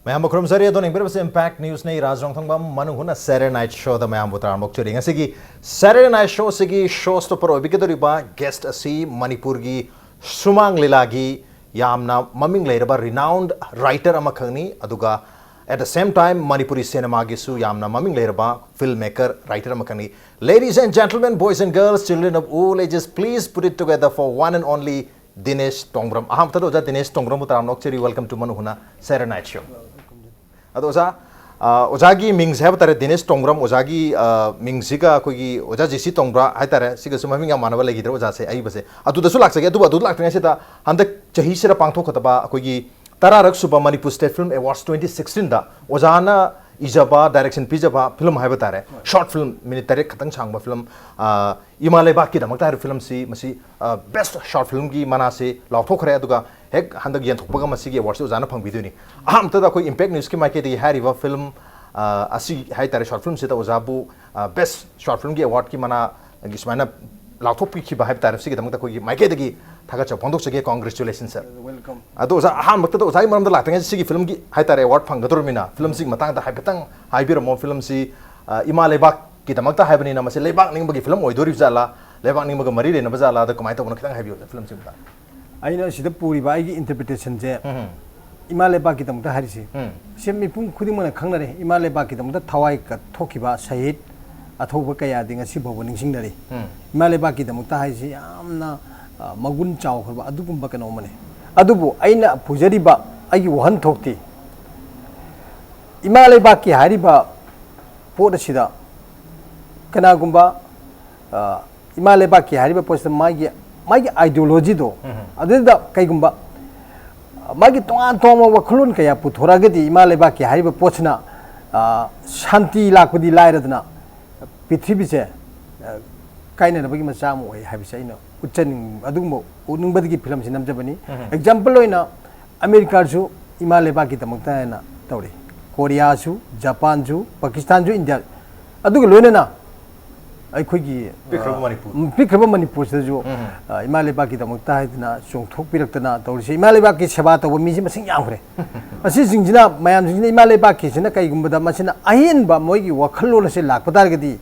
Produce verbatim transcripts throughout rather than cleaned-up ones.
ꯃꯌꯥꯝꯕꯨ ꯈꯨꯔꯨꯝꯖꯔꯤ꯫ ꯑꯗꯣ ꯌꯦꯡꯕꯤꯔꯤꯕꯁꯤ Impact News ꯅꯤ, ꯔꯥꯖ ꯔꯣꯡꯊꯪꯕꯝ ꯃꯅꯨꯡ ꯍꯨꯠꯅ Saturday Night Show ꯗ ꯃꯌꯥꯝꯕꯨ ꯇꯔꯥꯝꯅ ꯑꯣꯛꯆꯔꯤ꯫ ꯉꯁꯤꯒꯤ Saturday Night Show ꯁꯤꯒꯤ show stopper ꯑꯣꯏꯕꯤꯒꯗꯧꯔꯤꯕ guest ꯑꯁꯤ ꯃꯅꯤꯄꯨꯔꯒꯤ ꯁꯨꯃꯥꯡ ꯂꯤꯂꯥꯒꯤ ꯌꯥꯝꯅ ꯃꯃꯤꯡ ꯂꯩꯔꯕ renowned writer ꯑꯃꯈꯛꯅꯤ, ꯑꯗꯨꯒ at the same time Manipuri ꯁꯤꯅꯦꯃꯥꯒꯤꯁꯨ ꯌꯥꯝꯅ ꯃꯃꯤꯡ ꯂꯩꯔꯕ film maker, writer ꯑꯃꯈꯛꯅꯤ꯫ Ladies and gentlemen, boys and girls, children of all ages, please put it together for one and only ꯗꯤꯅꯦꯁ ꯇꯣꯡꯕ꯭ꯔꯝ꯫ ꯑꯍꯥꯟꯕꯗ ꯑꯣꯖꯥ ꯗꯤꯅꯦꯁ ꯇꯣꯡꯕ꯭ꯔꯝꯕꯨ ꯇꯔꯥꯝꯅ ꯑꯣꯛꯆꯔꯤ꯫ Welcome to ꯃꯅꯨꯡ ꯍꯨꯠꯅ Saturday Night Show꯫ ꯑꯗꯣ ꯑꯣꯖꯥ, ꯑ, ꯑꯣꯖꯥꯒꯤ ꯃꯤꯡꯁꯦ ꯍꯥꯏꯕ ꯇꯥꯔꯦ, ꯗꯤꯅꯦꯁ ꯇꯣꯡꯕ꯭ꯔꯝ, ꯑꯣꯖꯥꯒꯤ, ꯑ, ꯃꯤꯡꯁꯤꯒ ꯑꯩꯈꯣꯏꯒꯤ ꯑꯣꯖꯥ ꯖꯦ ꯁꯤ ꯇꯣꯡꯕ꯭ꯔꯥ ꯍꯥꯏ ꯇꯥꯔꯦ, ꯁꯤꯒꯁꯨ ꯃꯃꯤꯡ ꯌꯥꯝ ꯃꯥꯟꯅꯕ ꯂꯩꯈꯤꯗ꯭ꯔꯦ ꯑꯣꯖꯥꯁꯦ, ꯑꯏꯕꯁꯦ꯫ ꯑꯗꯨꯗꯁꯨ ꯂꯥꯛꯆꯒꯦ, ꯑꯗꯨꯕꯨ ꯑꯗꯨ ꯂꯥꯛꯇ꯭ꯔꯤꯉꯩꯁꯤꯗ ꯍꯟꯗꯛ ꯆꯍꯤꯁꯤꯗ ꯄꯥꯡꯊꯣꯛꯀꯗꯕ ꯑꯩꯈꯣꯏꯒꯤ ꯇꯔꯥꯔꯛ ꯁꯨꯕ Manipur State Film Awards twenty sixteen ꯗ ꯑꯣꯖꯥꯅ ꯏꯖꯕ, direction ꯄꯤꯖꯕ film ꯍꯥꯏꯕ ꯇꯥꯔꯦ, short film, minute ꯇꯔꯦꯠ ꯈꯛꯇꯪ ꯁꯥꯡꯕ film, ꯑ, ꯏꯃꯥ ꯂꯩꯕꯥꯛꯀꯤꯗꯃꯛꯇ ꯍꯥꯏꯔꯤꯕ film ꯁꯤ, ꯃꯁꯤ, ꯑ, best short film ꯒꯤ ꯃꯅꯥꯁꯤ ꯂꯥꯎꯊꯣꯛꯈ꯭ꯔꯦ꯫ ꯑꯗꯨꯒ ꯍꯦꯛ ꯍꯟꯗꯛ ꯌꯦꯟꯊꯣꯛꯄꯒ ꯃꯁꯤꯒꯤ award ꯁꯤ ꯑꯣꯖꯥꯅ ꯐꯪꯕꯤꯗꯣꯏꯅꯤ꯫ ꯑꯍꯥꯟꯕꯗ ꯑꯩꯈꯣꯏ Impact News ꯀꯤ ꯃꯥꯏꯀꯩꯗꯒꯤ ꯍꯥꯏꯔꯤꯕ film, ꯑ, ꯑꯁꯤ ꯍꯥꯏ ꯇꯥꯔꯦ, short film ꯁꯤꯗ ꯑꯣꯖꯥꯕꯨ, ꯑ, best short film ꯒꯤ award ꯀꯤ ꯃꯅꯥꯒꯤ ꯁꯨꯃꯥꯏꯅ ꯂꯥꯎꯊꯣꯛꯄꯤꯈꯤꯕ ꯍꯥꯏꯕ ꯇꯥꯔꯦ, ꯁꯤꯒꯤꯗꯃꯛꯇ ꯑꯩꯈꯣꯏꯒꯤ ꯃꯥꯏꯀꯩꯗꯒꯤ ꯊꯥꯒꯠꯆꯕ ꯐꯣꯡꯗꯣꯛꯆꯒꯦ꯫ Congratulations, sir꯫ Welcome꯫ ꯑꯗꯣ ꯑꯣꯖꯥ, ꯑꯍꯥꯟꯕꯗ ꯑꯣꯖꯥꯒꯤ ꯃꯔꯝꯗ ꯂꯥꯛꯇ꯭ꯔꯤꯉꯩꯗ ꯁꯤꯒꯤ film ꯒꯤ ꯍꯥꯏ ꯇꯥꯔꯦ, award ꯐꯪꯒꯗꯧꯔꯕꯅꯤꯅ, film ꯁꯤꯒꯤ ꯃꯇꯥꯡꯗ ꯍꯥꯏꯐꯦꯠꯇꯪ ꯍꯥꯏꯕꯤꯔꯝꯃꯣ꯫ Film ꯁꯤ, ꯑ, ꯏꯃꯥ ꯂꯩꯕꯥꯛꯀꯤꯗꯃꯛꯇ ꯍꯥꯏꯕꯅꯤꯅ, ꯃꯁꯤ ꯂꯩꯕꯥꯛ ꯅꯤꯡꯕꯒꯤ film ꯑꯣꯏꯗꯣꯔꯤꯕ ꯖꯥꯠꯂꯥ, ꯂꯩꯕꯥꯛ ꯅꯤꯡꯕꯒ ꯃꯔꯤ ꯂꯩꯅꯕ ꯖꯥꯠꯂꯥ, ꯑꯗꯣ ꯀꯃꯥꯏꯅ ꯇꯧꯕꯅꯣ, ꯈꯤꯇꯪ ꯍꯥꯏꯕꯤꯌꯨ film ꯁꯤꯒꯤ ꯃꯇꯥꯡꯗ꯫ ꯑꯩꯅ ꯁꯤꯗ ꯄꯨꯔꯤꯕ ꯑꯩꯒꯤ interpretation ꯁꯦ ꯎꯝ꯫ ꯏꯃꯥ ꯂꯩꯕꯥꯛꯀꯤꯗꯃꯛꯇ ꯍꯥꯏꯔꯤꯁꯤ, ꯎꯝ꯫ ꯁꯤ ꯃꯤꯄꯨꯝ ꯈꯨꯗꯤꯡꯃꯛꯅ ꯈꯪꯅꯔꯦ꯫ ꯏꯃꯥ ꯂꯩꯕꯥꯛꯀꯤꯗꯃꯛꯇ ꯊꯋꯥꯏ ꯀꯠꯊꯣꯛꯈꯤꯕ ꯁꯍꯤꯗ ꯑꯊꯧꯕ ꯀꯌꯥꯗꯤ ꯉꯁꯤ ꯐꯥꯎꯕ ꯅꯤꯡꯁꯤꯡꯅꯔꯤ꯫ ꯎꯝ꯫ ꯏꯃꯥ ꯂꯩꯕꯥꯛꯀꯤꯗꯃꯛꯇ ꯍꯥꯏꯁꯤ ꯌꯥꯝꯅ, ꯑ, ꯃꯒꯨꯟ ꯆꯥꯎꯈ꯭ꯔꯕ ꯑꯗꯨꯒꯨꯝꯕ ꯀꯩꯅꯣ ꯑꯃꯅꯤ꯫ ꯑꯗꯨꯕꯨ ꯑꯩꯅ ꯄꯨꯖꯔꯤꯕ ꯑꯩꯒꯤ ꯋꯥꯍꯟꯊꯣꯛꯇꯤ, ꯏꯃꯥ ꯂꯩꯕꯥꯛꯀꯤ ꯍꯥꯏꯔꯤꯕ ꯄꯣꯠ ꯑꯁꯤꯗ ꯀꯅꯥꯒꯨꯝꯕ, ꯑ, ꯏꯃꯥ ꯂꯩꯕꯥꯛꯀꯤ ꯍꯥꯏꯔꯤꯕ ꯄꯣꯠꯁꯤꯗ ꯃꯥꯒꯤ, ꯃꯥꯒꯤ ideology ꯗꯣ, ꯎꯝ꯫ ꯑꯗꯨꯗ ꯀꯩꯒꯨꯝꯕ ꯃꯥꯒꯤ ꯇꯣꯉꯥꯟ ꯇꯣꯉꯥꯟꯕ ꯋꯥꯈꯜꯂꯣꯟ ꯀꯌꯥ ꯄꯨꯊꯣꯔꯛꯑꯒꯗꯤ, ꯏꯃꯥ ꯂꯩꯕꯥꯛꯀꯤ ꯍꯥꯏꯔꯤꯕ ꯄꯣꯠꯁꯤꯅ, ꯑ, ꯁꯥꯟꯇꯤ ꯂꯥꯛꯄꯗꯤ ꯂꯥꯏꯔꯗꯅ, ꯄ꯭ꯔꯤꯊꯤꯕꯤꯁꯦ, ꯑ, ꯀꯥꯏꯅꯅꯕꯒꯤ ꯃꯆꯥꯛ ꯑꯃ ꯑꯣꯏ ꯍꯥꯏꯕꯁꯦ ꯑꯩꯅ ꯎꯠꯆꯅꯤꯡ-, ꯑꯗꯨꯒꯨꯝꯕ ꯎꯠꯅꯤꯡꯕꯗꯒꯤ film ꯁꯤ ꯅꯝꯖꯕꯅꯤ꯫ ꯎꯝ꯫ Example ꯑꯣꯏꯅ, ꯑꯃꯦꯔꯤꯀꯥꯁꯨ ꯏꯃꯥ ꯂꯩꯕꯥꯛꯀꯤꯗꯃꯛꯇ ꯍꯥꯏꯅ ꯇꯧꯔꯤ, ꯀꯣꯔꯤꯌꯥꯁꯨ, ꯖꯄꯥꯟꯁꯨ, ꯄꯥꯀꯤꯁꯇꯥꯟꯁꯨ, ꯏꯟꯗꯤꯌꯥ, ꯑꯗꯨꯒ ꯂꯣꯏꯅꯅ ꯑꯩꯈꯣꯏꯒꯤ ꯄꯤꯛꯈ꯭ꯔꯕ ꯑ, ꯃꯅꯤꯄꯨꯔ꯫ ꯎꯝ, ꯄꯤꯛꯈ꯭ꯔꯕ ꯃꯅꯤꯄꯨꯔꯁꯤꯗꯁꯨ ꯑ, ꯏꯃꯥ ꯂꯩꯕꯥꯛꯀꯤꯗꯃꯛꯇ ꯍꯥꯏꯗꯅ ꯆꯣꯡꯊꯣꯛꯄꯤꯔꯛꯇꯅ ꯇꯧꯔꯤꯁꯦ꯫ ꯏꯃꯥ ꯂꯩꯕꯥꯛꯀꯤ ꯁꯦꯕꯥ ꯇꯧꯕ ꯃꯤꯁꯤ ꯃꯁꯤꯡ ꯌꯥꯝꯈ꯭ꯔꯦ꯫ ꯑꯁꯤꯁꯤꯡꯁꯤꯅ, ꯃꯌꯥꯝꯁꯤꯡꯁꯤꯅ ꯏꯃꯥ ꯂꯩꯕꯥꯛꯀꯤꯁꯤꯅ ꯀꯩꯒꯨꯝꯕꯗ ꯃꯁꯤꯅ ꯑꯍꯦꯟꯕ ꯃꯣꯏꯒꯤ ꯋꯥꯈꯜꯂꯣꯟ ꯑꯁꯤ ꯂꯥꯛꯄ ꯇꯥꯔꯒꯗꯤ,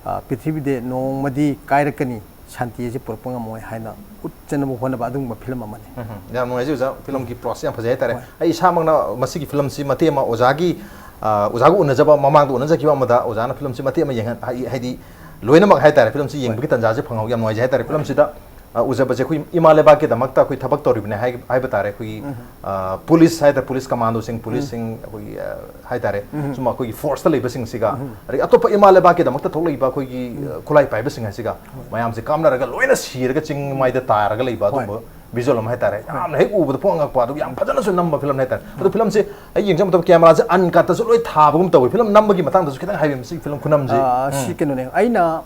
ꯑ, ꯄ꯭ꯔꯤꯊꯤꯕꯤꯗ ꯅꯣꯡꯃꯗꯤ ꯀꯥꯏꯔꯛꯀꯅꯤ, ꯁꯥꯟꯇꯤ ꯑꯁꯤ ꯄꯨꯔꯛꯄ ꯉꯝꯃꯣꯏ ꯍꯥꯏꯅ ꯎꯠꯆꯅꯕ ꯍꯣꯠꯅꯕ ꯑꯗꯨꯒꯨꯝꯕ ꯐꯤꯂꯝ ꯑꯃꯅꯤ꯫ ꯎꯝ, ꯌꯥꯝ ꯅꯨꯡꯉꯥꯏꯖꯩ ꯑꯣꯖꯥ, ꯐꯤꯂꯝꯒꯤ ꯄ꯭ꯂꯣꯠꯁꯦ ꯌꯥꯝ ꯐꯖꯩ ꯍꯥꯏꯇꯥꯔꯦ꯫ ꯑꯩ ꯏꯁꯥꯃꯛꯅ ꯃꯁꯤꯒꯤ ꯐꯤꯂꯝꯁꯤ ꯃꯇꯦꯛ ꯑꯃ ꯑꯣꯖꯥꯒꯤ, ꯑ, ꯑꯣꯖꯥꯒ ꯎꯅꯖꯕ, ꯃꯃꯥꯡꯗ ꯎꯅꯖꯈꯤꯕ ꯑꯃꯗ ꯑꯣꯖꯥꯅ ꯐꯤꯂꯝꯁꯤ ꯃꯇꯦꯛ ꯑꯃ ꯌꯦꯡꯍꯟ-, ꯍꯥꯏ-, ꯍꯥꯏꯗꯤ ꯂꯣꯏꯅꯃꯛ ꯍꯥꯏꯇꯥꯔꯦ, ꯐꯤꯂꯝꯁꯤ ꯌꯦꯡꯕꯒꯤ ꯇꯥꯟꯖꯥꯁꯦ ꯐꯪꯍꯧ-, ꯌꯥꯝ ꯅꯨꯡꯉꯥꯏꯖꯩ ꯍꯥꯏꯇꯥꯔꯦ꯫ ꯐꯤꯂꯝꯁꯤꯗ, ꯑ, ꯎꯖꯕꯁꯦ ꯑꯩꯈꯣꯏ ꯏꯃꯥ ꯂꯩꯕꯥꯛꯀꯤꯗꯃꯛꯇ ꯑꯩꯈꯣꯏ ꯊꯕꯛ ꯇꯧꯔꯤꯕꯅꯦ ꯍꯥꯏ-, ꯍꯥꯏꯕ ꯇꯥꯔꯦ꯫ ꯑꯩꯈꯣꯏꯒꯤ, ꯑ, ꯄꯨꯂꯤꯁ ꯍꯥꯏꯇꯥꯔꯦ, ꯄꯨꯂꯤꯁ ꯀꯃꯥꯟꯗꯣꯁꯤꯡ, ꯄꯨꯂꯤꯁꯁꯤꯡ, ꯑꯩꯈꯣꯏꯒꯤ, ꯑ, ꯍꯥꯏꯇꯥꯔꯦ, ꯁꯨꯝ ꯑꯩꯈꯣꯏꯒꯤ ꯐꯣꯔꯁꯇ ꯂꯩꯕꯁꯤꯡꯁꯤꯒ, ꯑꯗꯒꯤ ꯑꯇꯣꯞꯄ ꯏꯃꯥ ꯂꯩꯕꯥꯛꯀꯤꯗꯃꯛꯇ ꯊꯣꯛꯂꯛꯏꯕ ꯑꯩꯈꯣꯏꯒꯤ, ꯑ, ꯈꯨꯠꯂꯥꯏ ꯄꯥꯏꯕꯁꯤꯡ ꯑꯁꯤꯒ ꯃꯌꯥꯝꯁꯦ ꯀꯥꯞꯅꯔꯒ ꯂꯣꯏꯅ ꯁꯤꯔꯒ ꯆꯤꯡ ꯃꯥꯏꯗ ꯇꯥꯔꯒ ꯂꯩꯕ ꯑꯗꯨꯒꯨꯝꯕ ꯚꯤꯖꯨꯋꯦꯜ ꯑꯃ ꯍꯥꯏꯇꯥꯔꯦ꯫ ꯌꯥꯝꯅ ꯍꯦꯛ ꯎꯕꯗ ꯄꯨꯡꯉꯛ ꯉꯛꯄ, ꯑꯗꯨꯒ ꯌꯥꯝ ꯐꯖꯅꯁꯨ ꯅꯝꯕ ꯐꯤꯂꯝ ꯍꯥꯏꯇꯥꯔꯦ꯫ ꯑꯗꯣ ꯐꯤꯂꯝꯁꯦ ꯑꯩ ꯌꯦꯡꯖꯕ ꯃꯇꯝꯗ ꯀꯦꯃꯦꯔꯥꯁꯦ ꯑꯟꯀꯠꯇꯁꯨ ꯂꯣꯏ ꯊꯥꯕꯒꯨꯝ ꯇꯧꯋꯤ꯫ ꯐꯤꯂꯝ ꯅꯝꯕꯒꯤ ꯃꯇꯥꯡꯗꯁꯨ ꯈꯤꯇꯪ ꯍꯥꯏꯕꯤꯌꯨ, ꯃꯁꯤꯒꯤ ꯐꯤꯂꯝ ꯈꯨꯅꯝꯁꯦ꯫ ꯑ, ꯁꯤ ꯀꯩꯅꯣꯅꯦ, ꯑꯩꯅ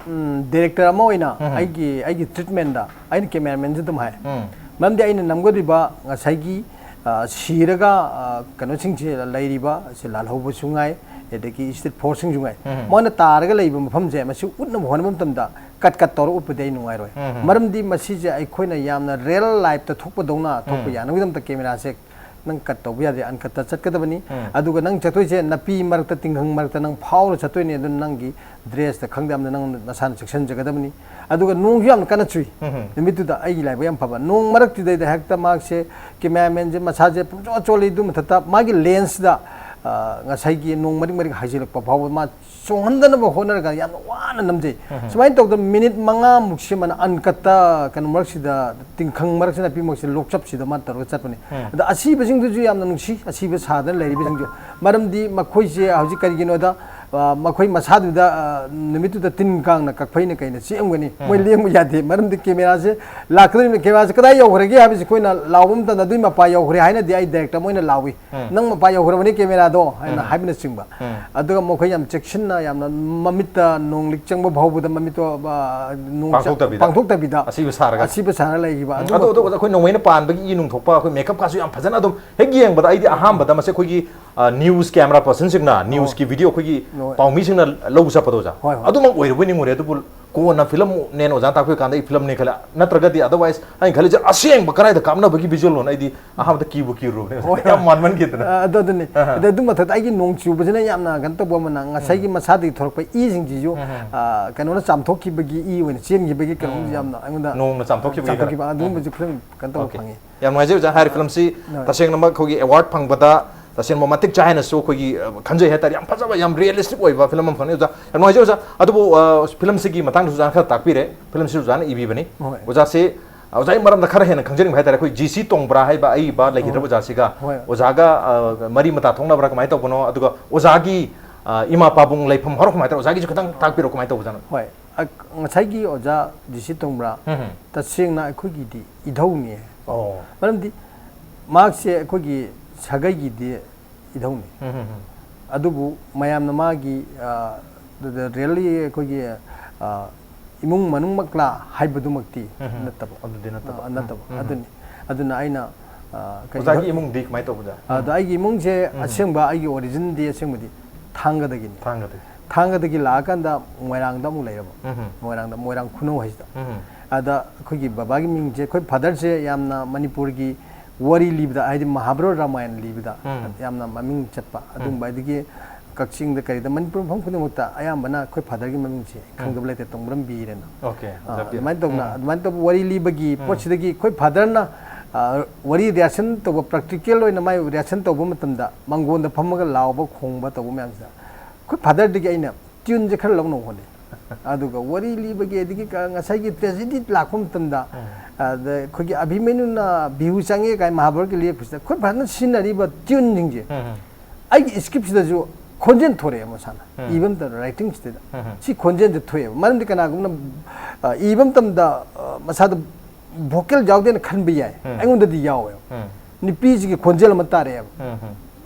ꯗꯥꯏꯔꯦꯛꯇꯔ ꯑꯃ ꯑꯣꯏꯅ ꯑꯩꯒꯤ ꯑꯩꯒꯤ ꯇ꯭ꯔꯤꯠꯃꯦꯟꯗ ꯑꯩꯅ ꯀꯦꯃꯦꯔꯥꯃꯦꯟꯁꯦ ꯑꯗꯨꯝ ꯍꯥꯏ꯫ ꯎꯝ꯫ ꯃꯔꯝꯗꯤ ꯑꯩꯅ ꯅꯝꯒꯗꯧꯔꯤꯕ ꯉꯁꯥꯏꯒꯤ, ꯑ, ꯁꯤꯔꯒ, ꯑ, ꯀꯩꯅꯣꯁꯤꯡꯁꯦ ꯂꯩꯔꯤꯕ, ꯁꯤ ꯂꯥꯜꯍꯧꯕꯁꯨ ꯉꯥꯏ, ꯑꯗꯒꯤ ꯁ꯭ꯇꯦꯠ ꯐꯣꯔꯁꯁꯤꯡꯁꯨ ꯉꯥꯏ, ꯃꯣꯏꯅ ꯇꯥꯔꯒ ꯂꯩꯕ ꯃꯐꯝꯁꯦ ꯃꯁꯤ ꯎꯠꯅꯕ ꯍꯣꯠꯅꯕ ꯃꯇꯝꯗ ꯀꯠ ꯀꯠ ꯇꯧꯔ ꯎꯠꯄꯗꯤ ꯑꯩ ꯅꯨꯡꯉꯥꯏꯔꯣꯏ꯫ ꯃꯔꯝꯗꯤ ꯃꯁꯤꯁꯦ ꯑꯩꯈꯣꯏꯅ ꯌꯥꯝꯅ ꯔꯤꯌꯦꯜ ꯂꯥꯏꯐꯇ ꯊꯣꯛꯄꯗꯧꯅ ꯊꯣꯛꯄ ꯌꯥꯅꯕꯒꯤꯗꯃꯛꯇ ꯀꯦꯃꯦꯔꯥꯁꯦ ꯅꯪ ꯀꯠ ꯇꯧꯕ ꯌꯥꯗꯦ, ꯑꯟꯀꯠꯇ ꯆꯠꯀꯗꯕꯅꯤ꯫ ꯑꯗꯨꯒ ꯅꯪ ꯆꯠꯇꯣꯏꯁꯦ ꯅꯥꯄꯤ ꯃꯔꯛꯇ, ꯇꯤꯡꯈꯪ ꯃꯔꯛꯇ ꯅꯪ ꯐꯥꯎꯔ ꯆꯠꯇꯣꯏꯅꯦ꯫ ꯑꯗꯨꯅ ꯅꯪꯒꯤ ꯗ꯭ꯔꯦꯁꯇ ꯈꯪꯗꯦ, ꯑꯃꯗ ꯅꯪ ꯅꯁꯥꯅ ꯆꯦꯛꯁꯤꯟꯖꯒꯗꯕꯅꯤ꯫ ꯑꯗꯨꯒ ꯅꯣꯡꯁꯨ ꯌꯥꯝꯅ ꯀꯟꯅ ꯆꯨꯏ꯫ ꯅꯨꯃꯤꯠꯇꯨꯗ ꯑꯩꯒꯤ ꯂꯥꯏꯕꯛ ꯌꯥꯝ ꯐꯕ, ꯅꯣꯡ ꯃꯔꯛꯇꯨꯗꯩꯗ ꯍꯦꯛꯇ ꯃꯍꯥꯛꯁꯦ, ꯀꯦꯃꯦꯔꯥꯃꯦꯟꯁꯦ ꯃꯁꯥꯁꯦ ꯄꯨꯡꯆꯣꯠ ꯆꯣꯠꯂꯤ꯫ ꯑꯗꯨ ꯃꯊꯛꯇ ꯃꯥꯒꯤ ꯂꯦꯟꯁꯇ, ꯑ, ꯉꯁꯥꯏꯒꯤ ꯅꯣꯡ ꯃꯔꯤꯛ ꯃꯔꯤꯛ ꯍꯥꯏꯖꯤꯜꯂꯛꯄ ꯐꯥꯎꯕ ꯃꯥ ꯆꯣꯡꯍꯟꯗꯅꯕ ꯍꯣꯠꯅꯔꯒ ꯌꯥꯝꯅ ꯋꯥꯅ ꯅꯝꯖꯩ꯫ ꯁꯨꯃꯥꯏꯅ ꯇꯧꯗꯅ ꯃꯤꯅꯤꯠ ꯃꯉꯥꯃꯨꯛꯁꯤ ꯑꯃꯅ ꯑꯟꯀꯠꯇ ꯀꯩꯅꯣ ꯃꯔꯛꯁꯤꯗ, ꯇꯤꯡꯈꯪ ꯃꯔꯛꯁꯤꯗ, ꯅꯥꯄꯤ ꯃꯔꯛꯁꯤꯗ, ꯂꯣꯛꯆꯞꯁꯤꯗ ꯃꯥꯅ ꯇꯧꯔꯒ ꯆꯠꯄꯅꯤ꯫ ꯑꯗ ꯑꯁꯤꯕꯁꯤꯡꯗꯨꯁꯨ ꯌꯥꯝꯅ ꯅꯨꯡꯁꯤ, ꯑꯁꯤꯕ ꯁꯥꯗꯅ ꯂꯩꯔꯤꯕꯁꯤꯡꯁꯨ꯫ ꯃꯔꯝꯗꯤ ꯃꯈꯣꯏꯁꯦ ꯍꯧꯖꯤꯛ ꯀꯔꯤꯒꯤꯅꯣꯗ, ꯑ, ꯃꯈꯣꯏ ꯃꯁꯥꯗꯨꯗ, ꯑ, ꯅꯨꯃꯤꯠꯇꯨꯗ ꯇꯤꯟ ꯀꯥꯡꯅ ꯀꯛꯐꯩꯅ ꯀꯩꯅ ꯆꯤꯛꯑꯝꯒꯅꯤ꯫ ꯃꯣꯏ ꯂꯦꯡꯕ ꯌꯥꯗꯦ꯫ ꯃꯔꯝꯗꯤ ꯀꯦꯃꯦꯔꯥꯁꯦ ꯂꯥꯛꯀꯗꯧꯔꯤꯕ, ꯀꯦꯃꯦꯔꯥꯁꯦ ꯀꯗꯥꯏ ꯌꯧꯈ꯭ꯔꯒꯦ ꯍꯥꯏꯕꯁꯤ ꯑꯩꯈꯣꯏꯅ ꯂꯥꯎꯕ ꯃꯇꯝꯗ ꯑꯗꯨꯒꯤ ꯃꯄꯥ ꯌꯧꯈ꯭ꯔꯦ ꯍꯥꯏꯅꯗꯤ ꯑꯩ ꯗꯥꯏꯔꯦꯛꯇꯔ ꯑꯃ ꯑꯣꯏꯅ ꯂꯥꯎꯏ꯫ ꯅꯪ ꯃꯄꯥ ꯌꯧꯈ꯭ꯔꯕꯅꯤ ꯀꯦꯃꯦꯔꯥꯗꯣ ꯍꯥꯏꯅ ꯍꯥꯏꯕꯅꯆꯤꯡꯕ꯫ ꯑꯗꯨꯒ ꯃꯈꯣꯏ ꯌꯥꯝ ꯆꯦꯛꯁꯤꯟꯅ, ꯌꯥꯝꯅ ꯃꯃꯤꯠꯇ ꯅꯣꯡꯂꯤꯛ ꯆꯪꯕ ꯐꯥꯎꯕꯗ ꯃꯃꯤꯠꯇꯣ, ꯑ, ꯅꯣꯡ ꯆ-, ꯄꯥꯡꯊꯣꯛꯇꯕꯤꯗ꯫ ꯄꯥꯡꯊꯣꯛꯇꯕꯤꯗ ꯑꯁꯤꯕ ꯁꯥꯔꯒ꯫ ꯑꯁꯤꯕ ꯁꯥꯔ ꯂꯩꯈꯤꯕ꯫ ꯑꯗꯨꯒ ꯑꯗꯣ, ꯑꯗꯣ ꯑꯩꯈꯣꯏ ꯅꯣꯡꯃꯩꯅ ꯄꯥꯟꯕꯒꯤ ꯏ ꯅꯨꯡ ꯊꯣꯛꯄ, ꯑꯩꯈꯣꯏ ꯃꯦꯀꯞꯀꯥꯁꯨ ꯌꯥꯝ ꯐꯖꯅ ꯑꯗꯨꯝ ꯍꯦꯛ ꯌꯦꯡꯕꯗ ꯑꯩꯗꯤ ꯑꯍꯥꯟꯕꯗ ꯃꯁꯦ ꯑꯩꯈꯣꯏꯒꯤ ꯅ꯭ꯌꯨꯁ ꯀꯦꯃꯦꯔꯥ ꯄꯔꯁꯟꯁꯤꯡꯅ ꯅ꯭ꯌꯨꯁꯀꯤ ꯚꯤꯗꯤꯑꯣ ꯑꯩꯈꯣꯏꯒꯤ ꯍꯣꯏ꯫ ꯄꯥꯎꯃꯤꯁꯤꯡꯅ ꯂꯧꯕ ꯆꯠꯄꯗꯣ ꯑꯣꯖꯥ, ꯍꯣꯏ, ꯍꯣꯏ꯫ ꯑꯗꯨꯃꯛ ꯑꯣꯏꯔꯨꯕꯣꯏ ꯅꯤꯡꯉꯨꯔꯦ꯫ ꯑꯗꯨꯕꯨ ꯀꯣꯟꯅ ꯐꯤꯂꯝꯅꯦꯅ ꯑꯣꯖꯥꯅ ꯇꯥꯛꯄꯤꯕ ꯀꯥꯟꯗ ꯑꯩ ꯐꯤꯂꯝꯅꯦ ꯈꯜꯂꯦ꯫ ꯅꯠꯇ꯭ꯔꯒꯗꯤ otherwise ꯑꯩꯅ ꯈꯜꯂꯤꯁꯦ ꯑꯁꯦꯡꯕ ꯀꯗꯥꯏꯗ ꯀꯥꯞꯅꯕꯒꯤ ꯚꯤꯖꯨꯋꯦꯜꯅꯣꯅ ꯑꯩꯗꯤ ꯑꯍꯥꯟꯕꯗ ꯀꯤꯕꯨ ꯀꯤꯔꯨꯕꯅꯦ꯫ ꯍꯣꯏ꯫ ꯌꯥꯝ ꯃꯥꯟꯃꯟꯈꯤꯗꯅ꯫ ꯑ, ꯑꯗꯨ ꯑꯗꯨꯅꯤ꯫ ꯑꯍ꯫ ꯑꯗ ꯑꯗꯨ ꯃꯊꯛꯇ ꯑꯩꯒꯤ ꯅꯣꯡ ꯆꯨꯕꯁꯤꯅ ꯌꯥꯝꯅ ꯀꯩꯅꯣ ꯇꯧꯕ ꯑꯃꯅ ꯉꯁꯥꯏꯒꯤ ꯎꯝ꯫ ꯃꯁꯥꯗꯒꯤ ꯊꯣꯔꯛꯄ ꯏꯁꯤꯡꯁꯤꯁꯨ, ꯎꯝ꯫ ꯑ, ꯀꯩꯅꯣꯅ ꯆꯥꯝꯊꯣꯛꯈꯤꯕꯒꯤ ꯏ ꯑꯣꯏꯅ ꯆꯦꯟꯈꯤꯕꯒꯤ ꯀꯩꯅꯣꯝꯁꯦ ꯎꯝ꯫ ꯌꯥꯝꯅ ꯑꯩꯉꯣꯟꯗ ꯅꯣꯡꯅ ꯆꯥꯝꯊꯣꯛꯈꯤꯕꯒꯤ ꯆꯥꯝꯊꯣꯛꯈꯤꯕ ꯈꯔ꯫ ꯑꯗꯨꯒꯨꯝꯕꯁꯨ ꯎꯝ꯫ ꯈꯔ ꯀꯩꯅꯣ ꯇꯧꯕ ꯑꯣꯀꯦ꯫ ꯐꯪꯉꯤ꯫ ꯌꯥꯝ ꯅꯨꯡꯉꯥꯏꯖꯩ ꯑꯣꯖꯥ꯫ ꯍꯥꯏꯔꯤꯕ ꯐꯤꯂꯝꯁꯤ ꯍꯣꯏ꯫ ꯇꯁꯦꯡꯅꯃꯛ ꯑꯩꯈꯣꯏꯒꯤ ꯑꯦꯋꯥꯔꯗ ꯐꯪꯕꯗ ꯇꯁꯦꯡꯕ ꯃꯇꯤꯛ ꯆꯥꯏ ꯍꯥꯏꯅꯁꯨ ꯑꯩꯈꯣꯏꯒꯤ, ꯑ, ꯈꯟꯖꯩ ꯍꯥꯏꯇꯥꯔꯦ꯫ ꯌꯥꯝ ꯐꯖꯕ, ꯌꯥꯝ ꯔꯤꯌꯦꯂꯤꯁꯇꯤꯛ ꯑꯣꯏꯕ ꯐꯤꯂꯝ ꯑꯃ ꯐꯪꯉꯤ ꯑꯣꯖꯥ꯫ ꯌꯥꯝ ꯅꯨꯡꯉꯥꯏꯖꯩ ꯑꯣꯖꯥ꯫ ꯑꯗꯨꯕꯨ, ꯑ, ꯐꯤꯂꯝꯁꯤꯒꯤ ꯃꯇꯥꯡꯗꯁꯨ ꯑꯣꯖꯥꯅ ꯈꯔ ꯇꯥꯛꯄꯤꯔꯦ꯫ ꯐꯤꯂꯝꯁꯤ ꯑꯣꯖꯥꯅ ꯏꯕꯤꯕꯅꯤ꯫ ꯍꯣꯏ꯫ ꯑꯣꯖꯥꯁꯤ, ꯑ, ꯑꯣꯖꯥꯒꯤ ꯃꯔꯝꯗ ꯈꯔ ꯍꯦꯟꯅ ꯈꯪꯖꯅꯤꯡꯕ ꯍꯥꯏꯇꯥꯔꯦ꯫ ꯑꯩꯈꯣꯏ ꯖꯤ ꯁꯤ ꯇꯣꯡꯕ꯭ꯔꯥ ꯍꯥꯏꯕ ꯑꯏꯕ ꯂꯩꯈꯤꯗ꯭ꯔꯕ ꯍꯣꯏ꯫ ꯑꯣꯖꯥꯁꯤꯒ ꯍꯣꯏ꯫ ꯑꯣꯖꯥꯒ, ꯑ, ꯃꯔꯤ ꯃꯇꯥ ꯊꯣꯛꯅꯕ꯭ꯔꯥ, ꯀꯃꯥꯏꯅ ꯇꯧꯕꯅꯣ? ꯑꯗꯨꯒ ꯑꯣꯖꯥꯒꯤ, ꯑ, ꯏꯃꯥ ꯄꯥꯕꯨꯡ ꯂꯩꯐꯝ ꯍꯧꯔꯛꯐꯝ ꯍꯥꯏꯇꯥꯔꯦ, ꯑꯣꯖꯥꯒꯤꯁꯨ ꯈꯤꯇꯪ ꯇꯥꯛꯄꯤꯔꯣ, ꯀꯃꯥꯏꯅ ꯇꯧꯕꯖꯥꯠꯅꯣ? ꯍꯣꯏ꯫ ꯑ, ꯉꯁꯥꯏꯒꯤ ꯑꯣꯖꯥ ꯖꯤ ꯁꯤ ꯇꯣꯡꯕ꯭ꯔꯥ, ꯎꯝ ꯍꯝ꯫ ꯇꯁꯦꯡꯅ ꯑꯩꯈꯣꯏꯒꯤꯗꯤ ꯏꯙꯧꯅꯤ꯫ ꯑꯣ꯫ ꯃꯔꯝꯗꯤ ꯃꯍꯥꯛꯁꯦ ꯑꯩꯈꯣꯏꯒꯤ ꯁꯥꯒꯩꯒꯤꯗꯤ ꯏꯙꯧꯅꯤ꯫ ꯎꯝ ꯍꯝ ꯍꯝ꯫ ꯑꯗꯨꯕꯨ ꯃꯌꯥꯝꯅ ꯃꯥꯒꯤ, ꯑ, ꯔꯤꯌꯦꯜꯂꯤ ꯑꯩꯈꯣꯏꯒꯤ, ꯑ, ꯏꯃꯨꯡ ꯃꯅꯨꯡꯃꯛꯂꯥ ꯍꯥꯏꯕꯗꯨꯃꯛꯇꯤ ꯎꯝ ꯍꯝ꯫ ꯅꯠꯇꯕ꯫ ꯑꯗꯨꯗꯤ ꯅꯠꯇꯕ꯫ ꯑ, ꯅꯠꯇꯕ꯫ ꯎꯝ ꯍꯝ꯫ ꯑꯗꯨꯅꯤ꯫ ꯑꯗꯨꯅ ꯑꯩꯅ, ꯑ, ꯀꯩ ꯑꯣꯖꯥꯒꯤ ꯏꯃꯨꯡꯗꯤ ꯀꯃꯥꯏꯅ ꯇꯧꯕꯖꯥꯠꯅꯣ? ꯑꯗꯣ ꯎꯝ꯫ ꯑꯩꯒꯤ ꯏꯃꯨꯡꯁꯦ ꯎꯝ꯫ ꯑꯁꯦꯡꯕ ꯑꯩꯒꯤ ꯑꯣꯔꯤꯖꯤꯟꯗꯤ ꯑꯁꯦꯡꯕꯗꯤ ꯊꯥꯡꯒꯗꯒꯤꯅꯤ꯫ ꯊꯥꯡꯒꯗꯒꯤ꯫ ꯊꯥꯡꯒꯗꯒꯤ ꯂꯥꯛꯑꯀꯥꯟꯗ ꯃꯣꯏꯔꯥꯡꯗ ꯑꯃꯨꯛ ꯂꯩꯔꯕ꯫ ꯎꯝ ꯍꯝ꯫ ꯃꯣꯏꯔꯥꯡꯗ, ꯃꯣꯏꯔꯥꯡ ꯈꯨꯅꯧ ꯍꯥꯏꯁꯤꯗ꯫ ꯎꯝ ꯍꯝ꯫ ꯑꯗ ꯑꯩꯈꯣꯏꯒꯤ ꯕꯕꯥꯒꯤ ꯃꯤꯡꯁꯦ, ꯑꯩꯈꯣꯏ ꯐꯥꯗꯔꯁꯦ ꯌꯥꯝꯅ ꯃꯅꯤꯄꯨꯔꯒꯤ ꯋꯥꯔꯤ ꯂꯤꯕꯗ, ꯍꯥꯏꯗꯤ ꯃꯍꯥꯚꯥꯔꯠ ꯔꯥꯃꯥꯌꯟ ꯂꯤꯕꯗ ꯎꯝ꯫ ꯌꯥꯝꯅ ꯃꯃꯤꯡ ꯆꯠꯄ ꯎꯝ꯫ ꯑꯗꯨꯒꯨꯝꯕ, ꯑꯗꯒꯤ ꯀꯛꯆꯤꯡꯗ ꯀꯔꯤꯗ ꯃꯅꯤꯄꯨꯔ ꯃꯐꯝ ꯈꯨꯗꯤꯡꯃꯛꯇ ꯑꯌꯥꯝꯕꯅ ꯑꯩꯈꯣꯏ ꯐꯥꯗꯔꯒꯤ ꯃꯃꯤꯡꯁꯦ ꯎꯝ꯫ ꯈꯪꯗꯕ ꯂꯩꯇꯦ, ꯇꯣꯡꯕ꯭ꯔꯝꯕꯤꯔꯦꯅ꯫ ꯑꯣꯀꯦ, ꯑꯥ, ꯑꯣꯖꯥ ꯄꯤꯔꯦ꯫ ꯑꯗꯨꯃꯥꯏꯅ ꯇꯧꯅ, ꯎꯝ꯫ ꯑꯗꯨꯃꯥꯏꯅ ꯇꯧꯕ ꯋꯥꯔꯤ ꯂꯤꯕꯒꯤ ꯎꯝ꯫ ꯄꯣꯠꯁꯤꯗꯒꯤ ꯑꯩꯈꯣꯏ ꯐꯥꯗꯔꯅ, ꯑꯥ, ꯋꯥꯔꯤ ꯔꯤꯍꯥꯔꯁꯦꯜ ꯇꯧꯕ, ꯄ꯭ꯔꯦꯛꯇꯤꯀꯦꯜ ꯑꯣꯏꯅ ꯃꯥꯏ ꯔꯤꯍꯥꯔꯁꯦꯜ ꯇꯧꯕ ꯃꯇꯝꯗ ꯃꯥꯡꯒꯣꯟꯗ ꯐꯝꯃꯒ ꯂꯥꯎꯕ ꯈꯣꯡꯕ ꯇꯧꯕ ꯃꯌꯥꯝꯁꯤꯗ ꯑꯩꯈꯣꯏ ꯐꯥꯗꯔꯗꯒꯤ ꯑꯩꯅ ꯇ꯭ꯌꯨꯟꯁꯦ ꯈꯔ ꯂꯧꯅꯕ ꯍꯣꯠꯅꯩ꯫ ꯑꯗꯨꯒ ꯋꯥꯔꯤ ꯂꯤꯕꯒꯤ, ꯑꯗꯒꯤ ꯀ-, ꯉꯁꯥꯏꯒꯤ ꯇ꯭ꯔꯦꯖꯦꯗꯤ ꯂꯥꯛꯄ ꯃꯇꯝꯗ, ꯎꯝ꯫ ꯑꯗ ꯑꯩꯈꯣꯏꯒꯤ ꯑꯚꯤꯃꯅ꯭ꯌꯨꯅ ꯕꯤꯍꯨ ꯆꯪꯉꯦ ꯀꯥꯏꯅ ꯃꯍꯥꯚꯥꯔꯠꯀꯤ ꯂꯦꯞꯄꯁꯤꯗ ꯑꯩꯈꯣꯏ ꯐꯖꯅ ꯁꯤꯖꯤꯟꯅꯔꯤꯕ ꯇ꯭ꯌꯨꯟꯁꯤꯡꯁꯦ ꯎꯝ, ꯎꯝ꯫ ꯑꯩꯒꯤ ꯁ꯭ꯀ꯭ꯔꯤꯞꯁꯤꯗꯁꯨ ꯈꯣꯟꯖꯦꯜ ꯊꯣꯔꯛꯑꯦ ꯃꯁꯥꯅ꯫ ꯎꯝ꯫ ꯏꯕ ꯃꯇꯝꯗ, ꯔꯥꯏꯇꯤꯡꯁꯤꯗ ꯎꯝ, ꯎꯝ꯫ ꯁꯤ ꯈꯣꯟꯖꯦꯜꯁꯦ ꯊꯣꯛꯑꯦꯕ꯫ ꯃꯔꯝꯗꯤ ꯀꯅꯥꯒꯨꯝꯕꯅ, ꯑ, ꯏꯕ ꯃꯇꯝꯗ, ꯑ, ꯃꯁꯥꯗ ꯚꯣꯀꯦꯜ ꯌꯥꯎꯗꯦꯅ ꯈꯟꯕ ꯌꯥꯏ꯫ ꯎꯝ꯫ ꯑꯩꯉꯣꯟꯗꯗꯤ ꯌꯥꯎꯋꯦꯕ꯫ ꯎꯝ꯫ ꯅꯨꯄꯤꯁꯤꯒꯤ ꯈꯣꯟꯖꯦꯜ ꯑꯃ ꯇꯥꯔꯛꯑꯦꯕ꯫ ꯎꯝ,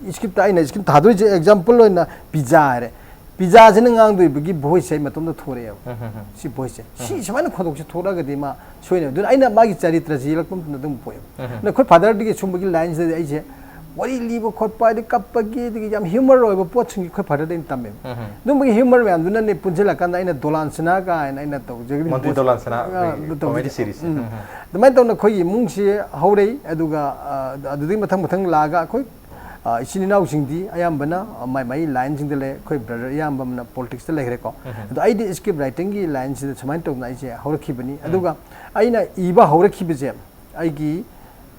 ꯎꯝ꯫ ꯁ꯭ꯀ꯭ꯔꯤꯞꯇ ꯑꯩꯅ ꯁ꯭ꯀ꯭ꯔꯤꯞ ꯊꯥꯗꯣꯏꯁꯦ, ꯑꯦꯛꯖꯥꯝꯄꯜ ꯑꯣꯏꯅ ꯄꯤꯖꯥ ꯍꯥꯏꯔꯦ꯫ ꯄꯤꯖꯥꯁꯤꯅ ꯉꯥꯡꯗꯣꯏꯕꯒꯤ ꯚꯣꯏꯁꯁꯦ ꯑꯩ ꯃꯇꯣꯝꯗ ꯊꯣꯔꯛꯑꯦꯕ꯫ ꯎꯝ, ꯎꯝ, ꯎꯝ꯫ ꯁꯤ ꯚꯣꯏꯁꯁꯦ꯫ ꯁꯤ ꯎꯝ꯫ ꯁꯨꯃꯥꯏꯅ ꯈꯣꯟꯊꯣꯛꯁꯦ ꯊꯣꯔꯛꯑꯒꯗꯤ ꯃꯥ ꯁꯣꯏꯅ꯫ ꯑꯗꯨꯅ ꯑꯩꯅ ꯃꯥꯒꯤ ꯆꯔꯤꯇ꯭ꯔꯁꯤ ꯌꯦꯛꯂꯛꯄ ꯃꯇꯝꯗ ꯑꯗꯨꯝ ꯄꯣꯛꯑꯦꯕ꯫ ꯎꯝ, ꯎꯝ꯫ ꯑꯗꯨꯅ ꯑꯩꯈꯣꯏ ꯐꯥꯗꯔꯗꯒꯤ ꯁꯨꯝꯕꯒꯤ ꯂꯥꯏꯟꯁꯤꯗꯗꯤ ꯑꯩꯁꯦ ꯋꯥꯔꯤ ꯂꯤꯕ ꯈꯣꯠꯄ, ꯍꯥꯏꯗꯤ ꯀꯞꯄꯒꯤ, ꯑꯗꯒꯤ ꯌꯥꯝ ꯍ꯭ꯌꯨꯃꯔ ꯑꯣꯏꯕ ꯄꯣꯠꯁꯤꯡꯒꯤ ꯑꯩꯈꯣꯏ ꯐꯥꯗꯔꯗ ꯑꯩꯅ ꯇꯝꯃꯦꯕ꯫ ꯑꯗꯨꯝꯕꯒꯤ ꯍ꯭ꯌꯨꯃꯔ ꯃꯌꯥꯝꯗꯨꯅꯅꯦ ꯄꯨꯟꯁꯤꯜꯂꯀꯥꯟꯗ ꯑꯩꯅ ꯗꯣꯂꯥꯟ ꯁꯅꯥ ꯀꯥꯏꯅ ꯑꯩꯅ ꯇꯧꯖꯈꯤꯕ ꯃꯟꯇ꯭ꯔꯤ ꯄꯣꯠ-, ꯗꯣꯂꯥꯟ ꯁꯅꯥ ꯑ, ꯑꯩꯈꯣꯏꯒꯤ ꯇꯧ-, comedy series ꯁꯦ꯫ ꯎꯝ꯫ ꯑꯗꯨꯃꯥꯏꯅ ꯇꯧꯅ ꯑꯩꯈꯣꯏꯒꯤ ꯏꯃꯨꯡꯁꯤ ꯍꯧꯔꯛꯏ꯫ ꯑꯗꯨꯒ, ꯑ, ꯑꯗꯨꯗꯒꯤ ꯃꯊꯪ ꯃꯊꯪ ꯂꯥꯛꯑꯒ ꯑꯩꯈꯣꯏ, ꯑ, ꯏꯆꯤꯟ ꯏꯅꯥꯎꯁꯤꯡꯗꯤ ꯑꯌꯥꯝꯕꯅ, ꯑ, ꯃꯥꯏ ꯃꯥꯏ ꯂꯥꯏꯟꯁꯤꯡꯗ ꯂꯩ꯫ ꯑꯩꯈꯣꯏ ꯕ꯭ꯔꯗꯔ ꯑꯌꯥꯝꯕ ꯑꯃꯅ ꯄꯣꯂꯤꯇꯤꯛꯁꯇ ꯂꯩꯈ꯭ꯔꯦꯀꯣ꯫ ꯑꯗꯣ ꯑꯩꯗꯤ ꯁ꯭ꯀ꯭ꯔꯤꯞ ꯔꯥꯏꯇꯤꯡꯒꯤ ꯂꯥꯏꯟꯁꯤꯗ ꯁꯨꯃꯥꯏꯅ ꯇꯧꯗꯅ ꯑꯩꯁꯦ ꯍꯧꯔꯛꯈꯤꯕꯅꯤ꯫ ꯑꯗꯨꯒ ꯑꯩꯅ ꯏꯕ ꯍꯧꯔꯛꯈꯤꯕꯁꯦ ꯑꯩꯒꯤ,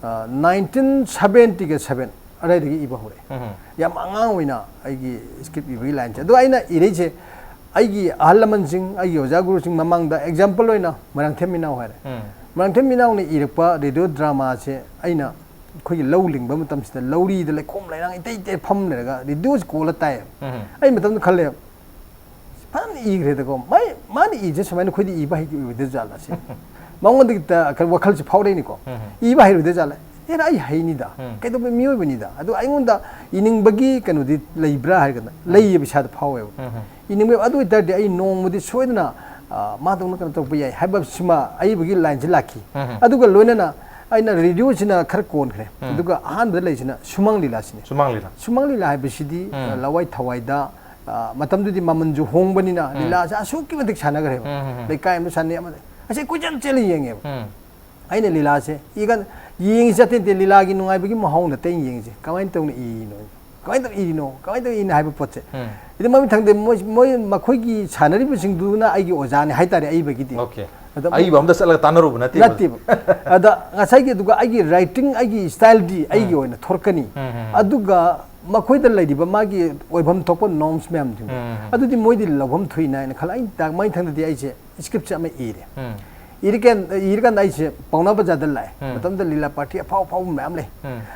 ꯑ, nineteen seventy-seven ꯑꯗꯥꯏꯗꯒꯤ ꯏꯕ ꯍꯧꯔꯛꯑꯦ꯫ ꯌꯥꯝ ꯑꯉꯥꯡ ꯑꯣꯏꯅ ꯑꯩꯒꯤ ꯁ꯭ꯀ꯭ꯔꯤꯞ ꯏꯕꯒꯤ ꯂꯥꯏꯟꯁꯦ꯫ ꯑꯗꯣ ꯑꯩꯅ ꯏꯔꯛꯏꯁꯦ ꯑꯩꯒꯤ ꯑꯍꯜ ꯂꯃꯟꯁꯤꯡ, ꯑꯩꯒꯤ ꯑꯣꯖꯥ ꯒꯨꯔꯨꯁꯤꯡ ꯃꯃꯥꯡꯗ, ꯑꯦꯛꯖꯥꯝꯄꯜ ꯑꯣꯏꯅ ꯃꯣꯏꯔꯥꯡꯊꯦꯝ ꯏꯅꯥꯎ ꯍꯥꯏꯔꯦ꯫ ꯃꯣꯏꯔꯥꯡꯊꯦꯝ ꯏꯅꯥꯎꯅ ꯏꯔꯛꯄ ꯔꯦꯗꯤꯑꯣ ꯗ꯭ꯔꯃꯥꯁꯦ ꯑꯩꯅ ꯑꯩꯈꯣꯏꯒꯤ ꯂꯧ ꯂꯤꯡꯕ ꯃꯇꯝꯁꯤꯗ ꯂꯧꯔꯤꯗ ꯂꯩꯈꯣꯝ ꯂꯩꯅꯥꯡ ꯏꯇꯩ ꯏꯇꯩ ꯐꯝ ꯂꯩꯔꯒ ꯔꯦꯗꯤꯑꯣꯁꯤ ꯀꯣꯜꯂ ꯇꯥꯏꯌꯦꯕ꯫ ꯑꯩ ꯃꯇꯝꯗ ꯈꯜꯂꯦ, ꯐꯖꯅ ꯏꯈ꯭ꯔꯦꯗꯀꯣ꯫ ꯃꯥꯏ, ꯃꯥꯅ ꯏꯁꯦ ꯁꯨꯃꯥꯏꯅ ꯑꯩꯈꯣꯏꯗꯤ ꯏꯕ ꯍꯩꯔꯣꯏꯗꯣꯏ ꯖꯥꯠꯂ ꯁꯤ꯫ ꯃꯉꯣꯟꯗꯒꯤ ꯈꯔ ꯋꯥꯈꯜꯁꯦ ꯐꯥꯎꯔꯛꯏꯅꯤꯀꯣ꯫ ꯏꯕ ꯍꯩꯔꯣꯏꯗꯣꯏ ꯖꯥꯠꯂ? ꯑꯦꯔꯥ, ꯑꯩ ꯍꯩꯅꯤꯗ꯫ ꯀꯩꯗꯧꯕ ꯃꯤꯑꯣꯏꯕꯅꯤꯗ꯫ ꯑꯗꯨ ꯑꯩꯉꯣꯟꯗ ꯏꯅꯤꯡꯕꯒꯤ ꯀꯩꯅꯣꯗꯤ ꯂꯩꯕ꯭ꯔꯥ ꯍꯥꯏꯔꯒꯅ ꯂꯩꯌꯦꯕ, ꯏꯁꯥꯗ ꯐꯥꯎꯋꯦꯕ꯫ ꯏꯅꯤꯡꯕ ꯑꯗꯨ ꯑꯣꯏꯇꯥꯔꯗꯤ ꯑꯩ ꯅꯣꯡꯃꯗꯤ ꯁꯣꯏꯗꯅ, ꯑ, ꯃꯥꯗꯧꯅ ꯀꯩꯅꯣ ꯇꯧꯔꯛꯄ ꯌꯥꯏ ꯍꯥꯏꯕꯁꯤꯃ ꯑꯏꯕꯒꯤ ꯂꯥꯏꯟꯁꯦ ꯂꯥꯛꯈꯤ꯫ ꯑꯗꯨꯒ ꯂꯣꯏꯅꯅ ꯑꯩꯅ ꯔꯦꯗꯤꯑꯣꯁꯤꯅ ꯈꯔ ꯀꯣꯟꯈ꯭ꯔꯦ꯫ ꯑꯗꯨꯒ ꯑꯍꯥꯟꯕꯗ ꯂꯩꯁꯤꯅ ꯁꯨꯃꯥꯡ ꯂꯤꯂꯥꯁꯤꯅꯤ꯫ ꯁꯨꯃꯥꯡ ꯂꯤꯂꯥ꯫ ꯁꯨꯃꯥꯡ ꯂꯤꯂꯥ ꯍꯥꯏꯕꯁꯤꯗꯤ, ꯑ, ꯂꯋꯥꯏ ꯊꯋꯥꯏꯗ, ꯑ, ꯃꯇꯝꯗꯨꯗꯤ ꯃꯃꯜꯁꯨ ꯍꯣꯡꯕꯅꯤꯅ ꯂꯤꯂꯥꯁꯦ ꯑꯁꯨꯛꯀꯤ ꯃꯇꯤꯛ ꯁꯥꯟꯅꯈ꯭ꯔꯦꯕ꯫ ꯂꯩꯀꯥꯏ ꯑꯃꯗ ꯁꯥꯟꯅꯩ, ꯑꯃꯗ ꯉꯁꯥꯏ ꯀꯣꯏꯆꯦꯜ ꯆꯦꯜꯂ ꯌꯦꯡꯉꯦꯕ꯫ ꯑꯩꯅ ꯂꯤꯂꯥꯁꯦ ꯏꯀꯥꯟ-, ꯌꯦꯡꯉꯤꯁꯦ ꯑꯇꯩ ꯅꯠꯇꯦ, ꯂꯤꯂꯥꯒꯤ ꯅꯨꯡꯉꯥꯏꯕꯒꯤ ꯃꯍꯥꯎ ꯅꯠꯇꯦ ꯑꯩꯅ ꯌꯦꯡꯉꯤꯁꯦ꯫ ꯀꯃꯥꯏꯅ ꯇꯧꯅ ꯏꯔꯤꯅꯣ? ꯀꯃꯥꯏꯅ ꯇꯧꯅ ꯏꯔꯤꯅꯣ? ꯀꯃꯥꯏꯅ ꯇꯧꯅ ꯏꯔꯤꯅꯣ ꯍꯥꯏꯕ ꯄꯣꯠꯁꯦ꯫ ꯏꯗꯤ ꯃꯃꯤꯠ ꯊꯪꯗꯦ ꯃꯣꯏ, ꯃꯣꯏ ꯃꯈꯣꯏꯒꯤ ꯁꯥꯟꯅꯔꯤꯕꯁꯤꯡꯗꯨꯅ ꯑꯩꯒꯤ ꯑꯣꯖꯥꯅꯤ ꯍꯥꯏꯇꯥꯔꯦ, ꯑꯏꯕꯒꯤꯗꯤ꯫ ꯑꯗ ꯑꯏꯕ ꯑꯝꯗ ꯆꯠꯂꯒ ꯇꯥꯟꯅꯔꯨꯕ ꯅꯠꯇꯦꯕ꯫ ꯅꯠꯇꯦꯕ꯫ ꯑꯗ ꯉꯁꯥꯏꯒꯤ, ꯑꯗꯨꯒ ꯑꯩꯒꯤ ꯔꯥꯏꯇꯤꯡ, ꯑꯩꯒꯤ ꯁ꯭ꯇꯥꯏꯜꯗꯤ ꯑꯩꯒꯤ ꯑꯣꯏꯅ ꯊꯣꯔꯛꯀꯅꯤ꯫ ꯑꯗꯨꯒ ꯃꯈꯣꯏꯗ ꯂꯩꯔꯤꯕ ꯃꯥꯒꯤ ꯑꯣꯏꯐꯝ ꯊꯣꯛꯄ ꯅꯣꯔꯝꯁ ꯃꯌꯥꯝꯁꯤꯡꯗꯣ, ꯑꯗꯨꯗꯤ ꯃꯣꯏꯗꯤ ꯂꯧꯐꯝ ꯊꯣꯛꯏꯅ ꯍꯥꯏꯅ ꯈꯜꯂꯦ꯫ ꯑꯩ ꯇꯥ-, ꯃꯩ ꯊꯪꯗꯗꯤ ꯑꯩꯁꯦ ꯁ꯭ꯀ꯭ꯔꯤꯞꯁꯦ ꯑꯃ ꯏꯔꯦ꯫ ꯏꯔꯀꯥꯟ-, ꯏꯔꯀꯥꯟꯗ ꯑꯩꯁꯦ ꯄꯥꯎꯅꯥ ꯕꯖꯥꯔꯗ ꯂꯥꯛꯑꯦ꯫ ꯃꯇꯝꯗ ꯂꯤꯂꯥ ꯄꯥꯔꯇꯤ ꯑꯐꯥꯎ ꯑꯐꯥꯎꯕ ꯃꯌꯥꯝ ꯂꯩ꯫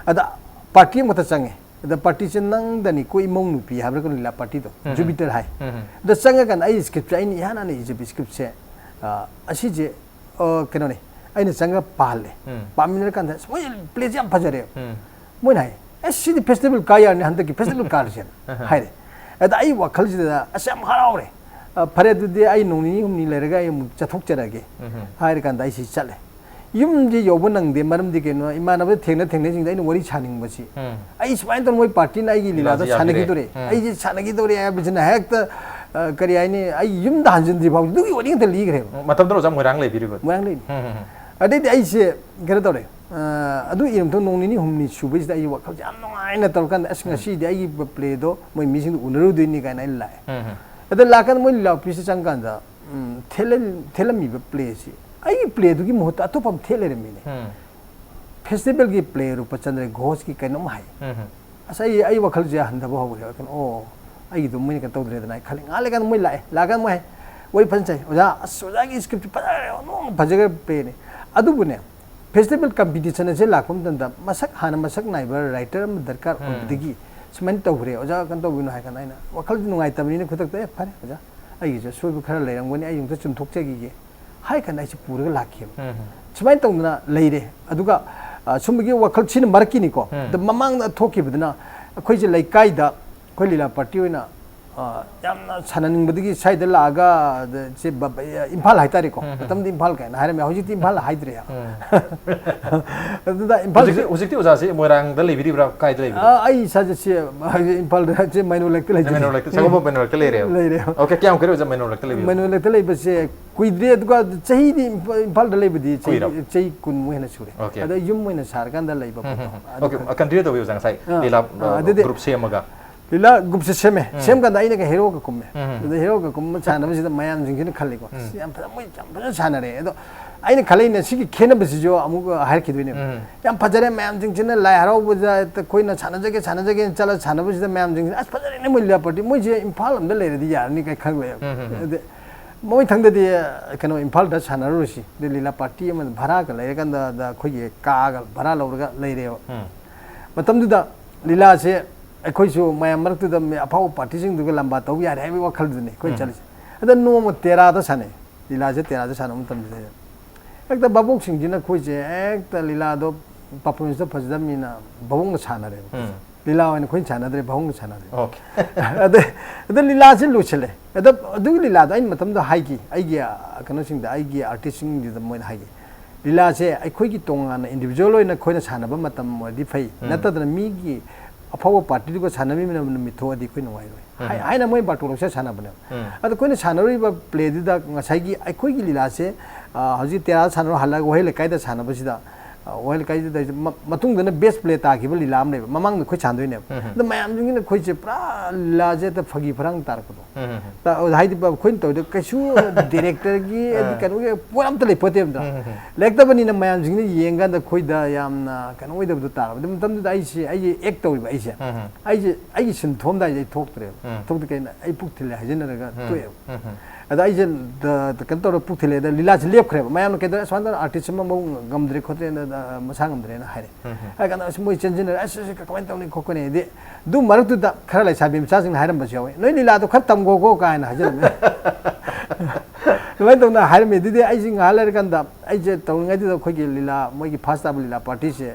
ꯑꯗ ꯄꯥꯔꯇꯤ ꯑꯃꯈꯛꯇ ꯆꯪꯉꯦ꯫ ꯑꯗ ꯄꯥꯔꯇꯤꯁꯦ ꯅꯪꯗꯅꯤꯀꯣ ꯏꯃꯧ ꯅꯨꯄꯤ ꯍꯥꯏꯕ꯭ꯔꯥ ꯀꯩꯅꯣ, ꯂꯤꯂꯥ ꯄꯥꯔꯇꯤꯗꯣ, ꯖꯨꯄꯤꯇꯔ ꯍꯥꯏ꯫ ꯑꯗ ꯆꯪꯉꯀꯥꯟꯗ ꯑꯩ ꯁ꯭ꯀ꯭ꯔꯤꯞꯁꯦ, ꯑꯩꯅ ꯏꯍꯥꯟ ꯍꯥꯟꯅ ꯏꯖꯕ ꯁ꯭ꯀ꯭ꯔꯤꯞꯁꯦ, ꯑ, ꯑꯁꯤꯁꯦ, ꯑ, ꯀꯩꯅꯣꯅꯦ, ꯑꯩꯅ ꯆꯪꯉꯒ ꯄꯥꯍꯜꯂꯦ꯫ ꯄꯥꯃꯤꯟꯅꯔꯀꯥꯟꯗ ꯑꯁ, ꯃꯣꯏ ꯄ꯭ꯂꯦꯁꯦ ꯌꯥꯝ ꯐꯖꯔꯦ꯫ ꯃꯣꯏꯅ ꯍꯥꯏ, "ꯑꯦꯁ, ꯁꯤꯗꯤ ꯐꯦꯁꯇꯤꯚꯦꯜ ꯀꯥ ꯌꯥꯔꯅꯤ, ꯍꯟꯗꯛꯀꯤ ꯐꯦꯁꯇꯤꯚꯦꯜ ꯀꯥꯔꯁꯦꯅ" ꯍꯥꯏꯔꯦ꯫ ꯑꯗ ꯑꯩ ꯋꯥꯈꯜꯁꯤꯗ ꯑꯁ, ꯌꯥꯝ ꯍꯔꯥꯎꯔꯦ꯫ "ꯑ, ꯐꯔꯦ, ꯑꯗꯨꯗꯤ ꯑꯩ ꯅꯣꯡ ꯅꯤꯅꯤ ꯍꯨꯝꯅꯤ ꯂꯩꯔꯒ ꯑꯩ ꯑꯃꯨꯛ ꯆꯠꯊꯣꯛꯆꯔꯒꯦ" ꯍꯥꯏꯔꯀꯥꯟꯗ ꯑꯩꯁꯤ ꯆꯠꯂꯦ꯫ ꯌꯨꯝꯁꯦ ꯌꯧꯕ ꯅꯪꯗꯦ꯫ ꯃꯔꯝꯗꯤ ꯀꯩꯅꯣ, ꯏꯃꯥꯟꯅꯕ ꯊꯦꯡꯅ ꯊꯦꯡꯅꯁꯤꯡꯗ ꯑꯩꯅ ꯋꯥꯔꯤ ꯁꯥꯅꯤꯡꯕꯁꯤ, ꯎꯝ꯫ ꯑꯩ ꯁꯨꯃꯥꯏꯅ ꯇꯧꯅ ꯃꯣꯏ ꯄꯥꯔꯇꯤꯅ ꯑꯩꯒꯤ ꯂꯤꯂꯥꯗꯣ ꯂꯤꯂꯥꯁꯦ ꯌꯥꯕꯤꯔꯦ꯫ ꯁꯥꯟꯅꯈꯤꯗꯣꯔꯦ, ꯎꯝ꯫ ꯑꯩꯁꯦ ꯁꯥꯟꯅꯈꯤꯗꯣꯔꯦ ꯍꯥꯏꯕꯁꯤꯅ ꯍꯦꯛꯇ, ꯑ, ꯀꯔꯤ ꯍꯥꯏꯅꯤ, ꯑꯩ ꯌꯨꯝꯗ ꯍꯟꯖꯤꯟꯗ꯭ꯔꯤ ꯐꯥꯎ ꯑꯗꯨꯒꯤ ꯋꯥꯔꯤ ꯉꯥꯛꯇ ꯂꯤꯈ꯭ꯔꯦꯕ꯫ ꯎꯝ, ꯃꯇꯝꯗꯨꯗ ꯑꯣꯖꯥ ꯃꯣꯏꯔꯥꯡ ꯂꯩꯕꯤꯔꯤꯕ? ꯃꯣꯏꯔꯥꯡ ꯂꯩꯅꯤ꯫ ꯎꯝ, ꯎꯝ, ꯎꯝ꯫ ꯑꯗꯩꯗꯤ ꯑꯩꯁꯦ ꯀꯩꯅꯣ ꯇꯧꯔꯦ, ꯑ, ꯑꯗꯨ ꯏꯔꯝꯊꯣꯛ ꯅꯣꯡ ꯅꯤꯅꯤ ꯍꯨꯝꯅꯤ ꯁꯨꯕꯩꯁꯤꯗ ꯑꯩ ꯋꯥꯈꯜꯁꯦ ꯌꯥꯝ ꯅꯨꯡꯉꯥꯏꯅ ꯇꯧꯔꯀꯥꯟꯗ, "ꯑꯁ, ꯎꯝ꯫ ꯉꯁꯤꯗꯤ ꯑꯩꯒꯤ ꯄ꯭ꯂꯦꯗꯣ ꯃꯣꯏ ꯃꯤꯁꯤꯡꯗꯣ ꯎꯅꯔꯨꯗꯣꯏꯅꯤ" ꯀꯥꯏꯅ ꯑꯩ ꯂꯥꯛꯑꯦ꯫ ꯎꯝ, ꯎꯝ꯫ ꯑꯗ ꯂꯥꯛꯀꯥꯟꯗ ꯃꯣꯏ ꯂꯤꯂꯥ ꯑꯣꯐꯤꯁꯇ ꯆꯪꯀꯥꯟꯗ, ꯎꯝ, ꯊꯦꯠꯂ-, ꯊꯦꯠꯂꯝꯃꯤꯕ ꯄ꯭ꯂꯦꯁꯤ ꯑꯩꯒꯤ ꯄ꯭ꯂꯦꯗꯨꯒꯤ ꯃꯍꯨꯠꯇ ꯑꯇꯣꯞꯄ ꯑꯃ ꯊꯦꯠ ꯂꯩꯔꯝꯃꯤꯅꯦ꯫ ꯎꯝ꯫ ꯐꯦꯁꯇꯤꯚꯦꯜꯒꯤ ꯄ꯭ꯂꯦ ꯔꯨꯄꯆꯟꯗ꯭ꯔ ꯘꯣꯁꯀꯤ ꯀꯩꯅꯣꯝ ꯍꯥꯏ꯫ ꯎꯝ, ꯎꯝ꯫ ꯑꯁ, ꯑꯩ, ꯑꯩ ꯋꯥꯈꯜꯁꯦ ꯍꯟꯊꯕ ꯍꯧꯔꯦ꯫ ꯀꯩꯅꯣ, "ꯑꯣ, ꯑꯩꯒꯤꯗꯣ ꯃꯣꯏꯅ ꯀꯩꯅꯣ ꯇꯧꯗ꯭ꯔꯦꯗꯅ" ꯑꯩ ꯈꯜꯂꯦ꯫ ꯉꯥꯏꯍꯥꯛ ꯂꯩꯀꯥꯟꯗ ꯃꯣꯏ ꯂꯥꯛꯑꯦ꯫ ꯂꯥꯛꯑꯀꯥꯟꯗ ꯃꯣꯏ ꯍꯥꯏ, ꯋꯥꯔꯤ ꯐꯖꯅ ꯁꯥꯏ꯫ "ꯑꯣꯖꯥ, ꯑꯁ, ꯑꯣꯖꯥꯒꯤ ꯁ꯭ꯀ꯭ꯔꯤꯞꯇꯨ ꯐꯖꯈ꯭ꯔꯦ, ꯑꯣꯟꯊꯣꯛꯅ ꯐꯖꯈ꯭ꯔꯕ ꯄ꯭ꯂꯦꯅꯤ"꯫ ꯑꯗꯨꯕꯨꯅꯦ, ꯐꯦꯁꯇꯤꯚꯦꯜ ꯀꯝꯄꯤꯇꯤꯁꯟ ꯑꯁꯦ ꯂꯥꯛꯄ ꯃꯇꯝꯗ ꯃꯁꯛ ꯍꯥꯟꯅ ꯃꯁꯛ ꯅꯥꯏꯕ ꯔꯥꯏꯇꯔ ꯑꯃ ꯗꯔꯀꯥꯔ ꯎꯝ꯫ ꯑꯣꯏꯕꯗꯒꯤ ꯁꯨꯃꯥꯏꯅ ꯇꯧꯈ꯭ꯔꯦ꯫ "ꯑꯣꯖꯥ, ꯀꯩꯅꯣ ꯇꯧꯕꯤꯅꯣ" ꯍꯥꯏ ꯀꯥꯟꯗ ꯑꯩꯅ ꯋꯥꯈꯜꯗꯤ ꯅꯨꯡꯉꯥꯏꯇꯕꯅꯤꯅ ꯈꯨꯗꯛꯇ, "ꯑꯦ, ꯐꯔꯦ ꯑꯣꯖꯥ, ꯑꯩꯒꯤꯁꯨ ꯑꯁꯣꯏꯕ ꯈꯔ ꯂꯩꯔꯝꯒꯅꯤ, ꯑꯩ ꯑꯃꯨꯛꯇ ꯆꯨꯝꯊꯣꯛꯆꯈꯤꯒꯦ" ꯍꯥꯏ ꯀꯥꯟꯗ ꯑꯩꯁꯦ ꯄꯨꯔꯒ ꯂꯥꯛꯈꯤꯕ꯫ ꯎꯝ꯫ ꯁꯨꯃꯥꯏꯅ ꯇꯧꯗꯅ ꯂꯩꯔꯦ꯫ ꯑꯗꯨꯒ, ꯑ, ꯁꯨꯝꯕꯒꯤ ꯋꯥꯈꯜ ꯁꯤꯅ ꯃꯔꯛꯀꯤꯅꯤꯀꯣ꯫ ꯎꯝ꯫ ꯑꯗ ꯃꯃꯥꯡꯗ ꯊꯣꯛꯈꯤꯕꯗꯨꯅ ꯑꯩꯈꯣꯏꯁꯦ ꯂꯩꯀꯥꯏꯗ ꯑꯩꯈꯣꯏ ꯂꯤꯂꯥ ꯄꯥꯔꯇꯤ ꯑꯣꯏꯅ, ꯑ, ꯌꯥꯝꯅ ꯁꯥꯟꯅꯅꯤꯡꯕꯗꯒꯤ ꯁ꯭ꯋꯥꯏꯗ ꯂꯥꯛꯑꯒ, ꯑꯗ ꯁꯤ ꯕ-, ꯕ-, ꯏꯝꯐꯥꯜ ꯍꯥꯏꯇꯥꯔꯦꯀꯣ꯫ ꯎꯝ, ꯎꯝ꯫ ꯃꯇꯝꯗꯤ ꯏꯝꯐꯥꯜ ꯀꯥꯏꯅ ꯍꯥꯏꯔꯝꯃꯦ, ꯍꯧꯖꯤꯛꯇꯤ ꯏꯝꯐꯥꯜ ꯍꯥꯏꯗ꯭ꯔꯦ꯫ ꯎꯝ꯫ ꯑꯗꯨꯗ ꯏꯝꯐꯥꯜ ꯍꯧꯖꯤꯛꯇꯤ, ꯍꯧꯖꯤꯛꯇꯤ ꯑꯣꯖꯥꯁꯤ ꯃꯣꯏꯔꯥꯡꯗ ꯂꯩꯕꯤꯔꯤꯕ꯭ꯔꯥ, ꯀꯥꯏꯗ ꯂꯩꯕꯤꯔꯤꯕ꯭ꯔꯥ? ꯑ, ꯑꯩ ꯏꯁꯥꯁꯦ ꯁꯤ, ꯏꯝꯐꯥꯜꯗ ꯁꯤ ꯃꯩꯅꯣ ꯂꯩꯔꯛꯇ ꯂꯩꯖꯩ꯫ ꯃꯩꯅꯣ ꯂꯩꯔꯛꯇ, ꯁꯒꯣꯜꯕꯟ ꯃꯩꯅꯣ ꯂꯩꯔꯛꯇ ꯂꯩꯔꯦꯕ? ꯂꯩꯔꯦ꯫ ꯑꯣꯀꯦ, ꯀꯌꯥꯝ ꯀꯨꯏꯔꯦ ꯑꯣꯖꯥ ꯃꯩꯅꯣ ꯂꯩꯔꯛꯇ ꯂꯩꯕꯤꯕ? ꯃꯩꯅꯣ ꯂꯩꯔꯛꯇ ꯂꯩꯕꯁꯦ ꯀꯨꯏꯗ꯭ꯔꯤ, ꯑꯗꯨꯒ ꯆꯍꯤꯗꯤ ꯏꯝꯐꯥ-, ꯏꯝꯐꯥꯜꯗ ꯂꯩꯕꯗꯤ ꯆꯍꯤ, ꯀꯨꯏꯔꯕ? ꯆꯍꯤ ꯀꯨꯟꯃꯨꯛ ꯍꯦꯟꯅ ꯁꯨꯔꯦ꯫ ꯑꯣꯀꯦ꯫ ꯑꯗ ꯌꯨꯝ ꯑꯣꯏꯅ ꯁꯥꯔꯀꯥꯟꯗ ꯂꯩꯕ ꯎꯝ, ꯎꯝ, ꯃꯐꯝꯗꯣ꯫ ꯎꯝ꯫ ꯑꯗꯨ ꯑꯣꯀꯦ, ꯈꯛ-, continue ꯇꯧꯕꯤꯌꯨ ꯑꯣꯖꯥ, ꯉꯁꯥꯏ ꯑꯥ, ꯂꯤꯂꯥ, ꯑꯥ, ꯑ, ꯑꯗꯨꯗꯤ group ꯁꯦꯝꯃꯒ꯫ ꯂꯤꯂꯥ group ꯁꯦ ꯁꯦꯝꯃꯦ꯫ ꯎꯝ꯫ ꯁꯦꯝꯀꯥꯟꯗ ꯑꯩꯅꯒ ꯍꯦꯔꯣꯒ ꯀꯨꯝꯃꯦ꯫ ꯎꯝ, ꯎꯝ꯫ ꯑꯗ ꯍꯦꯔꯣꯒ ꯀꯨꯝꯕ ꯁꯥꯟꯅꯕꯁꯤꯗ ꯃꯌꯥꯝꯁꯤꯡꯁꯤꯅ ꯈꯜꯂꯤꯀꯣ, ꯎꯝ꯫ "ꯑꯁ, ꯌꯥꯝ ꯐꯖ-, ꯃꯣꯏ ꯌꯥꯝ ꯐꯖꯅ ꯁꯥꯟꯅꯔꯦ"꯫ ꯑꯗꯣ ꯑꯩꯅ ꯈꯜꯂꯛꯏꯅ ꯁꯤꯒꯤ ꯈꯦꯠꯅꯕꯁꯤꯁꯨ ꯑꯃꯨꯛ ꯍꯥꯏꯔꯛꯈꯤꯗꯣꯏꯅꯦꯕ꯫ ꯎꯝ꯫ "ꯌꯥꯝ ꯐꯖꯔꯦ, ꯃꯌꯥꯝꯁꯤꯡꯁꯤꯅ ꯂꯥꯏ ꯍꯔꯥꯎꯕꯗ ꯑꯩꯈꯣꯏꯅ ꯁꯥꯟꯅꯖꯒꯦ, ꯁꯥꯟꯅꯖꯒꯦꯅ ꯆꯠꯂ ꯁꯥꯟꯅꯕꯁꯤꯗ ꯃꯌꯥꯝꯁꯤꯡꯁꯤꯅ, 'ꯑꯁ, ꯐꯖꯔꯦꯅꯦ ꯃꯣꯏ ꯂꯤꯂꯥ ꯄꯥꯔꯇꯤ, ꯃꯣꯏꯁꯦ ꯏꯝꯐꯥꯜ ꯑꯝꯗ ꯂꯩꯔꯗꯤ ꯌꯥꯔꯅꯤ' ꯀꯥꯏ ꯈꯜꯂꯛꯑꯦꯕ꯫ ꯎꯝ, ꯎꯝ, ꯎꯝ꯫ ꯑꯗ ꯃꯊꯪꯗꯗꯤ, ꯀꯩꯅꯣ, ꯏꯝꯐꯥꯜꯗ ꯁꯥꯟꯅꯔꯨꯔꯁꯤ, ꯑꯗꯩ ꯂꯤꯂꯥ ꯄꯥꯔꯇꯤ ꯑꯃ ꯚꯔꯥꯒ ꯂꯩꯔꯀꯥꯟꯗ, ꯑꯗ ꯑꯩꯈꯣꯏꯒꯤ ꯀꯥꯒ ꯚꯔꯥ ꯂꯧꯔꯒ ꯂꯩꯔꯦꯕ꯫ ꯎꯝ꯫ ꯃꯇꯝꯗꯨꯗ ꯂꯤꯂꯥꯁꯦ ꯑꯩꯈꯣꯏꯁꯨ ꯃꯌꯥꯝ ꯃꯔꯛꯇꯨꯗ ꯃꯤ ꯑꯐꯥꯎꯕ ꯄꯥꯔꯇꯤꯁꯤꯡꯗꯨꯒ ꯂꯝꯕꯥ ꯇꯧꯕ ꯌꯥꯔꯦ ꯍꯥꯏꯕꯒꯤ ꯋꯥꯈꯜꯗꯨꯅꯤ ꯑꯩꯈꯣꯏ ꯎꯝ꯫ ꯆꯠꯂꯤꯁꯦ꯫ ꯑꯗ ꯅꯣꯡꯃ ꯇꯦꯔꯥꯗ ꯁꯥꯟꯅꯩ꯫ ꯂꯤꯂꯥꯁꯦ ꯇꯦꯔꯥꯗ ꯁꯥꯟꯅꯕ ꯃꯇꯝꯁꯤꯗ ꯍꯦꯛꯇ ꯚꯥꯕꯣꯛꯁꯤꯡꯁꯤꯅ ꯑꯩꯈꯣꯏꯁꯦ ꯍꯦꯛꯇ ꯂꯤꯂꯥꯗꯣ performance ꯇꯣ ꯐꯖꯗꯕꯅꯤꯅ ꯚꯥꯕꯣꯛꯅ ꯁꯥꯟꯅꯔꯦꯕ꯫ ꯎꯝ꯫ ꯂꯤꯂꯥ ꯑꯣꯏꯅ ꯑꯩꯈꯣꯏꯅ ꯁꯥꯟꯅꯗ꯭ꯔꯦ, ꯚꯥꯕꯣꯛꯅ ꯁꯥꯟꯅꯔꯦ꯫ ꯑꯣꯀꯦ꯫ ꯑꯗ, ꯑꯗ ꯂꯤꯂꯥꯁꯦ ꯂꯣꯏꯁꯤꯜꯂꯦ꯫ ꯑꯗ ꯑꯗꯨꯒꯤ ꯂꯤꯂꯥꯗꯣ ꯑꯩꯅ ꯃꯇꯝꯗ ꯍꯥꯏꯈꯤ, ꯑꯩꯒꯤ, ꯑ, ꯀꯩꯅꯣꯁꯤꯡꯗ, ꯑꯩꯒꯤ artist ꯁꯤꯡꯗꯨꯗ ꯃꯣꯏꯅ ꯍꯥꯏꯈꯤ, ꯂꯤꯂꯥꯁꯦ ꯑꯩꯈꯣꯏꯒꯤ ꯇꯣꯉꯥꯟꯅ individual ꯑꯣꯏꯅ ꯑꯩꯈꯣꯏꯅ ꯁꯥꯟꯅꯕ ꯃꯇꯝ ꯑꯣꯏꯔꯗꯤ ꯐꯩ꯫ ꯎꯝ꯫ ꯅꯠꯇꯗꯅ ꯃꯤꯒꯤ ꯑꯐꯥꯎꯕ partyꯗꯨꯒ ꯁꯥꯟꯅꯃꯤꯟꯅꯕ ꯅꯨꯃꯤꯠ ꯊꯣꯛꯑꯗꯤ ꯑꯩꯈꯣꯏ ꯅꯨꯡꯉꯥꯏꯔꯣꯏ꯫ ꯎꯝ꯫ ꯍꯥꯏ-, ꯍꯥꯏꯅ ꯃꯣꯏ ꯕꯥꯔꯇꯣꯟ ꯂꯧꯁꯦ ꯁꯥꯟꯅꯕꯅꯦꯕ꯫ ꯎꯝ꯫ ꯑꯗꯣ ꯑꯩꯈꯣꯏꯅ ꯁꯥꯟꯅꯔꯤꯕ playꯗꯨꯗ ꯉꯁꯥꯏꯒꯤ ꯑꯩꯈꯣꯏꯒꯤ ꯂꯤꯂꯥꯁꯦ, ꯑ, ꯍꯧꯖꯤꯛ ꯇꯦꯔꯥꯗ ꯁꯥꯟꯅꯔꯣ ꯍꯜꯂꯒ ꯋꯥꯍꯦꯡ ꯂꯩꯀꯥꯏꯗ ꯁꯥꯟꯅꯕꯁꯤꯗ, ꯑ, ꯋꯥꯍꯦꯡ ꯂꯩꯀꯥꯏꯗꯨꯗ ꯃ-, ꯃꯇꯨꯡꯗꯅ best play ꯇꯥꯈꯤꯕ ꯂꯤꯂꯥ ꯑꯃ ꯂꯩꯕ꯫ ꯃꯃꯥꯡꯗ ꯑꯩꯈꯣꯏ ꯁꯥꯟꯅꯗꯣꯏꯅꯦꯕ꯫ ꯎꯝ꯫ ꯑꯗꯣ ꯃꯌꯥꯝꯁꯤꯡꯁꯤꯅ ꯑꯩꯈꯣꯏꯁꯦ ꯄꯨꯔꯥ ꯂꯤꯂꯥꯁꯦ ꯍꯦꯛꯇ ꯐꯥꯒꯤ ꯐꯔꯥꯡ ꯇꯥꯔꯛꯄꯗꯣ꯫ ꯎꯝ꯫ ꯇ-, ꯍꯥꯏꯗꯤ ꯑꯩꯈꯣꯏꯅ ꯇꯧꯔꯤꯗꯣ ꯀꯩꯁꯨ directorꯒꯤ ꯍꯥꯏꯗꯤ ꯑꯥ꯫ ꯀꯩꯅꯣꯒꯤ ꯄꯣꯠ ꯑꯝꯇ ꯂꯩꯄꯣꯠꯇꯦꯕ꯫ ꯎꯝ, ꯎꯝ, ꯎꯝ꯫ ꯂꯩꯔꯛꯇꯕꯅꯤꯅ ꯃꯌꯥꯝꯁꯤꯡꯅ ꯌꯦꯡꯀꯥꯟꯗ ꯑꯩꯈꯣꯏꯗ ꯌꯥꯝꯅ ꯀꯩꯅꯣ ꯑꯣꯏꯗꯕꯗꯣ ꯇꯥꯔꯕ꯫ ꯑꯗꯨ ꯃꯇꯝꯗꯨꯗ ꯑꯩꯁꯦ, ꯑꯩꯒꯤ act ꯇꯧꯔꯤꯕ ꯑꯩꯁꯦ, ꯎꯝ, ꯎꯝ꯫ ꯑꯩꯁꯦ, ꯑꯩꯒꯤ ꯁꯤꯟ ꯊꯣꯛꯑꯝꯗꯥꯏꯁꯦ ꯑꯩ ꯊꯣꯛꯇ꯭ꯔꯦꯕ꯫ ꯎꯝ꯫ ꯊꯣꯛꯇꯦ ꯀꯩꯅꯣ, ꯑꯩ ꯄꯨꯛ ꯊꯤꯜꯂꯦ ꯍꯥꯏꯖꯤꯟꯅꯔꯒ ꯎꯝ꯫ ꯇꯣꯛꯑꯦꯕ꯫ ꯎꯝ, ꯎꯝ꯫ ꯑꯗ ꯑꯩꯁꯦ ꯗ-, ꯗ-, ꯀꯩꯅꯣ ꯇꯧꯔ ꯄꯨꯛ ꯊꯤꯜꯂꯦ꯫ ꯑꯗ ꯂꯤꯂꯥꯁꯦ ꯂꯦꯞꯈ꯭ꯔꯦꯕ꯫ ꯃꯌꯥꯝꯅ ꯀꯩꯗꯧꯔꯦ, "ꯑꯁꯨꯃꯥꯏꯅ ꯇꯧꯔ artist ꯑꯃ ꯃꯑꯣꯡ ꯉꯝꯗ꯭ꯔꯦ ꯈꯣꯠꯇ꯭ꯔꯦꯅ, ꯑ, ꯃꯁꯥ ꯉꯝꯗ꯭ꯔꯦꯅ" ꯍꯥꯏꯔꯦ꯫ ꯎꯝ, ꯎꯝ꯫ ꯍꯥꯏ ꯀꯥꯟꯗ ꯑꯁ ꯃꯣꯏ ꯆꯦꯟꯁꯤꯟꯅꯔꯦ, "ꯑꯁ, ꯑꯁ, ꯀꯃꯥꯏꯅ ꯇꯧꯅꯤ ꯈꯣꯠꯀꯅꯤ?" ꯍꯥꯏꯗꯤ ꯑꯗꯨ ꯃꯔꯛꯇꯨꯗ ꯈꯔ ꯂꯩꯁꯥꯕꯤ ꯃꯆꯥꯁꯤꯡꯅ ꯍꯥꯏꯔꯝꯕꯁꯨ ꯌꯥꯎꯋꯤ, "ꯅꯣꯏ ꯂꯤꯂꯥꯗꯣ ꯈꯔ ꯇꯝꯒꯣꯀꯣ" ꯀꯥꯏꯅ ꯍꯥꯏꯖꯜꯂꯝꯃꯦ꯫ ꯑꯗꯨꯃꯥꯏꯅ ꯇꯧꯅ ꯍꯥꯏꯔꯝꯃꯦ꯫ ꯑꯗꯨꯗꯤ ꯑꯩꯁꯦ ꯉꯥꯏꯍꯥꯛ ꯂꯩꯔꯀꯥꯟꯗ ꯑꯩꯁꯦ ꯇꯧꯔꯤꯉꯩꯗꯨꯗ ꯑꯩꯈꯣꯏꯒꯤ ꯂꯤꯂꯥ, ꯃꯣꯏꯒꯤ first ꯇꯥꯕ ꯂꯤꯂꯥ partyꯁꯦ,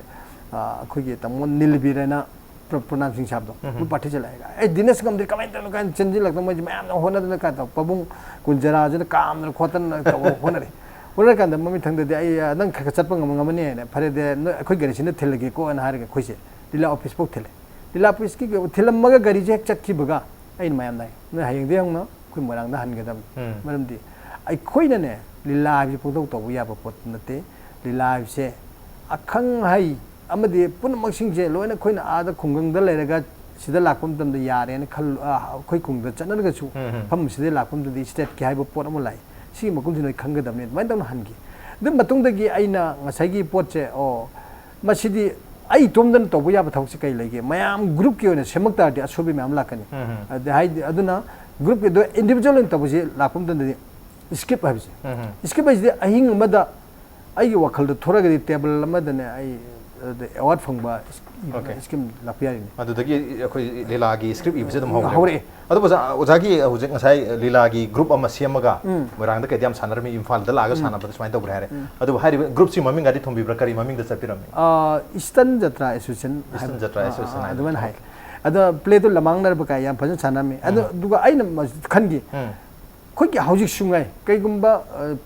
ꯑ, ꯑꯩꯈꯣꯏꯒꯤ ꯇꯥꯃꯣ ꯅꯤꯜꯕꯤꯔꯅ ꯄ꯭ꯔ-, ꯄ꯭ꯔꯅꯥꯝ ꯁꯤꯡ ꯁꯥꯕꯗꯣ, ꯎꯝ꯫ ꯑꯗꯨ partyꯁꯦ ꯂꯥꯛꯑꯦ꯫ "ꯑꯦ, ꯗꯤꯅꯦꯁ ꯉꯝꯗ꯭ꯔꯦ, ꯀꯃꯥꯏꯅ ꯇꯧꯔꯤꯅꯣ?" ꯀꯥꯏꯅ ꯆꯦꯟꯁꯤꯜꯂꯛꯇꯅ ꯃꯣꯏꯁꯦ ꯃꯌꯥꯝꯅ ꯍꯣꯠꯅꯗꯅ ꯀꯥꯏ ꯇꯧ-, ꯄꯥꯕꯨꯡ ꯀꯨꯟꯖꯔꯥꯁꯤꯅ ꯀꯥꯝꯗꯅ ꯈꯣꯠꯇꯅ ꯇꯧꯕ ꯍꯣꯠꯅꯔꯦ꯫ ꯍꯣꯠꯅꯔꯀꯥꯟꯗ ꯃꯃꯤꯠ ꯊꯪꯗꯗꯤ ꯑꯩ, ꯑ, "ꯅꯪ ꯈꯔ ꯈꯔ ꯆꯠꯄ ꯉꯝꯃ-, ꯉꯝꯃꯅꯤ" ꯍꯥꯏꯅ, "ꯐꯔꯦꯗꯤ ꯅꯣꯏ ꯑꯩꯈꯣꯏ ꯒꯥꯔꯤꯁꯤꯅ ꯊꯤꯜꯂꯒꯦꯀꯣ" ꯍꯥꯏꯅ ꯍꯥꯏꯔꯒ ꯑꯩꯈꯣꯏꯁꯦ ꯂꯤꯂꯥ officeꯐꯥꯎ ꯊꯤꯜꯂꯦ꯫ ꯂꯤꯂꯥ officeꯀꯤ ꯊꯤꯜꯂꯝꯃꯒ ꯒꯥꯔꯤꯁꯦ ꯍꯦꯛ ꯆꯠꯈꯤꯕꯒ ꯑꯩꯅ ꯃꯌꯥꯝꯗ ꯍꯥꯏ, "ꯅꯣꯏ ꯍꯌꯦꯡꯗꯒꯤ ꯍꯧꯅ ꯑꯩꯈꯣꯏ ꯃꯣꯏꯔꯥꯡꯗ ꯍꯟꯒꯗꯕꯅꯤ"꯫ ꯎꯝ꯫ ꯃꯔꯝꯗꯤ ꯑꯩꯈꯣꯏꯅꯅꯦ, ꯂꯤꯂꯥ ꯍꯥꯏꯕꯁꯤ ꯄꯪꯇꯧ ꯇꯧꯕ ꯌꯥꯕ ꯄꯣꯠ ꯅꯠꯇꯦ꯫ ꯂꯤꯂꯥ ꯍꯥꯏꯕꯁꯦ ꯑꯈꯪ ꯑꯍꯩ ꯑꯃꯗꯤ ꯄꯨꯝꯅꯃꯛꯁꯤꯡꯁꯦ ꯂꯣꯏꯅ ꯑꯩꯈꯣꯏꯅ ꯑꯥꯗ ꯈꯨꯡꯒꯪꯗ ꯂꯩꯔꯒ ꯁꯤꯗ ꯂꯥꯛꯄ ꯃꯇꯝꯗ ꯌꯥꯔꯦꯅ ꯈꯜ-, ꯑ, ꯑꯩꯈꯣꯏ ꯈꯨꯡꯒꯪꯗ ꯆꯠꯅꯔꯒꯁꯨ ꯎꯝ, ꯎꯝ꯫ ꯃꯐꯝ ꯑꯁꯤꯗ ꯂꯥꯛꯄ ꯃꯇꯝꯗ stateꯀꯤ ꯍꯥꯏꯕ ꯄꯣꯠ ꯑꯃ ꯂꯥꯛꯏ꯫ ꯁꯤꯒꯤ ꯃꯒꯨꯟꯁꯤ ꯅꯣꯏ ꯈꯪꯒꯗꯕꯅꯤ꯫ ꯑꯗꯨꯃꯥꯏꯅ ꯇꯧꯅ ꯍꯟꯈꯤ꯫ ꯑꯗꯨ ꯃꯇꯨꯡꯗꯒꯤ ꯑꯩꯅ ꯉꯁꯥꯏꯒꯤ ꯄꯣꯠꯁꯦ, ꯑꯣ, ꯃꯁꯤꯗꯤ ꯑꯩ ꯏꯇꯣꯝꯗꯅ ꯇꯧꯕ ꯌꯥꯕ ꯊꯕꯛꯁꯦ ꯀꯩ ꯂꯩꯒꯦ? ꯃꯌꯥꯝ groupꯀꯤ ꯑꯣꯏꯅ ꯁꯦꯝꯃꯛ ꯇꯥꯔꯗꯤ ꯑꯁꯣꯏꯕ ꯃꯌꯥꯝ ꯂꯥꯛꯀꯅꯤ꯫ ꯎꯝ, ꯎꯝ꯫ ꯑꯗ ꯍꯥꯏꯗꯤ, ꯑꯗꯨꯅ groupꯀꯤ ꯑꯗꯣ individual ꯑꯣꯏꯅ ꯇꯧꯕꯁꯤ ꯂꯥꯛꯄ ꯃꯇꯝꯗꯗꯤ script ꯍꯥꯏꯕꯁꯦ, ꯎꯝ, ꯎꯝ꯫ Script ꯍꯥꯏꯁꯤꯗꯤ ꯑꯍꯤꯡ ꯑꯃꯗ ꯑꯩꯒꯤ ꯋꯥꯈꯜꯗ ꯊꯣꯔꯛꯑꯒꯗꯤ table ꯑꯃꯗꯅꯦ ꯑꯩ ꯑꯗ award ꯐꯪꯕ ꯏꯁ-, OK꯫ Script ꯂꯥꯛꯄ ꯌꯥꯔꯤꯅꯤ꯫ ꯑꯗꯨꯗꯒꯤ ꯑꯩꯈꯣꯏ ꯂꯤꯂꯥꯒꯤ script ꯏꯕꯁꯦ ꯑꯗꯨꯝ ꯍꯧꯔꯦ꯫ ꯍꯧꯔꯛꯑꯦ꯫ ꯑꯗꯨ ꯑꯣꯖꯥ, ꯑꯣꯖꯥꯒꯤ ꯍꯧꯖꯤꯛ ꯉꯁꯥꯏ ꯂꯤꯂꯥꯒꯤ group ꯑꯃ ꯁꯦꯝꯃꯒ ꯎꯝ꯫ ꯃꯣꯏꯔꯥꯡꯗ ꯀꯩꯗ ꯌꯥꯝ ꯁꯥꯟꯅꯔꯝꯃꯤ, ꯏꯝꯐꯥꯜꯗ ꯂꯥꯛꯑꯒ ꯎꯝ꯫ ꯁꯥꯟꯅꯕꯗ ꯁꯨꯃꯥꯏꯅ ꯇꯧꯈ꯭ꯔꯦ ꯍꯥꯏꯔꯦ꯫ ꯎꯝ꯫ ꯑꯗꯨꯕꯨ ꯍꯥꯏꯔꯤꯕ groupꯁꯤ ꯃꯃꯤꯡꯒꯗꯤ ꯊꯣꯟꯕꯤꯕ꯭ꯔꯥ? ꯀꯔꯤ ꯃꯃꯤꯡꯗ ꯆꯠꯄꯤꯔꯝꯃꯤ? ꯑꯥ, Eastern Jatra Association Eastern ꯍꯥꯏꯕ꯫ Jatra ꯑꯥ, Association ꯑꯥ, ꯍꯥꯏꯅ꯫ ꯑꯗꯨꯃꯥꯏꯅ ꯍꯥꯏ꯫ OK꯫ ꯑꯗꯣ playꯗꯣ ꯂꯃꯥꯡꯅꯔꯕ ꯀꯥꯏ ꯌꯥꯝ ꯐꯖꯅ ꯁꯥꯟꯅꯔꯝꯃꯤ꯫ ꯑꯗꯣ ꯎꯝ꯫ ꯑꯗꯨꯒ ꯑꯩꯅ ꯃꯁ-, ꯈꯟꯈꯤ꯫ ꯎꯝ꯫ ꯑꯩꯈꯣꯏꯒꯤ ꯍꯧꯖꯤꯛꯁꯨ ꯉꯥꯏ, ꯀꯩꯒꯨꯝꯕ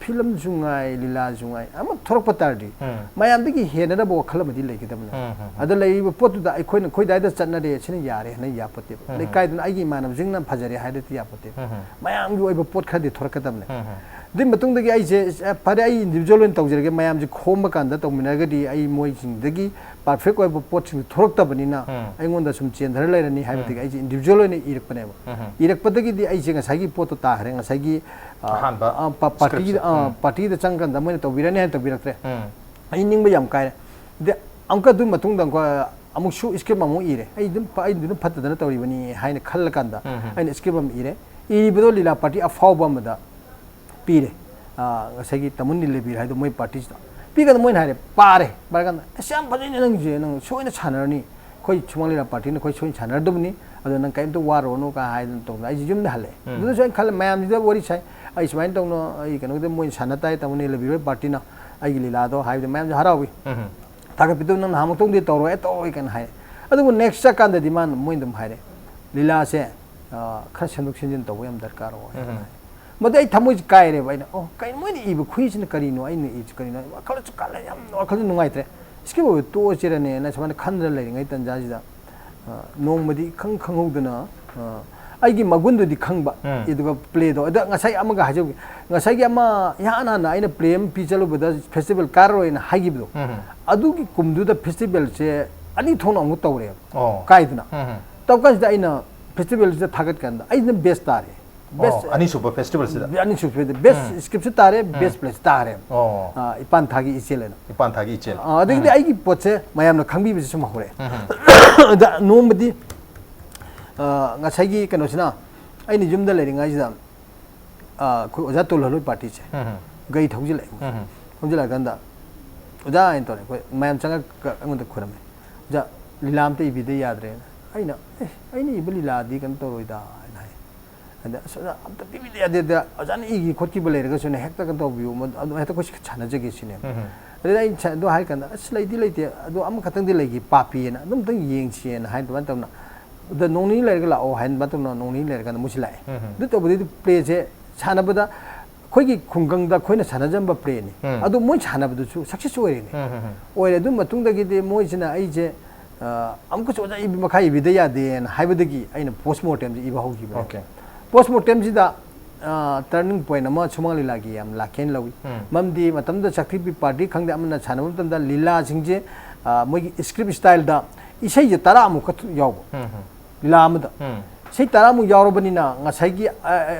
ꯐꯤꯂꯝꯁꯨ ꯉꯥꯏ, ꯂꯤꯂꯥꯁꯨ ꯉꯥꯏ, ꯑꯃ ꯊꯣꯔꯛꯄ ꯇꯥꯔꯗꯤ, ꯎꯝ꯫ ꯃꯌꯥꯝꯗꯒꯤ ꯍꯦꯟꯅꯅꯕ ꯋꯥꯈꯜ ꯑꯃꯗꯤ ꯂꯩꯒꯗꯕꯅꯦ꯫ ꯎꯝ, ꯎꯝ, ꯎꯝ꯫ ꯑꯗ ꯂꯩꯔꯤꯕ ꯄꯣꯠꯇꯨꯗ ꯑꯩꯈꯣꯏꯅ, ꯑꯩꯈꯣꯏ ꯑꯗꯥꯏꯗ ꯆꯠꯅꯔꯦ, ꯁꯤꯅ ꯌꯥꯔꯦ ꯍꯥꯏꯅ ꯌꯥꯄꯣꯠꯇꯦꯕ꯫ ꯎꯝ, ꯎꯝ꯫ ꯂꯩꯀꯥꯏꯗꯨꯅ ꯑꯩꯒꯤ ꯏꯃꯥꯟꯅꯕꯁꯤꯡꯅ ꯐꯖꯔꯦ ꯍꯥꯏꯔꯗꯤ ꯌꯥꯄꯣꯠꯇꯦꯕ꯫ ꯎꯝ, ꯎꯝ꯫ ꯃꯌꯥꯝꯒꯤ ꯑꯣꯏꯕ ꯄꯣꯠ ꯈꯔꯗꯤ ꯊꯣꯔꯛꯀꯗꯕꯅꯦ꯫ ꯎꯝ, ꯎꯝ꯫ ꯑꯗꯨꯏ ꯃꯇꯨꯡꯗꯒꯤ ꯑꯩꯁꯦ, "ꯑꯦ, ꯐꯔꯦ, ꯑꯩ ꯏꯟꯗꯤꯕꯤꯖꯨꯋꯦꯜ ꯑꯣꯏꯅ ꯇꯧꯖꯔꯒꯦ", ꯃꯌꯥꯝꯁꯦ ꯈꯣꯝꯕ ꯀꯥꯟꯗ ꯇꯧꯃꯤꯟꯅꯔꯒꯗꯤ ꯑꯩ ꯃꯣꯏꯁꯤꯡꯗꯒꯤ ꯄꯔꯐꯦꯛ ꯑꯣꯏꯕ ꯄꯣꯠꯁꯤꯡꯗꯨ ꯊꯣꯔꯛꯇꯕꯅꯤꯅ, ꯎꯝ꯫ ꯑꯩꯉꯣꯟꯗ ꯁꯨꯝ ꯆꯦꯟꯊꯔ ꯂꯩꯔꯅꯤ ꯍꯥꯏꯕꯗꯒꯤ, ꯎꯝ꯫ ꯑꯩꯁꯦ ꯏꯟꯗꯤꯕꯤꯖꯨꯋꯦꯜ ꯑꯣꯏꯅ ꯏꯔꯛꯄꯅꯦꯕ꯫ ꯎꯝ꯫ ꯏꯔꯛꯄꯗꯒꯤꯗꯤ ꯑꯩꯁꯦ ꯉꯁꯥꯏꯒꯤ ꯄꯣꯠꯇꯣ ꯇꯥꯈ꯭ꯔꯦ, ꯉꯁꯥꯏꯒꯤ, ꯑ, ꯑꯍꯥꯟꯕ ꯑ, ꯄ-, ꯄꯥꯔꯇꯤꯒꯤ, script-ꯁꯦ꯫ ꯑ, ꯎꯝ꯫ ꯄꯥꯔꯇꯤꯗ ꯆꯪꯀꯥꯟꯗ ꯃꯣꯏꯅ ꯇꯧꯕꯤꯔꯅꯤ ꯍꯥꯏꯅ ꯇꯧꯕꯤꯔꯛꯇ꯭ꯔꯦ꯫ ꯎꯝ꯫ ꯑꯩ ꯅꯤꯡꯕ ꯌꯥꯝ ꯀꯥꯏꯔꯦ꯫ ꯑꯗ ꯑꯃꯨꯛꯀ ꯑꯗꯨ ꯃꯇꯨꯡꯗ ꯑꯃꯨꯛꯀ ꯑꯃꯨꯛꯁꯨ ꯁ꯭ꯀ꯭ꯔꯤꯞ ꯑꯃꯨꯛ ꯏꯔꯦ꯫ ꯑꯩ ꯑꯗꯨꯝ ꯐ-, ꯑꯩ ꯑꯗꯨꯝ ꯐꯠꯇꯗꯅ ꯇꯧꯔꯤꯕꯅꯤ ꯍꯥꯏꯅ ꯈꯜꯂꯀꯥꯟꯗ, ꯎꯝ, ꯎꯝ꯫ ꯑꯩꯅ ꯁ꯭ꯀ꯭ꯔꯤꯞ ꯑꯃ ꯏꯔꯦ꯫ ꯏꯔꯤꯕꯗꯣ ꯂꯤꯂꯥ ꯄꯥꯔꯇꯤ ꯑꯐꯥꯎꯕ ꯑꯃꯗ ꯄꯤꯔꯦ꯫ ꯑ, ꯉꯁꯥꯏꯒꯤ ꯇꯥꯃꯣ ꯅꯤꯂꯕꯤꯔ ꯍꯥꯏꯗꯣ ꯃꯣꯏ ꯄꯥꯔꯇꯤꯁꯤꯗ ꯄꯤꯀꯥꯟꯗ ꯃꯣꯏꯅ ꯍꯥꯏꯔꯦ, ꯄꯥꯔꯦ꯫ ꯄꯥꯔꯀꯥꯟꯗ, "ꯑꯁ, ꯌꯥꯝ ꯐꯖꯩꯅꯦ ꯅꯪꯒꯤꯁꯦ, ꯅꯪ ꯁꯣꯏꯅ ꯁꯥꯟꯅꯔꯅꯤ꯫ ꯑꯩꯈꯣꯏ ꯁꯨꯃꯥꯡ ꯂꯤꯂꯥ ꯄꯥꯔꯇꯤꯅ ꯑꯩꯈꯣꯏ ꯁꯣꯏꯅ ꯁꯥꯟꯅꯔꯗꯕꯅꯤ꯫ ꯑꯗꯣ ꯅꯪ ꯀꯔꯤꯝꯇ ꯋꯥꯔꯨꯔꯅꯨ" ꯀꯥꯏ ꯍꯥꯏꯗꯅ ꯇꯧꯗꯅ ꯑꯩꯁꯦ ꯌꯨꯝꯗ ꯍꯜꯂꯛꯑꯦ꯫ ꯎꯝ꯫ ꯑꯗꯨꯗꯁꯨ ꯑꯩꯅ ꯈꯜꯂꯦ, ꯃꯌꯥꯝꯁꯤꯗ ꯋꯥꯔꯤ ꯁꯥꯏ, ꯑꯩ ꯁꯨꯃꯥꯏꯅ ꯇꯧꯅ, ꯑꯩ ꯀꯩꯅꯣꯗ ꯃꯣꯏꯅ ꯁꯥꯟꯅ ꯇꯥꯏ, ꯇꯥꯃꯣ ꯅꯤꯂꯕꯤꯔ ꯍꯣꯏ ꯄꯥꯔꯇꯤꯅ ꯑꯩꯒꯤ ꯂꯤꯂꯥꯗꯣ ꯍꯥꯏꯕꯗ ꯃꯌꯥꯝꯁꯦ ꯍꯔꯥꯎꯏ꯫ ꯎꯝ꯫ ꯊꯥꯒꯠꯄꯤꯗꯕ ꯅꯪ ꯅꯍꯥꯟꯃꯨꯛꯇꯧꯗꯤ ꯇꯧꯔꯣꯏ, ꯇꯧꯔꯣꯏ ꯀꯥꯏꯅ ꯍꯥꯏ꯫ ꯑꯗꯨꯕꯨ next ꯆꯠꯀꯥꯟꯗꯗꯤ ꯃꯥꯅ, ꯃꯣꯏꯅ ꯑꯗꯨꯝ ꯍꯥꯏꯔꯦ, "ꯂꯤꯂꯥꯁꯦ, ꯑ, ꯈꯔ ꯁꯦꯝꯗꯣꯛ ꯁꯦꯝꯖꯤꯟ ꯇꯧꯕ ꯌꯥꯝ ꯗꯔꯀꯥꯔ ꯑꯣꯏ" ꯎꯝ꯫ ꯍꯥꯏꯅ ꯍꯥꯏ꯫ ꯃꯗꯨ ꯑꯩ ꯊꯃꯣꯏꯁꯦ ꯀꯥꯏꯔꯦꯕ꯫ ꯑꯩꯅ, "ꯑꯣ, ꯀꯩꯅꯣ ꯃꯣꯏꯅ ꯏꯕ ꯈꯨꯏꯁꯤꯅ ꯀꯔꯤꯅꯣ? ꯑꯩꯅ ꯏꯁꯤ ꯀꯔꯤꯅꯣ?" ꯋꯥꯈꯜꯁꯨ ꯈꯜꯂꯦ, ꯌꯥꯝ ꯋꯥꯈꯜꯁꯨ ꯅꯨꯡꯉꯥꯏꯇ꯭ꯔꯦ꯫ Skip ꯑꯣꯏꯕ ꯇꯣꯛꯑꯁꯤꯔꯅꯦꯅ ꯁꯨꯃꯥꯏꯅ ꯈꯟꯗꯅ ꯂꯩꯔꯤꯉꯩ ꯇꯟꯖꯥꯁꯤꯗ, ꯑ, ꯅꯣꯡꯃꯗꯤ ꯏꯈꯪ ꯈꯪꯍꯧꯗꯅ, ꯑ, ꯑꯩꯒꯤ ꯃꯒꯨꯟꯗꯨꯗꯤ ꯈꯪꯕ, ꯎꯝ꯫ ꯑꯗꯨꯒ playꯗꯣ, ꯑꯗ ꯉꯁꯥꯏ ꯑꯃꯒ ꯍꯥꯏꯖꯧꯒꯦ, ꯉꯁꯥꯏꯒꯤ ꯑꯃ ꯏꯍꯥꯟ ꯍꯥꯟꯅ ꯑꯩꯅ play ꯑꯃ ꯄꯤ ꯆꯠꯂꯨꯕꯗ festival ꯀꯥꯔꯔꯣꯏꯅ ꯍꯥꯏꯈꯤꯕꯗꯣ, ꯎꯝ꯫ ꯑꯗꯨꯒꯤ ꯀꯨꯝꯗꯨꯗ festivalꯁꯦ ꯑꯅꯤ ꯊꯣꯛꯅ ꯑꯃꯨꯛ ꯇꯧꯔꯦꯕ, ꯑꯣ꯫ ꯀꯥꯏꯗꯅ꯫ ꯎꯝ꯫ ꯇꯧꯀꯥꯟꯁꯤꯗ ꯑꯩꯅ festivalꯁꯤꯗ ꯊꯥꯒꯠꯀꯥꯟꯗ ꯑꯩꯅ best ꯇꯥꯔꯦ꯫ Best, ꯑꯣ, ꯑꯅꯤꯁꯨꯕ festivalꯁꯤꯗ? ꯑꯅꯤꯁꯨꯕ festival, best ꯎꯝ꯫ Scriptꯁꯨ ꯇꯥꯔꯦ, ꯎꯝ꯫ Best playꯁꯨ ꯇꯥꯔꯦ꯫ ꯑꯣ꯫ ꯑ, ꯏꯄꯥꯟ ꯊꯥꯒꯤ ꯏꯆꯦꯜ ꯍꯥꯏꯅ꯫ ꯏꯄꯥꯟ ꯊꯥꯒꯤ ꯏꯆꯦꯜ꯫ ꯑ, ꯑꯗꯒꯤꯗꯤ ꯎꯝ꯫ ꯑꯩꯒꯤ ꯄꯣꯠꯁꯦ ꯃꯌꯥꯝꯅ ꯈꯪꯕꯤꯕꯁꯦ ꯁꯨꯝ ꯍꯧꯔꯛꯑꯦ꯫ ꯎꯝ꯫ ꯑꯗ ꯅꯣꯡꯃꯗꯤ, ꯑ, ꯉꯁꯥꯏꯒꯤ ꯀꯩꯅꯣꯁꯤꯅ, ꯑꯩꯅ ꯌꯨꯝꯗ ꯂꯩꯔꯤꯉꯩꯁꯤꯗ, ꯑ, ꯑꯩꯈꯣꯏ ꯑꯣꯖꯥ ꯇꯣꯜꯍꯜꯂꯣꯏ ꯄꯥꯔꯇꯤꯁꯦ ꯎꯝ꯫ ꯒꯥꯔꯤ ꯊꯧꯖꯤꯜꯂꯛꯑꯦ꯫ ꯎꯝ꯫ ꯊꯧꯖꯤꯜꯂꯛꯑꯀꯥꯟꯗ, "ꯑꯣꯖꯥ" ꯍꯥꯏꯅ ꯇꯧꯔꯦ꯫ ꯑꯩꯈꯣꯏ ꯃꯌꯥꯝ ꯆꯪꯉꯛ-, ꯑꯩꯉꯣꯟꯗ ꯈꯣꯏꯔꯝꯃꯦ꯫ "ꯑꯣꯖꯥ, ꯂꯤꯂꯥ ꯑꯝꯇ ꯏꯕꯤꯗ ꯌꯥꯗ꯭ꯔꯦꯅ"꯫ ꯑꯩꯅ, "ꯑꯦ, ꯑꯩꯅ ꯏꯕ ꯂꯤꯂꯥꯗꯤ ꯀꯩꯅꯣ ꯇꯧꯔꯣꯏꯗ" ꯍꯥꯏꯅ ꯍꯥꯏ꯫ ꯑꯗ, "ꯑꯁ, ꯑꯣꯖꯥ, ꯑꯝꯇ ꯄꯤꯕꯤꯗ ꯌꯥꯗꯦꯗ, ꯑꯣꯖꯥꯅ ꯏꯒꯦ ꯈꯣꯠꯈꯤꯕ ꯂꯩꯔꯒꯁꯨꯅꯦ, ꯍꯦꯛꯇ ꯀꯩꯅꯣ ꯇꯧꯕꯤꯌꯨ, ꯃꯗꯨ, ꯑꯗꯨ ꯍꯦꯛꯇ ꯑꯩꯈꯣꯏ ꯁꯥꯟꯅꯖꯒꯦ" ꯁꯤꯅꯦꯕ꯫ ꯎꯝ꯫ ꯑꯗꯨꯗ ꯑꯩꯅ ꯁ-, ꯑꯗꯨ ꯍꯥꯏꯔ ꯀꯥꯟꯗ, "ꯑꯁ, ꯂꯩꯗꯤ ꯂꯩꯇꯦ, ꯑꯗꯣ ꯑꯃꯈꯛꯇꯪꯗꯤ ꯂꯩꯈꯤ, ꯄꯥꯄꯤꯑꯅ, ꯑꯗꯨꯝꯇꯪ ꯌꯦꯡꯁꯤꯑꯅ" ꯍꯥꯏꯅ ꯑꯗꯨꯃꯥꯏꯅ ꯇꯧꯅ, ꯑꯗ ꯅꯣꯡ ꯅꯤꯅꯤ ꯂꯩꯔꯒ ꯂꯥꯛꯑꯣ ꯍꯥꯏꯅ ꯑꯗꯨꯃꯥꯏꯅ ꯇꯧꯅ ꯅꯣꯡ ꯅꯤꯅꯤ ꯂꯩꯔꯀꯥꯟꯗ ꯃꯣꯏꯁꯤ ꯂꯥꯛꯑꯦ꯫ ꯎꯝ꯫ ꯑꯗꯨ ꯇꯧꯕꯗꯩꯗꯤ playꯁꯦ ꯁꯥꯟꯅꯕꯗ ꯑꯩꯈꯣꯏꯒꯤ ꯈꯨꯡꯒꯪꯗ ꯑꯩꯈꯣꯏꯅ ꯁꯥꯟꯅꯖꯔꯝꯕ ꯄ꯭ꯂꯦꯅꯤ꯫ ꯎꯝ꯫ ꯑꯗꯨ ꯃꯣꯏ ꯁꯥꯟꯅꯕꯗꯨꯁꯨ ꯁꯛꯁꯦꯁ ꯑꯣꯏꯔꯤꯅꯤ꯫ ꯎꯝ, ꯎꯝ, ꯎꯝ꯫ ꯑꯣꯏꯔꯦ꯫ ꯑꯗꯨ ꯃꯇꯨꯡꯗꯒꯤꯗꯤ ꯃꯣꯏꯁꯤꯅ ꯑꯩꯁꯦ, ꯑ, ꯑꯃꯨꯛꯀꯁꯨ ꯑꯣꯖꯥ ꯏꯕꯤ ꯃꯈꯥ ꯏꯕꯤꯗ ꯌꯥꯗꯦꯅ ꯍꯥꯏꯕꯗꯒꯤ ꯑꯩꯅ ꯄꯣꯁ ꯃꯣꯔꯇꯦꯝꯁꯦ ꯏꯕ ꯍꯧꯈꯤꯕꯅꯦ꯫ ꯑꯣꯀꯦ꯫ ꯄꯣꯁ ꯃꯣꯔꯇꯦꯝꯁꯤꯗ, ꯑ, ꯇꯔꯅꯤꯡ ꯄꯣꯏꯟ ꯑꯃ ꯁꯨꯃꯥꯡ ꯂꯤꯂꯥꯒꯤ ꯌꯥꯝ ꯂꯥꯛꯀꯦꯅ ꯂꯧꯏ꯫ ꯎꯝ꯫ ꯃꯔꯝꯗꯤ ꯃꯇꯝꯗꯨꯗ ꯆꯥꯛꯊꯤꯛꯄꯤ ꯄꯥꯔꯇꯤ ꯈꯪꯗꯦ ꯑꯃꯅ ꯁꯥꯟꯅꯕ ꯃꯇꯝꯗ ꯂꯤꯂꯥꯁꯤꯡꯁꯦ, ꯑ, ꯃꯣꯏꯒꯤ ꯁ꯭ꯀ꯭ꯔꯤꯞ ꯁ꯭ꯇꯥꯏꯜꯗ ꯏꯁꯩꯁꯦ ꯇꯔꯥꯃꯨꯛꯀ ꯌꯥꯎꯕ꯫ ꯎꯝ, ꯎꯝ꯫ ꯂꯤꯂꯥ ꯑꯃꯗ꯫ ꯎꯝ꯫ ꯏꯁꯩ ꯇꯔꯥꯃꯨꯛ ꯌꯥꯎꯔꯕꯅꯤꯅ ꯉꯁꯥꯏꯒꯤ, ꯑ, ꯑ,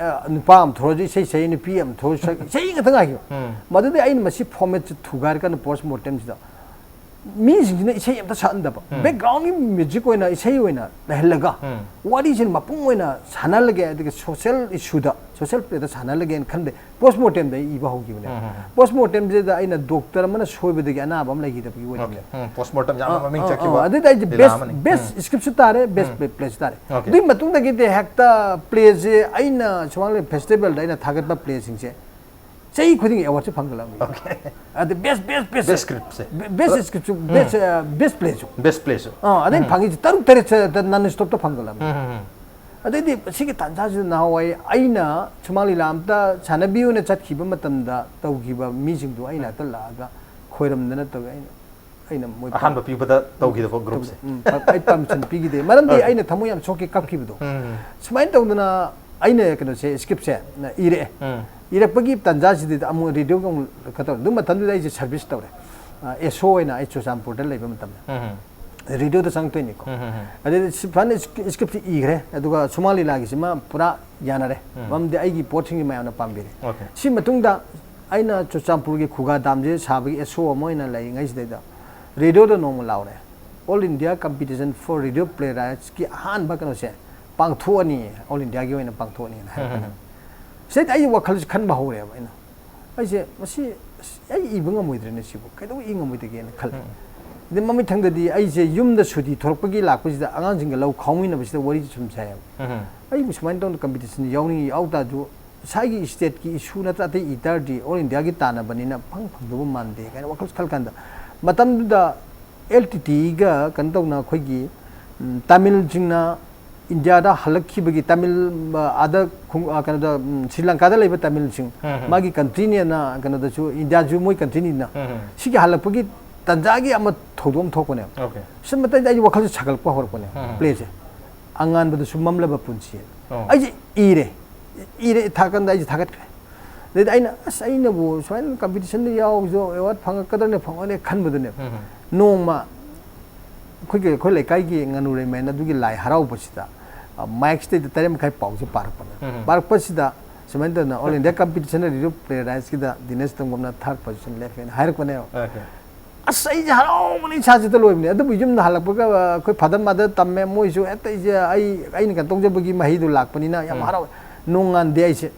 ꯑ, ꯅꯨꯄꯥ ꯑꯃ ꯊꯣꯔꯁꯨ ꯏꯁꯩ ꯁꯛꯏ, ꯅꯨꯄꯤ ꯑꯃ ꯊꯣꯔꯁꯨ ꯁꯛꯏ, ꯏꯁꯩ ꯉꯥꯛꯇ ꯉꯥꯏꯈꯤꯕ꯫ ꯎꯝ꯫ ꯃꯗꯨꯗꯤ ꯑꯩꯅ ꯃꯁꯤ ꯐꯣꯔꯃꯦꯠꯁꯦ ꯊꯨꯒꯥꯏꯔꯀꯥꯟꯗ ꯄꯣꯁ ꯃꯣꯔꯇꯦꯝꯁꯤꯗ ꯃꯤꯁꯤꯡꯁꯤꯅ ꯏꯁꯩ ꯑꯝꯇ ꯁꯛꯍꯟꯗꯕ, ꯎꯝ꯫ ꯕꯦꯛꯒ꯭ꯔꯥꯎꯟꯒꯤ ꯃ꯭ꯌꯨꯖꯤꯛ ꯑꯣꯏꯅ ꯏꯁꯩ ꯑꯣꯏꯅ ꯂꯩꯍꯜꯂꯒ ꯎꯝ꯫ ꯋꯥꯔꯤꯁꯤꯅ ꯃꯄꯨꯡ ꯑꯣꯏꯅ ꯁꯥꯟꯅꯍꯜꯂꯒꯦ, ꯑꯗꯒꯤ ꯁꯣꯁꯦꯜ ꯏꯁꯨꯗ, ꯁꯣꯁꯦꯜ ꯄ꯭ꯂꯦꯗ ꯁꯥꯟꯅꯍꯜꯂꯒꯦꯅ ꯈꯟꯕ ꯄꯣꯁ ꯃꯣꯔꯇꯦꯝꯗ ꯑꯩ ꯏꯕ ꯍꯧꯈꯤꯕꯅꯦ꯫ ꯎꯝ, ꯎꯝ, ꯎꯝ꯫ ꯄꯣꯁ ꯃꯣꯔꯇꯦꯝꯁꯤꯗ ꯑꯩꯅ ꯗꯣꯛꯇꯔ ꯑꯃꯅ ꯁꯣꯏꯕꯗꯒꯤ ꯑꯅꯥꯕ ꯑꯃ ꯂꯩꯈꯤꯗꯕꯒꯤ ꯑꯣꯏꯗꯣꯏꯅꯦ꯫ ꯑꯣꯀꯦ꯫ ꯎꯝ, ꯄꯣꯁ ꯃꯣꯔꯇꯦꯝ ꯌꯥꯝꯅ ꯑꯥ, ꯃꯃꯤꯡ ꯑꯥ, ꯆꯠꯈꯤꯕ ꯑꯥ, ꯑꯗꯨꯗ ꯑꯩꯁꯦ ꯂꯤꯂꯥ ꯕꯦꯁ, ꯑꯃꯅꯤ꯫ ꯕꯦꯁ ꯎꯝ꯫ ꯁ꯭ꯀ꯭ꯔꯤꯞꯁꯨ ꯇꯥꯔꯦ, ꯕꯦꯁ ꯎꯝ꯫ ꯄ꯭ꯂꯦ-, ꯄ꯭ꯂꯦꯁꯨ ꯇꯥꯔꯦ꯫ ꯑꯣꯀꯦ꯫ ꯑꯗꯨꯒꯤ ꯃꯇꯨꯡꯗꯒꯤꯗꯤ ꯍꯦꯛꯇ ꯄ꯭ꯂꯦꯁꯦ ꯑꯩꯅ ꯁꯨꯃꯥꯡꯂꯦꯟ ꯐꯦꯁꯇꯤꯚꯦꯜꯗ ꯑꯩꯅ ꯊꯥꯒꯠꯄ ꯄ꯭ꯂꯦꯁꯤꯡꯁꯦ ꯆꯍꯤ ꯈꯨꯗꯤꯡꯒꯤ ꯑꯦꯋꯥꯔꯗꯁꯦ ꯐꯪꯒꯠꯂꯛꯑꯕꯅꯤ꯫ ꯑꯣꯀꯦ꯫ ꯑꯗ ꯕꯦꯁ, ꯕꯦꯁ, ꯕꯦꯁ, ꯕꯦꯁ ꯁ꯭ꯀ꯭ꯔꯤꯞꯁꯦ꯫ ꯕꯦ-, ꯕꯦꯁ ꯎꯝ꯫ ꯁ꯭ꯀ꯭ꯔꯤꯞꯁꯨ, ꯕꯦꯁ, ꯑ, ꯕꯦꯁ ꯄ꯭ꯂꯦꯁꯨ꯫ ꯕꯦꯁ ꯄ꯭ꯂꯦꯁꯨ꯫ ꯑꯥ, ꯑꯗꯩ ꯎꯝ꯫ ꯐꯪꯉꯤꯁꯦ ꯇꯔꯨꯛ ꯇꯔꯦꯠꯁꯦ ꯅꯟ ꯁ꯭ꯇꯣꯞꯇ ꯐꯪꯒꯠꯂꯕꯅꯤ꯫ ꯎꯝ, ꯎꯝ, ꯎꯝ꯫ ꯑꯗꯩꯗꯤ ꯁꯤꯒꯤ ꯇꯥꯟꯖꯥꯁꯤꯗ ꯅꯍꯥꯟꯋꯥꯏ ꯑꯩꯅ ꯁꯨꯃꯥꯡ ꯂꯤꯂꯥ ꯑꯝꯇ ꯁꯥꯟꯅꯕꯤꯌꯨꯅ ꯆꯠꯈꯤꯕ ꯃꯇꯝꯗ ꯇꯧꯈꯤꯕ ꯃꯤꯁꯤꯡꯗꯣ ꯑꯩꯅ ꯎꯝ꯫ ꯍꯦꯛꯇ ꯂꯥꯛꯑꯒ ꯈꯣꯏꯔꯝꯗꯅ ꯇꯧꯋꯦ꯫ ꯑꯩꯅ, ꯑꯩꯅ ꯃꯣꯏ ꯑꯍꯥꯟꯕ ꯄꯤꯕꯗ ꯇꯧꯈꯤꯗꯕ ꯒ꯭ꯔꯨꯞꯁꯦ꯫ ꯎꯝ, ꯄ-, ꯑꯩ ꯄꯥꯔꯃꯤꯁꯟ ꯄꯤꯈꯤꯗꯦ꯫ ꯃꯔꯝꯗꯤ ꯑꯣꯀꯦ꯫ ꯑꯩꯅ ꯊꯃꯣꯏ ꯌꯥꯝ ꯁꯣꯛꯈꯤ ꯀꯞꯈꯤꯕꯗꯣ꯫ ꯎꯝ꯫ ꯁꯨꯃꯥꯏꯅ ꯇꯧꯗꯅ ꯑꯩꯅ ꯀꯩꯅꯣꯁꯦ, ꯁ꯭ꯀ꯭ꯔꯤꯞꯁꯦ ꯏꯔꯛꯑꯦ꯫ ꯎꯝ꯫ ꯏꯔꯛꯄꯒꯤ ꯇꯥꯟꯖꯥꯁꯤꯗ ꯑꯃꯨꯛ ꯔꯦꯗꯤꯑꯣꯒ ꯑꯃꯨꯛ ꯀꯩꯅꯣ ꯇꯧꯔꯦ꯫ ꯑꯗꯨ ꯃꯇꯝꯗꯨꯗ ꯑꯩꯁꯦ ꯁꯔꯚꯤꯁ ꯇꯧꯔꯦ꯫ ꯑ, ꯑꯦꯁ ꯑꯣ ꯑꯣꯏꯅ ꯑꯩ ꯆꯨꯔꯆꯥꯟꯄꯨꯔꯗ ꯂꯩꯕ ꯃꯇꯝꯗ꯫ ꯎꯝ, ꯎꯝ, ꯎꯝ꯫ ꯔꯦꯗꯤꯑꯣꯗ ꯆꯪꯉꯛꯇꯣꯏꯅꯤꯀꯣ꯫ ꯎꯝ, ꯎꯝ, ꯎꯝ꯫ ꯑꯗꯩꯗꯤ ꯁꯤ ꯐꯖꯅ ꯁ꯭ꯀ꯭ꯔꯤꯞꯁꯤ ꯏꯈ꯭ꯔꯦ꯫ ꯑꯗꯨꯒ ꯁꯨꯃꯥꯡ ꯂꯤꯂꯥꯒꯤꯁꯤꯃ ꯄꯨꯔꯥ ꯌꯥꯅꯔꯦ꯫ ꯎꯝ꯫ ꯃꯔꯝꯗꯤ ꯑꯩꯒꯤ ꯄꯣꯠꯁꯤꯡꯁꯤ ꯃꯌꯥꯝꯅ ꯄꯥꯝꯕꯤꯔꯦ꯫ ꯑꯣꯀꯦ꯫ ꯁꯤ ꯃꯇꯨꯡꯗ ꯑꯩꯅ ꯆꯨꯔꯆꯥꯟꯄꯨꯔꯒꯤ ꯈꯨꯒꯥ ꯗꯥꯝꯁꯦ ꯁꯥꯕꯒꯤ ꯑꯦꯁ ꯑꯣ ꯑꯃ ꯑꯣꯏꯅ ꯂꯩꯔꯤꯉꯩꯁꯤꯗꯩꯗ ꯔꯦꯗꯤꯑꯣꯗ ꯅꯣꯡꯃ ꯂꯥꯎꯔꯦ, "All India Competition for Radio Playwrightsꯀꯤ ꯑꯍꯥꯟꯕ ꯀꯩꯅꯣꯁꯦ ꯄꯥꯡꯊꯣꯛꯑꯅꯤ, ꯑꯣꯜ ꯏꯟꯗꯤꯌꯥꯒꯤ ꯑꯣꯏꯅ ꯄꯥꯡꯊꯣꯛꯑꯅꯤꯅ" ꯍꯥꯏꯔꯛꯄꯅꯦ꯫ ꯎꯝ, ꯎꯝ, ꯎꯝ꯫ ꯁꯤꯗꯩꯗ ꯑꯩ ꯋꯥꯈꯜꯁꯦ ꯈꯟꯕ ꯍꯧꯔꯦꯕ ꯑꯩꯅ꯫ ꯑꯩꯁꯦ ꯃꯁꯤ, ꯑꯁ, ꯑꯩ ꯏꯕ ꯉꯝꯃꯣꯏꯗ꯭ꯔꯦꯅꯦ ꯁꯤꯕꯨ, ꯀꯩꯗꯧꯕꯩ ꯏ ꯉꯝꯃꯣꯏꯗꯒꯦꯅ ꯈꯜꯂꯦ꯫ ꯎꯝ꯫ ꯑꯗꯩ ꯃꯃꯤꯠ ꯊꯪꯗꯗꯤ ꯑꯩꯁꯦ ꯌꯨꯝꯗ ꯁꯨꯇꯤ ꯊꯣꯔꯛꯄꯒꯤ ꯂꯥꯛꯄꯁꯤꯗ ꯑꯉꯥꯡꯁꯤꯡꯒ ꯂꯧ ꯈꯥꯎꯃꯤꯟꯅꯕꯁꯤꯗ ꯋꯥꯔꯤꯁꯦ ꯁꯨꯝ ꯁꯥꯏꯌꯦꯕ꯫ ꯎꯝ꯫ ꯑꯩꯕꯨ ꯁꯨꯃꯥꯏꯅ ꯇꯧꯅ ꯀꯝꯄꯤꯇꯤꯁꯟ ꯌꯥꯎꯅꯤꯡꯉꯤ, ꯌꯥꯎ ꯇꯥꯔꯁꯨ ꯏꯁꯥꯒꯤ ꯏꯁꯇꯦꯠꯀꯤ ꯏꯁꯨ ꯅꯠꯇ꯭ꯔ ꯑꯇꯩ ꯏ ꯇꯥꯔꯗꯤ ꯑꯣꯜ ꯏꯟꯗꯤꯌꯥꯒꯤ ꯇꯥꯟꯅꯕꯅꯤꯅ ꯐꯪ ꯐꯪꯗꯧꯕ ꯃꯥꯟꯗꯦ ꯀꯥꯏꯅ ꯋꯥꯈꯜ ꯈꯜꯂꯀꯥꯟꯗ, ꯃꯇꯝꯗꯨꯗ ꯑꯦꯜ ꯇꯤ ꯇꯤꯒ ꯀꯩꯅꯣ ꯇꯧꯅ ꯑꯩꯈꯣꯏꯒꯤ, ꯎꯝ, ꯇꯥꯃꯤꯜꯁꯤꯡꯅ ꯏꯟꯗꯤꯌꯥꯗ ꯍꯜꯂꯛꯈꯤꯕꯒꯤ ꯇꯥꯃꯤꯜ, ꯑ, ꯑꯥꯗ ꯈꯨꯡ-, ꯑ, ꯀꯩꯅꯣꯗ, ꯎꯝ, ꯁ꯭ꯔꯤ ꯂꯪꯀꯥꯗ ꯂꯩꯕ ꯇꯥꯃꯤꯜꯁꯤꯡ, ꯎꯝ, ꯎꯝ꯫ ꯃꯥꯒꯤ ꯀꯟꯇ꯭ꯔꯤꯅꯦꯅ, ꯀꯩꯅꯣꯗꯁꯨ, ꯏꯟꯗꯤꯌꯥꯁꯨ ꯃꯣꯏ ꯀꯟꯇ꯭ꯔꯤꯅꯤꯅ, ꯎꯝ, ꯎꯝ꯫ ꯁꯤꯒꯤ ꯍꯜꯂꯛꯄꯒꯤ ꯇꯟꯖꯥꯒꯤ ꯑꯃ ꯊꯧꯗꯣꯛ ꯑꯃ ꯊꯣꯛꯄꯅꯦꯕ꯫ ꯑꯣꯀꯦ꯫ ꯁꯤ ꯃꯇꯝꯗ ꯑꯩ ꯋꯥꯈꯜꯁꯦ ꯁꯥꯒꯠꯂꯛꯄ ꯍꯧꯔꯛꯄꯅꯦꯕ, ꯎꯝ, ꯎꯝ꯫ ꯄ꯭ꯂꯦꯁꯦ꯫ "ꯑꯉꯥꯟꯕꯗꯁꯨ ꯃꯝꯂꯕ ꯄꯨꯟꯁꯤ"꯫ ꯑꯣ꯫ ꯑꯩꯁꯦ ꯏꯔꯦ꯫ ꯏꯔꯦ, ꯊꯥꯀꯥꯟꯗ ꯑꯩꯁꯦ ꯊꯥꯒꯠꯈ꯭ꯔꯦ꯫ ꯑꯗꯩꯗꯤ ꯑꯩꯅ, "ꯑꯁ, ꯑꯩꯅꯕꯨ ꯁꯨꯃꯥꯏꯅ ꯀꯝꯄꯤꯇꯤꯁꯟꯗ ꯌꯥꯎꯕꯁꯨ ꯑꯦꯋꯥꯔꯗ ꯐꯪꯉꯛꯀꯗ꯭ꯔꯅꯦ, ꯐꯪꯉꯣꯏꯅꯦ" ꯈꯟꯕꯗꯨꯅꯦꯕ꯫ ꯎꯝ, ꯎꯝ꯫ ꯅꯣꯡꯃ ꯑꯩꯈꯣꯏꯒꯤ, ꯑꯩꯈꯣꯏ ꯂꯩꯀꯥꯏꯒꯤ ꯉꯥꯅꯨꯔꯩꯃ ꯍꯥꯏꯅ ꯑꯗꯨꯒꯤ ꯂꯥꯏ ꯍꯔꯥꯎꯕꯁꯤꯗ, ꯑ, ꯃꯥꯏꯛꯁꯤꯗꯩꯗ ꯇꯔꯦꯠ ꯃꯈꯥꯏ ꯄꯥꯎꯁꯦ ꯄꯥꯔꯛꯄꯅꯦ꯫ ꯎꯝ, ꯎꯝ꯫ ꯄꯥꯔꯛꯄꯁꯤꯗ ꯁꯨꯃꯥꯏꯅ ꯇꯧꯗꯅ All India Competition Radio Playwrights ꯀꯤꯗ ꯗꯤꯅꯦꯁ ꯇꯣꯡꯕꯝꯅ third position ꯂꯦꯞꯄꯦꯅ ꯍꯥꯏꯔꯛꯄꯅꯦꯕ꯫ ꯑꯣꯀꯦ꯫ ꯑꯁ, ꯑꯩꯁꯦ ꯍꯔꯥꯎꯕꯅ ꯏꯁꯥꯁꯤꯗ ꯂꯣꯏꯕꯅꯦ꯫ ꯑꯗꯨꯕꯨ ꯌꯨꯝꯗ ꯍꯜꯂꯛꯄꯒ, ꯑ, ꯑꯩꯈꯣꯏ father mother ꯇꯝꯃꯦ, ꯃꯣꯏꯁꯨ ꯍꯦꯛꯇ ꯑꯩꯁꯦ, ꯑꯩ, ꯑꯩꯅ ꯀꯩꯅꯣ ꯇꯧꯖꯕꯒꯤ ꯃꯍꯩꯗꯣ ꯂꯥꯛꯄꯅꯤꯅ ꯌꯥꯝ ꯎꯝ꯫ ꯍꯔꯥꯎꯋꯦ꯫ ꯅꯣꯡꯉꯥꯟꯗꯦ ꯑꯩꯁꯦ꯫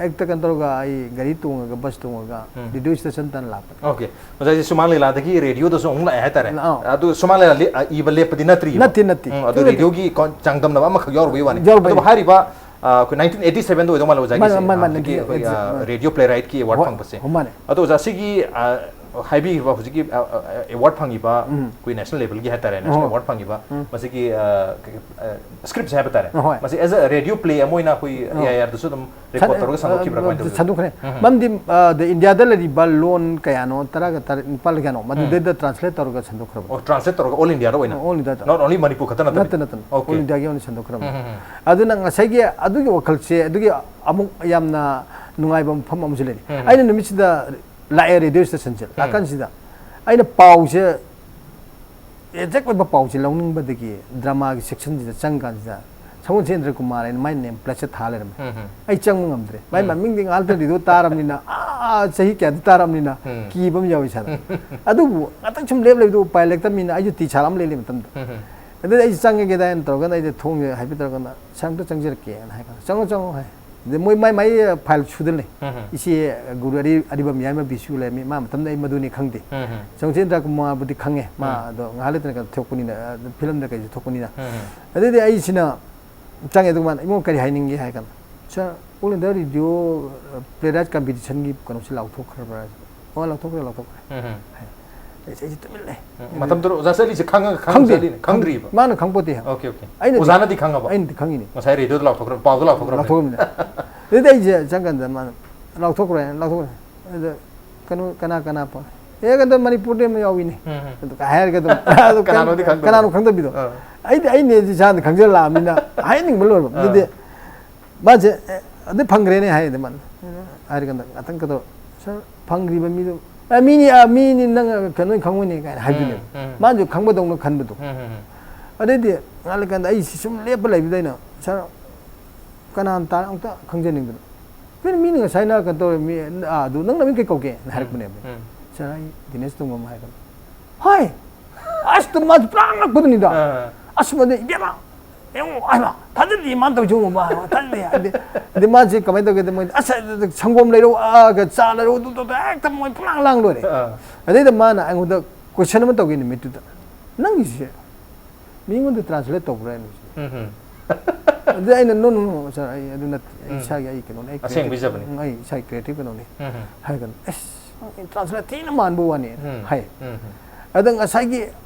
ꯍꯦꯛꯇ ꯀꯩꯅꯣ ꯇꯧꯔꯒ ꯑꯩ ꯒꯥꯔꯤ ꯇꯣꯡꯉꯒ, ꯕꯁ ꯇꯣꯡꯉꯒ ꯎꯝ꯫ ꯔꯦꯗꯤꯑꯣ ꯁ꯭ꯇꯦꯁꯟ ꯇꯥꯟꯅ ꯂꯥꯛꯄꯅꯦ꯫ ꯑꯣꯀꯦ꯫ ꯑꯣꯖꯥ, ꯑꯩꯁꯦ ꯁꯨꯃꯥꯡ ꯂꯤꯂꯥꯗꯒꯤ ꯔꯦꯗꯤꯑꯣꯗꯁꯨ ꯑꯃꯨꯛ ꯂꯥꯛꯑꯦ ꯍꯥꯏꯇꯥꯔꯦ꯫ ꯂꯥꯛꯑꯣ꯫ ꯑꯗꯨ ꯁꯨꯃꯥꯡ ꯂꯤꯂꯥ ꯂꯦ-, ꯑ, ꯏꯕ ꯂꯦꯞꯄꯗꯤ ꯅꯠꯇ꯭ꯔꯤꯕ? ꯅꯠꯇꯦ, ꯅꯠꯇꯦ꯫ ꯎꯝ, ꯑꯗꯨ ꯅꯠꯇꯦ, ꯅꯠꯇꯦ꯫ ꯔꯦꯗꯤꯑꯣꯒꯤ ꯀꯣꯟ-, ꯆꯥꯡꯗꯝꯅꯕ ꯑꯃꯈꯛ ꯌꯥꯎꯔꯨꯕꯩ ꯋꯥꯅꯤ꯫ ꯌꯥꯎꯔꯨꯕꯩ ꯑꯗꯨꯕꯨ ꯋꯥꯅꯤ꯫ ꯍꯥꯏꯔꯤꯕ, ꯑ, ꯑꯩꯈꯣꯏ nineteen eighty seven ꯗ ꯑꯣꯏꯗꯧ ꯃꯥꯜꯂꯦ ꯑꯣꯖꯥꯒꯤꯁꯦ꯫ ꯃꯥꯅꯦ, ꯃꯥꯅꯦ, ꯃꯥꯅꯦ, ꯍꯧꯖꯤꯛꯀꯤ ꯑꯩꯈꯣꯏ, ꯑ, nineteen eighty seven꯫ ꯔꯦꯗꯤꯑꯣ ꯄ꯭ꯂꯦꯔꯥꯏꯠꯀꯤ ꯑꯦꯋꯥꯔꯗ ꯍꯣꯏ, ꯐꯪꯕꯁꯦ꯫ ꯍꯣꯏ, ꯃꯥꯅꯦ꯫ ꯑꯗꯣ ꯑꯣꯖꯥ, ꯁꯤꯒꯤ, ꯑ, ꯑ, ꯑꯦꯋꯥꯔꯗ ꯐꯪꯉꯤꯕ, ꯎꯝ꯫ ꯑꯩꯈꯣꯏ ꯅꯦꯁꯅꯦꯜ ꯂꯦꯚꯦꯜꯒꯤ ꯍꯥꯏꯇꯥꯔꯦꯅꯦ, ꯎꯝ꯫ ꯑꯦꯋꯥꯔꯗ ꯐꯪꯉꯤꯕ, ꯎꯝ꯫ ꯃꯁꯤꯒꯤ, ꯑ, ꯀ-, ꯑ, ꯁ꯭ꯀ꯭ꯔꯤꯞꯁꯦ ꯍꯥꯏꯕ ꯇꯥꯔꯦ꯫ ꯍꯣꯏ꯫ ꯃꯁꯤ as a radio play ꯑꯃ ꯑꯣꯏꯅ ꯑꯩꯈꯣꯏ ꯎꯝ꯫ ꯑꯦ ꯑꯥꯏ ꯑꯥꯔꯗꯁꯨ ꯑꯗꯨꯝ ꯔꯦꯀꯣꯔꯗ ꯁꯟ-, ꯇꯧꯔꯒ ꯑ, ꯁꯟꯗꯣꯛꯈꯤꯕ꯭ꯔꯥ, ꯀꯃꯥꯏꯅ ꯇꯧꯒꯦ? ꯁꯟꯗꯣꯛꯈ꯭ꯔꯦ꯫ ꯎꯝ꯫ ꯃꯔꯝꯗꯤ, ꯑ, ꯗ ꯏꯟꯗꯤꯌꯥꯗ ꯂꯩꯔꯤꯕ ꯂꯣꯟ ꯀꯌꯥꯅꯣ, ꯇꯔꯥꯒ ꯇꯔꯦꯠ, ꯅꯤꯄꯥꯜ ꯀꯌꯥꯅꯣ, ꯎꯝ꯫ ꯃꯗꯨꯗꯩꯗ ꯇ꯭ꯔꯥꯟꯁꯂꯦꯠ ꯇꯧꯔꯒ ꯁꯟꯗꯣꯛꯈ꯭ꯔꯕꯅꯤ꯫ ꯑꯣ, ꯇ꯭ꯔꯥꯟꯁꯂꯦꯠ ꯇꯧꯔꯒ ꯑꯣꯜ ꯏꯟꯗꯤꯌꯥꯗ ꯑꯣꯏꯅ? ꯑꯣꯜ ꯏꯟꯗꯤꯌꯥꯗ꯫ Not only ꯃꯅꯤꯄꯨꯔ ꯈꯛꯇ ꯅꯠꯇꯕ? ꯅꯠꯇꯦ, ꯅꯠꯇꯦ꯫ ꯑꯣꯀꯦ꯫ ꯑꯣꯜ ꯏꯟꯗꯤꯌꯥꯒꯤ ꯑꯣꯏꯅ ꯁꯟꯗꯣꯛꯈ꯭ꯔꯕꯅꯤ꯫ ꯎꯝ, ꯎꯝ, ꯎꯝ꯫ ꯑꯗꯨꯅ ꯉꯁꯥꯏꯒꯤ ꯑꯗꯨꯒꯤ ꯋꯥꯈꯜꯁꯦ, ꯑꯗꯨꯒꯤ ꯑꯃꯨꯛ ꯌꯥꯝꯅ ꯅꯨꯡꯉꯥꯏꯕ ꯃꯐꯝ ꯑꯃꯁꯨ ꯂꯩꯔꯤ꯫ ꯎꯝ, ꯎꯝ꯫ ꯑꯩꯅ ꯅꯨꯃꯤꯠꯁꯤꯗ ꯂꯥꯛꯑꯦ ꯔꯦꯗꯤꯑꯣ ꯁ꯭ꯇꯦꯁꯟꯁꯦ꯫ ꯎꯝ꯫ ꯂꯥꯛꯀꯥꯟꯁꯤꯗ ꯑꯩꯅ ꯄꯥꯎꯁꯦ, ꯑꯦꯛꯖꯦꯛ ꯑꯣꯏꯕ ꯄꯥꯎꯁꯦ ꯂꯧꯅꯤꯡꯕꯗꯒꯤ ꯗ꯭ꯔꯃꯥꯒꯤ ꯁꯦꯛꯁꯟꯁꯤꯗ ꯆꯪꯀꯥꯟꯁꯤꯗ ꯁꯒꯣꯜꯁꯦ ꯏꯟꯗ꯭ꯔ ꯀꯨꯃꯥꯔ ꯍꯥꯏꯅ ꯃꯥꯏ ꯅꯦꯝ ꯄ꯭ꯂꯦꯠꯁꯦ ꯊꯥ ꯂꯩꯔꯝꯃꯦ꯫ ꯎꯝ, ꯎꯝ꯫ ꯑꯩ ꯆꯪꯕ ꯉꯝꯗ꯭ꯔꯦ꯫ ꯃꯥꯏ ꯎꯝ꯫ ꯃꯃꯤꯡꯗꯤ ꯉꯥꯏꯍꯥꯛꯇ ꯔꯦꯗꯤꯑꯣ ꯇꯥꯔꯕꯅꯤꯅ, ꯑꯥ, ꯆꯍꯤ ꯀꯌꯥꯗꯤ ꯇꯥꯔꯕꯅꯤꯅ ꯎꯝ꯫ ꯀꯤꯕ ꯑꯃ ꯌꯥꯎꯋꯤ ꯏꯁꯥꯗ꯫ ꯑꯗꯨꯕꯨ ꯉꯥꯛꯇꯪ ꯁꯨꯝ ꯂꯦꯞ ꯂꯩꯕꯗꯣ ꯎꯄꯥꯏ ꯂꯩꯔꯛꯇꯕꯅꯤꯅ ꯑꯩꯁꯨ ꯇꯤ ꯁꯥꯔꯠ ꯑꯃ ꯂꯤꯠꯂꯤ ꯃꯇꯝꯗ꯫ ꯎꯝ, ꯎꯝ꯫ ꯑꯗꯨꯗꯤ ꯑꯩꯁꯦ ꯆꯪꯉꯒꯦꯗ ꯍꯥꯏꯅ ꯇꯧꯔꯒꯅ ꯑꯩꯁꯦ ꯊꯣꯡꯁꯦ ꯍꯥꯏꯐꯦꯠ ꯇꯧꯔꯒꯅ, "ꯁꯥꯔ, ꯑꯝꯇ ꯆꯪꯖꯔꯛꯀꯦꯅ" ꯍꯥꯏ ꯀꯥꯟꯗ, "ꯆꯪꯉꯣ, ꯆꯪꯉꯣ" ꯍꯥꯏ꯫ ꯑꯗꯩ ꯃꯣꯏ ꯃꯥꯏ ꯃꯥꯏ ꯐꯥꯏꯜ ꯁꯨꯗꯅ ꯂꯩ꯫ ꯎꯝ, ꯎꯝ꯫ ꯏꯆꯦ ꯒꯨꯔꯨ ꯑꯔꯤ-, ꯑꯔꯤꯕꯝ ꯌꯥꯏꯃ ꯕꯤꯁꯨ ꯂꯩꯔꯝꯃꯤ, ꯃꯥ ꯃꯇꯝꯗ ꯑꯩ ꯃꯗꯨꯅꯤ ꯈꯪꯗꯦ꯫ ꯎꯝ, ꯎꯝ꯫ ꯁꯒꯣꯜꯁꯦ ꯏꯟꯗ꯭ꯔ ꯀꯨꯃꯥꯔꯕꯨꯗꯤ ꯈꯪꯉꯦ, ꯃꯥ ꯎꯝ꯫ ꯑꯗꯣ ꯉꯥꯏꯍꯥꯛ ꯂꯩꯇꯅ ꯀꯩꯅꯣ ꯊꯣꯛꯄꯅꯤꯅ, ꯑ, ꯐꯤꯂꯝꯗ ꯀꯩꯁꯨ ꯊꯣꯛꯄꯅꯤꯅ꯫ ꯎꯝ, ꯎꯝ꯫ ꯑꯗꯩꯗꯤ ꯑꯩꯁꯤꯅ ꯆꯪꯉꯦ, ꯑꯗꯨꯒ ꯃꯥꯅ, "ꯏꯕꯨꯡꯉꯣ, ꯀꯔꯤ ꯍꯥꯏꯅꯤꯡꯒꯦ?" ꯍꯥꯏ ꯀꯥꯟꯗ, "ꯁꯥꯔ, ꯑꯣꯜ ꯏꯟꯗꯤꯌꯥ ꯔꯦꯗꯤꯑꯣ, ꯑ, ꯄ꯭ꯂꯦꯔꯥꯏꯠ ꯀꯝꯄꯤꯇꯤꯁꯟꯒꯤ ꯀꯩꯅꯣꯁꯤ ꯂꯥꯎꯊꯣꯛꯈ꯭ꯔꯕ꯭ꯔꯥ?" "ꯑꯣ, ꯂꯥꯎꯊꯣꯛꯈ꯭ꯔꯦ, ꯂꯥꯎꯊꯣꯛꯈ꯭ꯔꯦ" ꯎꯝ, ꯎꯝ꯫ ꯍꯥꯏ꯫ ꯑꯩꯁꯦ ꯑꯩꯁꯦ ꯇꯨꯃꯤꯟ ꯂꯩ꯫ ꯃꯇꯝꯗꯨꯗ ꯑꯣꯖꯥ ꯆꯠꯂꯤꯁꯦ ꯈꯪꯉꯒ ꯈꯪ ꯈꯪꯗꯦ꯫ ꯆꯠꯂꯤꯅꯦ? ꯈꯪꯗ꯭ꯔꯤꯕ? ꯃꯥꯅ ꯈꯪꯄꯣꯠꯇꯦ꯫ Okay okay. ꯑꯩꯅꯗꯤ- ꯑꯣꯖꯥꯅꯗꯤ ꯈꯪꯉꯕ? ꯑꯩꯅꯗꯤ ꯈꯪꯉꯤꯅꯦ꯫ ꯉꯁꯥꯏ ꯔꯦꯗꯤꯑꯣꯗ ꯂꯥꯎꯊꯣꯛꯈ꯭ꯔ, ꯄꯥꯎꯗ ꯂꯥꯎꯊꯣꯛꯈ꯭ꯔꯕꯅꯤꯅ꯫ ꯂꯥꯎꯊꯣꯛꯈ꯭ꯔꯕꯅꯤꯅ꯫ ꯑꯗꯨꯗꯤ ꯑꯩꯁꯦ ꯆꯪꯀꯥꯟꯗ ꯃꯥꯅ ꯂꯥꯎꯊꯣꯛꯈ꯭ꯔꯦ, ꯂꯥꯎꯊꯣꯛꯈ꯭ꯔꯦ꯫ ꯑꯗ ꯀꯩꯅꯣ, ꯀꯅꯥ ꯀꯅꯥ ꯄꯥꯎ? ꯑꯦ, ꯀꯩꯅꯣ ꯃꯅꯤꯄꯨꯔꯗꯤ ꯑꯃ ꯌꯥꯎꯏꯅꯦ꯫ ꯎꯝ, ꯎꯝ꯫ ꯑꯗꯨ ꯀꯥꯏ ꯍꯥꯏꯔꯒ ꯑꯗꯨꯝ ꯑꯗꯨ ꯀꯅꯥꯅꯣꯗꯤ ꯈꯪꯗꯕ꯫ ꯀꯅꯥꯅꯣ ꯈꯪꯗꯕꯤꯗꯣ꯫ ꯑꯥ꯫ ꯑꯩꯗꯤ ꯑꯩꯅꯦ ꯏꯁꯥꯅ ꯈꯪꯖꯔ ꯂꯥꯛꯑꯕꯅꯤꯅ ꯍꯥꯏꯅꯤꯡꯕ ꯂꯣꯏꯔꯕ꯫ ꯑꯥ꯫ ꯑꯗꯨꯗꯤ ꯃꯥꯁꯦ, "ꯑꯦ, ꯑꯗꯨ ꯐꯪꯈ꯭ꯔꯦꯅꯦ" ꯍꯥꯏꯗꯤ ꯃꯥꯅ꯫ ꯍꯥꯏꯔꯀꯥꯟꯗ ꯉꯥꯛꯇꯪ ꯀꯩꯗꯧ, "ꯁꯥꯔ, ꯐꯪꯈ꯭ꯔꯤꯕ ꯃꯤꯗꯨ, ꯑꯦ, ꯃꯤꯅꯤ, ꯑꯥ, ꯃꯤꯅꯤ, ꯅꯪ ꯀꯩꯅꯣ ꯈꯪꯉꯣꯏꯅꯦ" ꯀꯥꯏꯅ ꯍꯥꯏꯗꯣꯏꯅꯦꯕ꯫ ꯎꯝ, ꯎꯝ꯫ ꯃꯥꯁꯨ ꯈꯪꯕꯗꯧꯅ ꯈꯟꯕꯗꯣ꯫ ꯎꯝ, ꯎꯝ, ꯎꯝ꯫ ꯑꯗꯩꯗꯤ ꯉꯥꯏꯍꯥꯛ ꯂꯩꯀꯥꯟꯗ ꯑꯩ ꯁꯤ ꯁꯨꯝ ꯂꯦꯞꯄ ꯂꯩꯕꯗ ꯑꯩꯅ, "ꯁꯥꯔ, ꯀꯅꯥꯅ ꯇꯥ-, ꯑꯝꯇ ꯈꯪꯖꯅꯤꯡꯗꯅ, ꯀꯩꯅꯣ ꯃꯤꯅ ꯉꯁꯥꯏꯅ ꯀꯩꯅꯣ ꯇꯧꯔꯦ, ꯃꯤ, ꯑꯥ, ꯑꯗꯨ ꯅꯪ ꯅꯃꯤꯡ ꯀꯩ ꯀꯧꯒꯦ?" ꯍꯥꯏꯔꯛꯄꯅꯦꯕ꯫ ꯎꯝ꯫ "ꯁꯥꯔ, ꯑꯩ ꯗꯤꯅꯦꯁ ꯇꯣꯡꯕꯝ" ꯍꯥꯏꯔꯒ, "ꯍꯣꯏ!" ꯑꯁ, ꯃꯥꯁꯨ ꯄꯨꯔꯥ ꯉꯛꯄꯗꯨꯅꯤꯗ꯫ ꯑꯥ꯫ ꯑꯁ, ꯃꯗꯨ ꯏꯕꯦꯝꯃ, ꯌꯦꯡꯉꯣ ꯍꯥꯏꯕ, ꯊꯥꯖꯗꯦ ꯃꯥꯅ ꯇꯧꯔꯤꯁꯦ, ꯌꯦꯡꯉꯣ ꯃꯥ ꯊꯥꯖꯗꯦ ꯍꯥꯏꯗꯤ꯫ ꯑꯗꯩ ꯃꯥꯁꯦ ꯀꯃꯥꯏꯅ ꯇꯧꯒꯦꯗ, ꯃꯣꯏ, "ꯑꯁ, ꯁꯪꯒꯣꯝ ꯂꯩꯔꯛꯑꯣ, ꯑꯥ, ꯆꯥ ꯂꯩꯔꯛꯑꯣ", ꯑꯗꯨ ꯇꯧꯗꯅ ꯍꯦꯛꯇ ꯃꯣꯏ ꯄꯨꯡꯂꯥꯡ ꯂꯥꯡ ꯂꯣꯏꯔꯦ꯫ ꯑꯥ꯫ ꯑꯗꯩꯗ ꯃꯥꯅ ꯑꯩꯉꯣꯟꯗ ꯀꯣꯏꯁꯟ ꯑꯃ ꯇꯧꯒꯦ ꯅꯨꯃꯤꯠꯇꯨꯗ, "ꯅꯪꯒꯤꯁꯦ ꯃꯤꯉꯣꯟꯗ ꯇ꯭ꯔꯥꯟꯁꯂꯦꯠ ꯇꯧꯕ꯭ꯔꯥ?" ꯍꯥꯏꯅ꯫ ꯎꯝ, ꯎꯝ꯫ ꯑꯗꯨꯗ ꯑꯩꯅ, "No, no, no, sir, ꯑꯩ ꯑꯗꯨ ꯅꯠꯇꯦ, ꯑꯩ ꯎꯝ꯫ ꯏꯁꯥꯒꯤ ꯑꯩ ꯀꯩꯅꯣꯅꯦ, ꯑꯩ ꯑꯁꯦꯡꯕꯩ creative, ꯖꯕꯅꯤ꯫ ꯎꯝ, ꯑꯩ ꯏꯁꯥꯒꯤ ꯀ꯭ꯔꯤꯌꯦꯇꯤꯞ ꯀꯩꯅꯣꯅꯦ", ꯎꯝ, ꯎꯝ꯫ ꯍꯥꯏꯔꯒ, "ꯑꯁ, ꯅꯪ ꯇ꯭ꯔꯥꯟꯁꯂꯦꯠ ꯊꯤꯅ ꯃꯥꯟꯕ ꯋꯥꯅꯤ", ꯎꯝ꯫ ꯍꯥꯏ꯫ ꯎꯝ, ꯎꯝ꯫ ꯑꯗ ꯉꯁꯥꯏꯒꯤ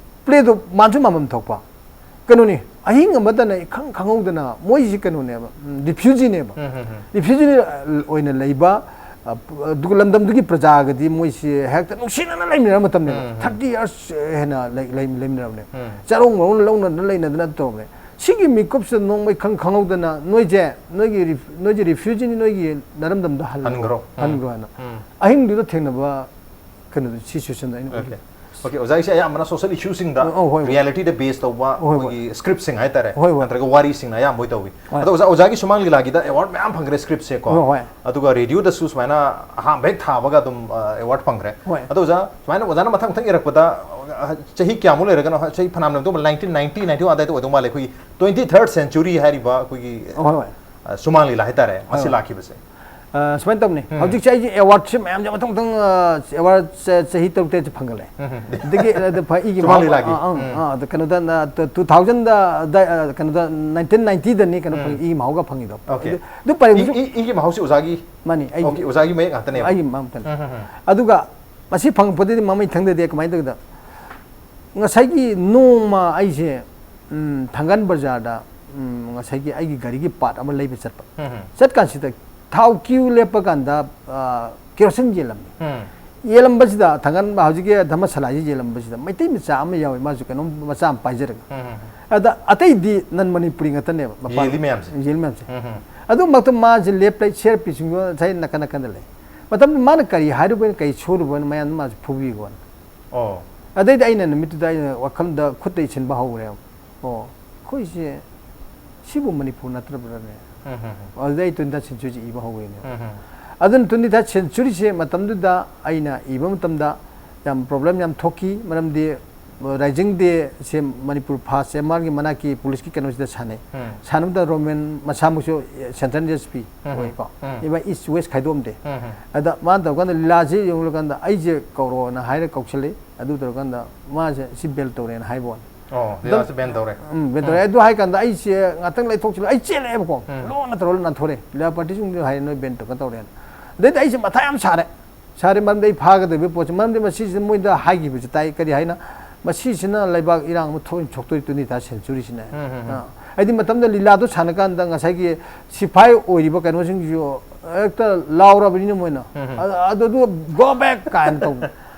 ꯄ꯭ꯂꯦꯗꯣ ꯃꯥꯟꯁꯨ ꯃꯥꯟꯐꯝ ꯊꯣꯛꯄ꯫ ꯀꯩꯅꯣꯅꯤ, ꯑꯍꯤꯡ ꯑꯃꯗꯅ ꯏꯈꯪ ꯈꯪꯍꯧꯗꯅ, ꯃꯣꯏꯁꯤ ꯀꯩꯅꯣꯅꯦꯕ, ꯎꯝ, ꯔꯤꯐ꯭ꯌꯨꯖꯤꯅꯦꯕ꯫ ꯎꯝ, ꯎꯝ, ꯎꯝ꯫ ꯔꯤꯐ꯭ꯌꯨꯖꯤ ꯑꯣꯏꯅ ꯂꯩꯕ, ꯑ, ꯑꯗꯨꯒ ꯂꯝꯗꯝꯗꯨꯒꯤ ꯄ꯭ꯔꯖꯥꯒꯗꯤ ꯃꯣꯏꯁꯤ ꯍꯦꯛꯇ ꯅꯨꯡꯁꯤꯅꯅ ꯂꯩꯃꯤꯟꯅꯔ ꯃꯇꯝꯅꯦꯕ꯫ ꯎꯝ, ꯎꯝ꯫ Thirty years ꯍꯦꯟꯅ ꯂꯩ-, ꯂꯩ-, ꯂꯩꯃꯤꯟꯅꯔꯕꯅꯦ꯫ ꯎꯝ꯫ ꯆꯥꯔꯣꯡ ꯃꯔꯣꯡ ꯂꯧꯅꯗꯅ ꯂꯩꯅꯗꯅ ꯇꯧꯔꯕꯅꯦ꯫ ꯁꯤꯒꯤ ꯃꯤꯀꯨꯞꯁꯤꯗ ꯅꯣꯡꯃ ꯏꯈꯪ ꯈꯪꯍꯧꯗꯅ ꯅꯣꯏꯁꯦ, ꯅꯣꯏꯒꯤ ꯔꯤꯐ-, ꯅꯣꯏꯁꯦ ꯔꯤꯐ꯭ꯌꯨꯖꯤꯅꯤ, ꯅꯣꯏꯒꯤ ꯅꯔꯝꯗꯝꯗ ꯍꯜꯂꯣ, ꯍꯟꯈ꯭ꯔꯣ꯫ ꯎꯝ꯫ ꯍꯟꯈ꯭ꯔꯣ ꯍꯥꯏꯅ꯫ ꯎꯝ꯫ ꯑꯍꯤꯡꯗꯨꯗ ꯊꯦꯡꯅꯕ ꯀꯩꯅꯣꯗꯣ, ꯁꯤ ꯁꯤꯆꯨꯋꯦꯁꯟꯗ ꯑꯩꯅ ꯑꯣꯀꯦ꯫ ꯎꯠꯂꯤ꯫ ꯑꯣꯀꯦ, ꯑꯣꯖꯥꯒꯤꯁꯦ ꯑꯌꯥꯝꯕꯅ ꯁꯣꯁꯤꯌꯦꯜ ꯏꯁꯨꯁꯤꯡꯗ, ꯑꯣ, ꯍꯣꯏ, ꯍꯣꯏ꯫ ꯔꯤꯌꯦꯂꯤꯇꯤꯗ ꯕꯦꯁ ꯇꯧꯕ, ꯍꯣꯏ, ꯍꯣꯏ꯫ ꯑꯩꯈꯣꯏꯒꯤ ꯁ꯭ꯀ꯭ꯔꯤꯞꯁꯤꯡ ꯍꯥꯏꯇꯥꯔꯦ, ꯍꯣꯏ, ꯍꯣꯏ꯫ ꯅꯠꯇ꯭ꯔꯒ ꯋꯥꯔꯤꯁꯤꯡꯅ ꯑꯌꯥꯝꯕ ꯑꯣꯏ ꯇꯧꯏ꯫ ꯍꯣꯏ꯫ ꯑꯗꯣ ꯑꯣꯖꯥ, ꯑꯣꯖꯥꯒꯤ ꯁꯨꯃꯥꯡ ꯂꯤꯂꯥꯒꯤꯗ ꯑꯦꯋꯥꯔꯗ ꯃꯌꯥꯝ ꯐꯪꯈ꯭ꯔꯦ ꯁ꯭ꯀ꯭ꯔꯤꯞꯁꯦꯀꯣ꯫ ꯍꯣꯏ, ꯍꯣꯏ꯫ ꯑꯗꯨꯒ ꯔꯦꯗꯤꯑꯣꯗꯁꯨ ꯁꯨꯃꯥꯏꯅ ꯑꯍꯥꯟꯕ ꯍꯦꯛ ꯊꯥꯕꯒ ꯑꯗꯨꯝ, ꯑ, ꯑꯦꯋꯥꯔꯗ ꯐꯪꯈ꯭ꯔꯦ꯫ ꯍꯣꯏ꯫ ꯑꯗꯣ ꯑꯣꯖꯥ, ꯁꯨꯃꯥꯏꯅ ꯑꯣꯖꯥꯅ ꯃꯊꯪ ꯃꯊꯪ ꯏꯔꯛꯄꯗ, ꯑ, ꯆꯍꯤ ꯀꯌꯥꯃꯨꯛ ꯂꯩꯔꯒꯅꯣ, ꯆꯍꯤ ꯐꯅꯌꯥꯝ ꯂꯩꯔꯝꯗꯧ ꯃꯥꯜꯂꯦ, ꯅꯥꯏꯟꯇꯤꯟ ꯅꯥꯏꯟꯇꯤ, ꯅꯥꯏꯟꯇꯤ ꯋꯥꯟ ꯑꯗꯥꯏꯗ ꯑꯣꯏꯗꯧ ꯃꯥꯜꯂꯦ, ꯑꯩꯈꯣꯏꯒꯤ ꯇ꯭ꯋꯦꯟꯇꯤ ꯊꯔꯠ ꯁꯦꯟꯆꯨꯔꯤ ꯍꯥꯏꯔꯤꯕ ꯑꯩꯈꯣꯏꯒꯤ, ꯍꯣꯏ, ꯍꯣꯏ꯫ ꯑ, ꯁꯨꯃꯥꯡ ꯂꯤꯂꯥ ꯍꯥꯏꯇꯥꯔꯦ, ꯃꯁꯤ ꯍꯣꯏ꯫ ꯂꯥꯛꯈꯤꯕꯁꯦ꯫ ꯑ, ꯁꯨꯃꯥꯏꯅ ꯇꯧꯕꯅꯤ꯫ ꯎꯝ꯫ ꯍꯧꯖꯤꯛꯁꯦ ꯑꯩꯁꯦ ꯑꯦꯋꯥꯔꯗꯁꯦ ꯃꯌꯥꯝꯁꯦ ꯃꯊꯪ ꯃꯊꯪ, ꯑ, ꯑꯦꯋꯥꯔꯗꯁꯦ ꯆꯍꯤ ꯇꯔꯨꯛ ꯇꯔꯦꯠꯁꯦ ꯐꯪꯒꯠꯂꯦ꯫ ꯎꯝ, ꯎꯝ꯫ ꯑꯗꯒꯤ, ꯑ, ꯐ-, ꯑꯩꯒꯤ ꯁꯨꯃꯥꯡ ꯃꯍꯥꯎ-, ꯂꯤꯂꯥꯒꯤ? ꯑ, ꯑ, ꯎꯝ꯫ ꯑ, ꯑꯗ ꯀꯩꯅꯣꯗ, ꯅ-, ꯇꯨ-, ꯇꯨ ꯊꯥꯎꯖꯟꯗ ꯑꯗꯥꯏ-, ꯑ, ꯀꯩꯅꯣꯗ, ꯅꯥꯏꯟꯇꯤꯟ ꯅꯥꯏꯟꯇꯤꯗꯅꯤ ꯀꯩꯅꯣ ꯎꯝ꯫ ꯐꯪꯉꯤ, ꯏꯒꯤ ꯃꯍꯥꯎꯒ ꯐꯪꯉꯤꯗꯣ꯫ ꯑꯣꯀꯦ꯫ ꯑꯗꯨ, ꯑꯗꯨ ꯄꯔꯦꯡꯗꯨꯁꯨ ꯏ-, ꯏ-, ꯏꯒꯤ ꯃꯍꯥꯎꯁꯤ ꯑꯣꯖꯥꯒꯤ? ꯃꯥꯅꯤ, ꯑꯩꯒꯤ, ꯑꯣꯀꯦ, ꯑꯣꯖꯥꯒꯤ ꯃꯌꯦꯛ ꯉꯥꯛꯇꯅꯦꯕ? ꯑꯩꯒꯤ ꯃꯍꯥꯎ ꯉꯥꯛꯇꯅꯤ꯫ ꯎꯝ, ꯎꯝ, ꯎꯝ꯫ ꯑꯗꯨꯒ ꯃꯁꯤ ꯐꯪꯉꯛꯄꯗꯗꯤ ꯃꯃꯩ ꯊꯪꯗꯗꯦ꯫ ꯀꯃꯥꯏꯅ ꯇꯧꯒꯦꯗ, ꯉꯁꯥꯏꯒꯤ ꯅꯣꯡꯃ ꯑꯩꯁꯦ, ꯎꯝ, ꯊꯥꯡꯒꯥꯜ ꯕꯖꯥꯔꯗ, ꯎꯝ, ꯉꯁꯥꯏꯒꯤ ꯑꯩꯒꯤ ꯒꯥꯔꯤꯒꯤ ꯄꯥꯔꯠ ꯑꯃ ꯂꯩꯕ ꯆꯠꯄ꯫ ꯎꯝ, ꯎꯝ꯫ ꯆꯠꯀꯥꯟꯁꯤꯗ ꯊꯥꯎ ꯀ꯭ꯌꯨ ꯂꯦꯞꯄ ꯀꯥꯟꯗ, ꯑ, ꯀꯦꯔꯣꯁꯤꯟ ꯌꯦꯜꯂꯝꯃꯤ꯫ ꯎꯝ꯫ ꯌꯦꯜꯂꯝꯕꯁꯤꯗ ꯊꯥꯡꯒꯥꯜ ꯍꯧꯖꯤꯛꯀꯤ ꯙꯔꯃꯁꯥꯂꯥꯁꯤ ꯌꯦꯜꯂꯝꯕꯁꯤꯗ ꯃꯩꯇꯩ ꯃꯆꯥ ꯑꯃ ꯌꯥꯎꯋꯤ, ꯃꯥꯁꯨ ꯀꯩꯅꯣꯝ ꯃꯆꯥ ꯑꯃ ꯄꯥꯏꯖꯔꯒ꯫ ꯎꯝ, ꯎꯝ, ꯎꯝ꯫ ꯑꯗ ꯑꯇꯩꯗꯤ ꯅꯟ ꯃꯅꯤꯄꯨꯔꯤ ꯉꯥꯛꯇꯅꯦꯕ ꯃꯄꯥꯟ ꯌꯦꯜꯂꯤ ꯃꯌꯥꯝꯁꯦ꯫ ꯌꯦꯜꯂꯤ ꯃꯌꯥꯝꯁꯦ꯫ ꯎꯝ, ꯎꯝ꯫ ꯑꯗꯨꯃꯛꯇ ꯃꯥꯁꯦ ꯂꯦꯞ ꯂꯩ, ꯁꯤ ꯑꯥꯔ ꯄꯤꯁꯤꯡꯗꯣ ꯉꯁꯥꯏ ꯅꯥꯀꯟ ꯅꯥꯀꯟꯗ ꯂꯩ꯫ ꯃꯇꯝꯗꯨ ꯃꯥꯅ ꯀꯔꯤ ꯍꯥꯏꯔꯨꯕꯅꯣ, ꯀꯔꯤ ꯁꯣꯏꯔꯨꯕꯅꯣ, ꯃꯌꯥꯝꯗꯣ ꯃꯥꯁꯦ ꯐꯨꯕꯤꯈꯣꯅ꯫ ꯑꯣ꯫ ꯑꯗꯩꯗꯤ ꯑꯩꯅ ꯅꯨꯃꯤꯠꯇꯨꯗ ꯑꯩꯅ ꯋꯥꯈꯜꯗ ꯈꯨꯠꯇ ꯏꯁꯤꯟꯕ ꯍꯧꯔꯦꯕ꯫ ꯑꯣ, ꯑꯩꯈꯣꯏꯁꯦ ꯁꯤꯕꯨ ꯃꯅꯤꯄꯨꯔ ꯅꯠꯇ꯭ꯔꯕ꯭ꯔꯅꯦ? ꯎꯝ, ꯎꯝ, ꯎꯝ꯫ ꯑꯗꯨꯗꯩ ꯑꯩ ꯇ꯭ꯋꯦꯟꯇꯤ ꯊꯥꯔꯠ ꯁꯦꯟꯆꯨꯔꯤꯁꯦ ꯏꯕ ꯍꯧꯔꯦꯅꯦ꯫ ꯎꯝ, ꯎꯝ꯫ ꯑꯗꯨꯅ ꯇ꯭ꯋꯦꯟꯇꯤ ꯊꯥꯔꯠ ꯁꯦꯟꯆꯨꯔꯤꯁꯦ ꯃꯇꯝꯗꯨꯗ ꯑꯩꯅ ꯏꯕ ꯃꯇꯝꯗ ꯌꯥꯝ ꯄ꯭ꯔꯣꯕ꯭ꯂꯦꯝ ꯌꯥꯝ ꯊꯣꯛꯈꯤ꯫ ꯃꯔꯝꯗꯤ ꯔꯥꯏꯖꯤꯡ ꯗꯦꯁꯦ ꯃꯅꯤꯄꯨꯔ ꯐꯥꯁ ꯑꯦꯝ ꯑꯥꯔꯒꯤ ꯃꯅꯥꯛꯀꯤ ꯄꯨꯂꯤꯁꯀꯤ ꯀꯩꯅꯣꯁꯤꯗ ꯁꯥꯟꯅꯩ꯫ ꯎꯝ꯫ ꯁꯥꯟꯅꯕꯗ ꯔꯣꯃꯦꯟ ꯃꯁꯥꯃꯛꯁꯨ ꯁꯦꯟꯇ꯭ꯔꯦꯜ ꯑꯦꯁ ꯄꯤ ꯎꯝ, ꯎꯝ꯫ ꯑꯣꯏꯀꯣ꯫ ꯎꯝ꯫ ꯏꯕ ꯏꯁ ꯋꯦꯁ ꯈꯥꯏꯗꯣꯛꯑꯝꯗꯦ꯫ ꯎꯝ, ꯎꯝ꯫ ꯑꯗ ꯃꯥꯅ ꯇꯧꯔꯀꯥꯟꯗ ꯂꯤꯂꯥꯁꯤ ꯌꯦꯡꯂꯀꯥꯟꯗ ꯑꯩꯁꯦ ꯀꯧꯔꯣꯅ ꯍꯥꯏꯔ ꯀꯧꯁꯜꯂꯤ꯫ ꯑꯗꯨ ꯇꯧꯔꯀꯥꯟꯗ ꯃꯥꯁꯦ ꯁꯤ ꯕꯦꯟ ꯇꯧꯔꯦꯅ ꯍꯥꯏꯕ ꯋꯥꯅꯤ꯫ ꯑꯣ, ꯑꯗꯨꯝ ꯂꯤꯂꯥꯁꯦ ꯕꯦꯟ ꯇꯧꯔꯦ꯫ ꯎꯝ, ꯕꯦꯟ ꯇꯧꯔꯦ꯫ ꯎꯝ꯫ ꯑꯗꯨ ꯍꯥꯏ ꯀꯥꯟꯗ ꯑꯩꯁꯦ ꯉꯥꯛꯇꯪ ꯂꯩꯊꯣꯛꯁꯤꯜꯂ ꯑꯩ ꯆꯦꯜꯂꯛꯑꯦꯕꯀꯣ꯫ ꯎꯝ꯫ ꯂꯣꯟꯅ ꯇꯧꯔꯒ ꯅꯥꯟꯊꯣꯔꯛꯑꯦ꯫ ꯂꯤꯂꯥ ꯄꯥꯔꯇꯤꯁꯤꯡꯗꯨ ꯍꯥꯏꯔꯦ, "ꯅꯣꯏ ꯕꯦꯟ ꯇꯧꯔꯒ ꯇꯧꯔꯦꯅ"꯫ ꯑꯗꯩꯗꯤ ꯑꯩꯁꯦ ꯃꯊꯥ ꯌꯥꯝ ꯁꯥꯔꯦ꯫ ꯁꯥꯔꯦ ꯃꯔꯝꯗꯤ ꯑꯩ ꯐꯥꯒꯗꯧꯔꯤꯕ ꯄꯣꯠꯁꯦ, ꯃꯔꯝꯗꯤ ꯃꯁꯤꯁꯤꯅ ꯃꯣꯏꯗ ꯍꯥꯏꯈꯤꯕꯁꯦ ꯇꯥꯏ꯫ ꯀꯔꯤ ꯍꯥꯏꯅ? "ꯃꯁꯤꯁꯤꯅ ꯂꯩꯕꯥꯛ ꯏꯔꯥꯡ ꯑꯃ ꯊꯣꯛ-, ꯊꯣꯛꯇꯣꯔꯤ ꯇ꯭ꯋꯦꯟꯇꯤ ꯊꯥꯔꯠ ꯁꯦꯟꯆꯨꯔꯤꯁꯤꯅ"꯫ ꯎꯝ, ꯎꯝ, ꯎꯝ꯫ ꯑꯥ, ꯍꯥꯏꯗꯤ ꯃꯇꯝꯗ ꯂꯤꯂꯥꯗꯣ ꯁꯥꯟꯅ ꯀꯥꯟꯗ ꯉꯁꯥꯏꯒꯤ ꯁꯤꯐꯥꯏ ꯑꯣꯏꯔꯤꯕ ꯀꯩꯅꯣꯁꯤꯡꯁꯤꯁꯨ ꯍꯦꯛꯇ ꯂꯥꯎꯔꯕꯅꯤꯅ ꯃꯣꯏꯅ꯫ ꯎꯝ, ꯎꯝ꯫ ꯑ-, ꯑꯗꯨꯗꯨ "Go back" ꯀꯥꯏꯅ ꯇꯧꯕ꯫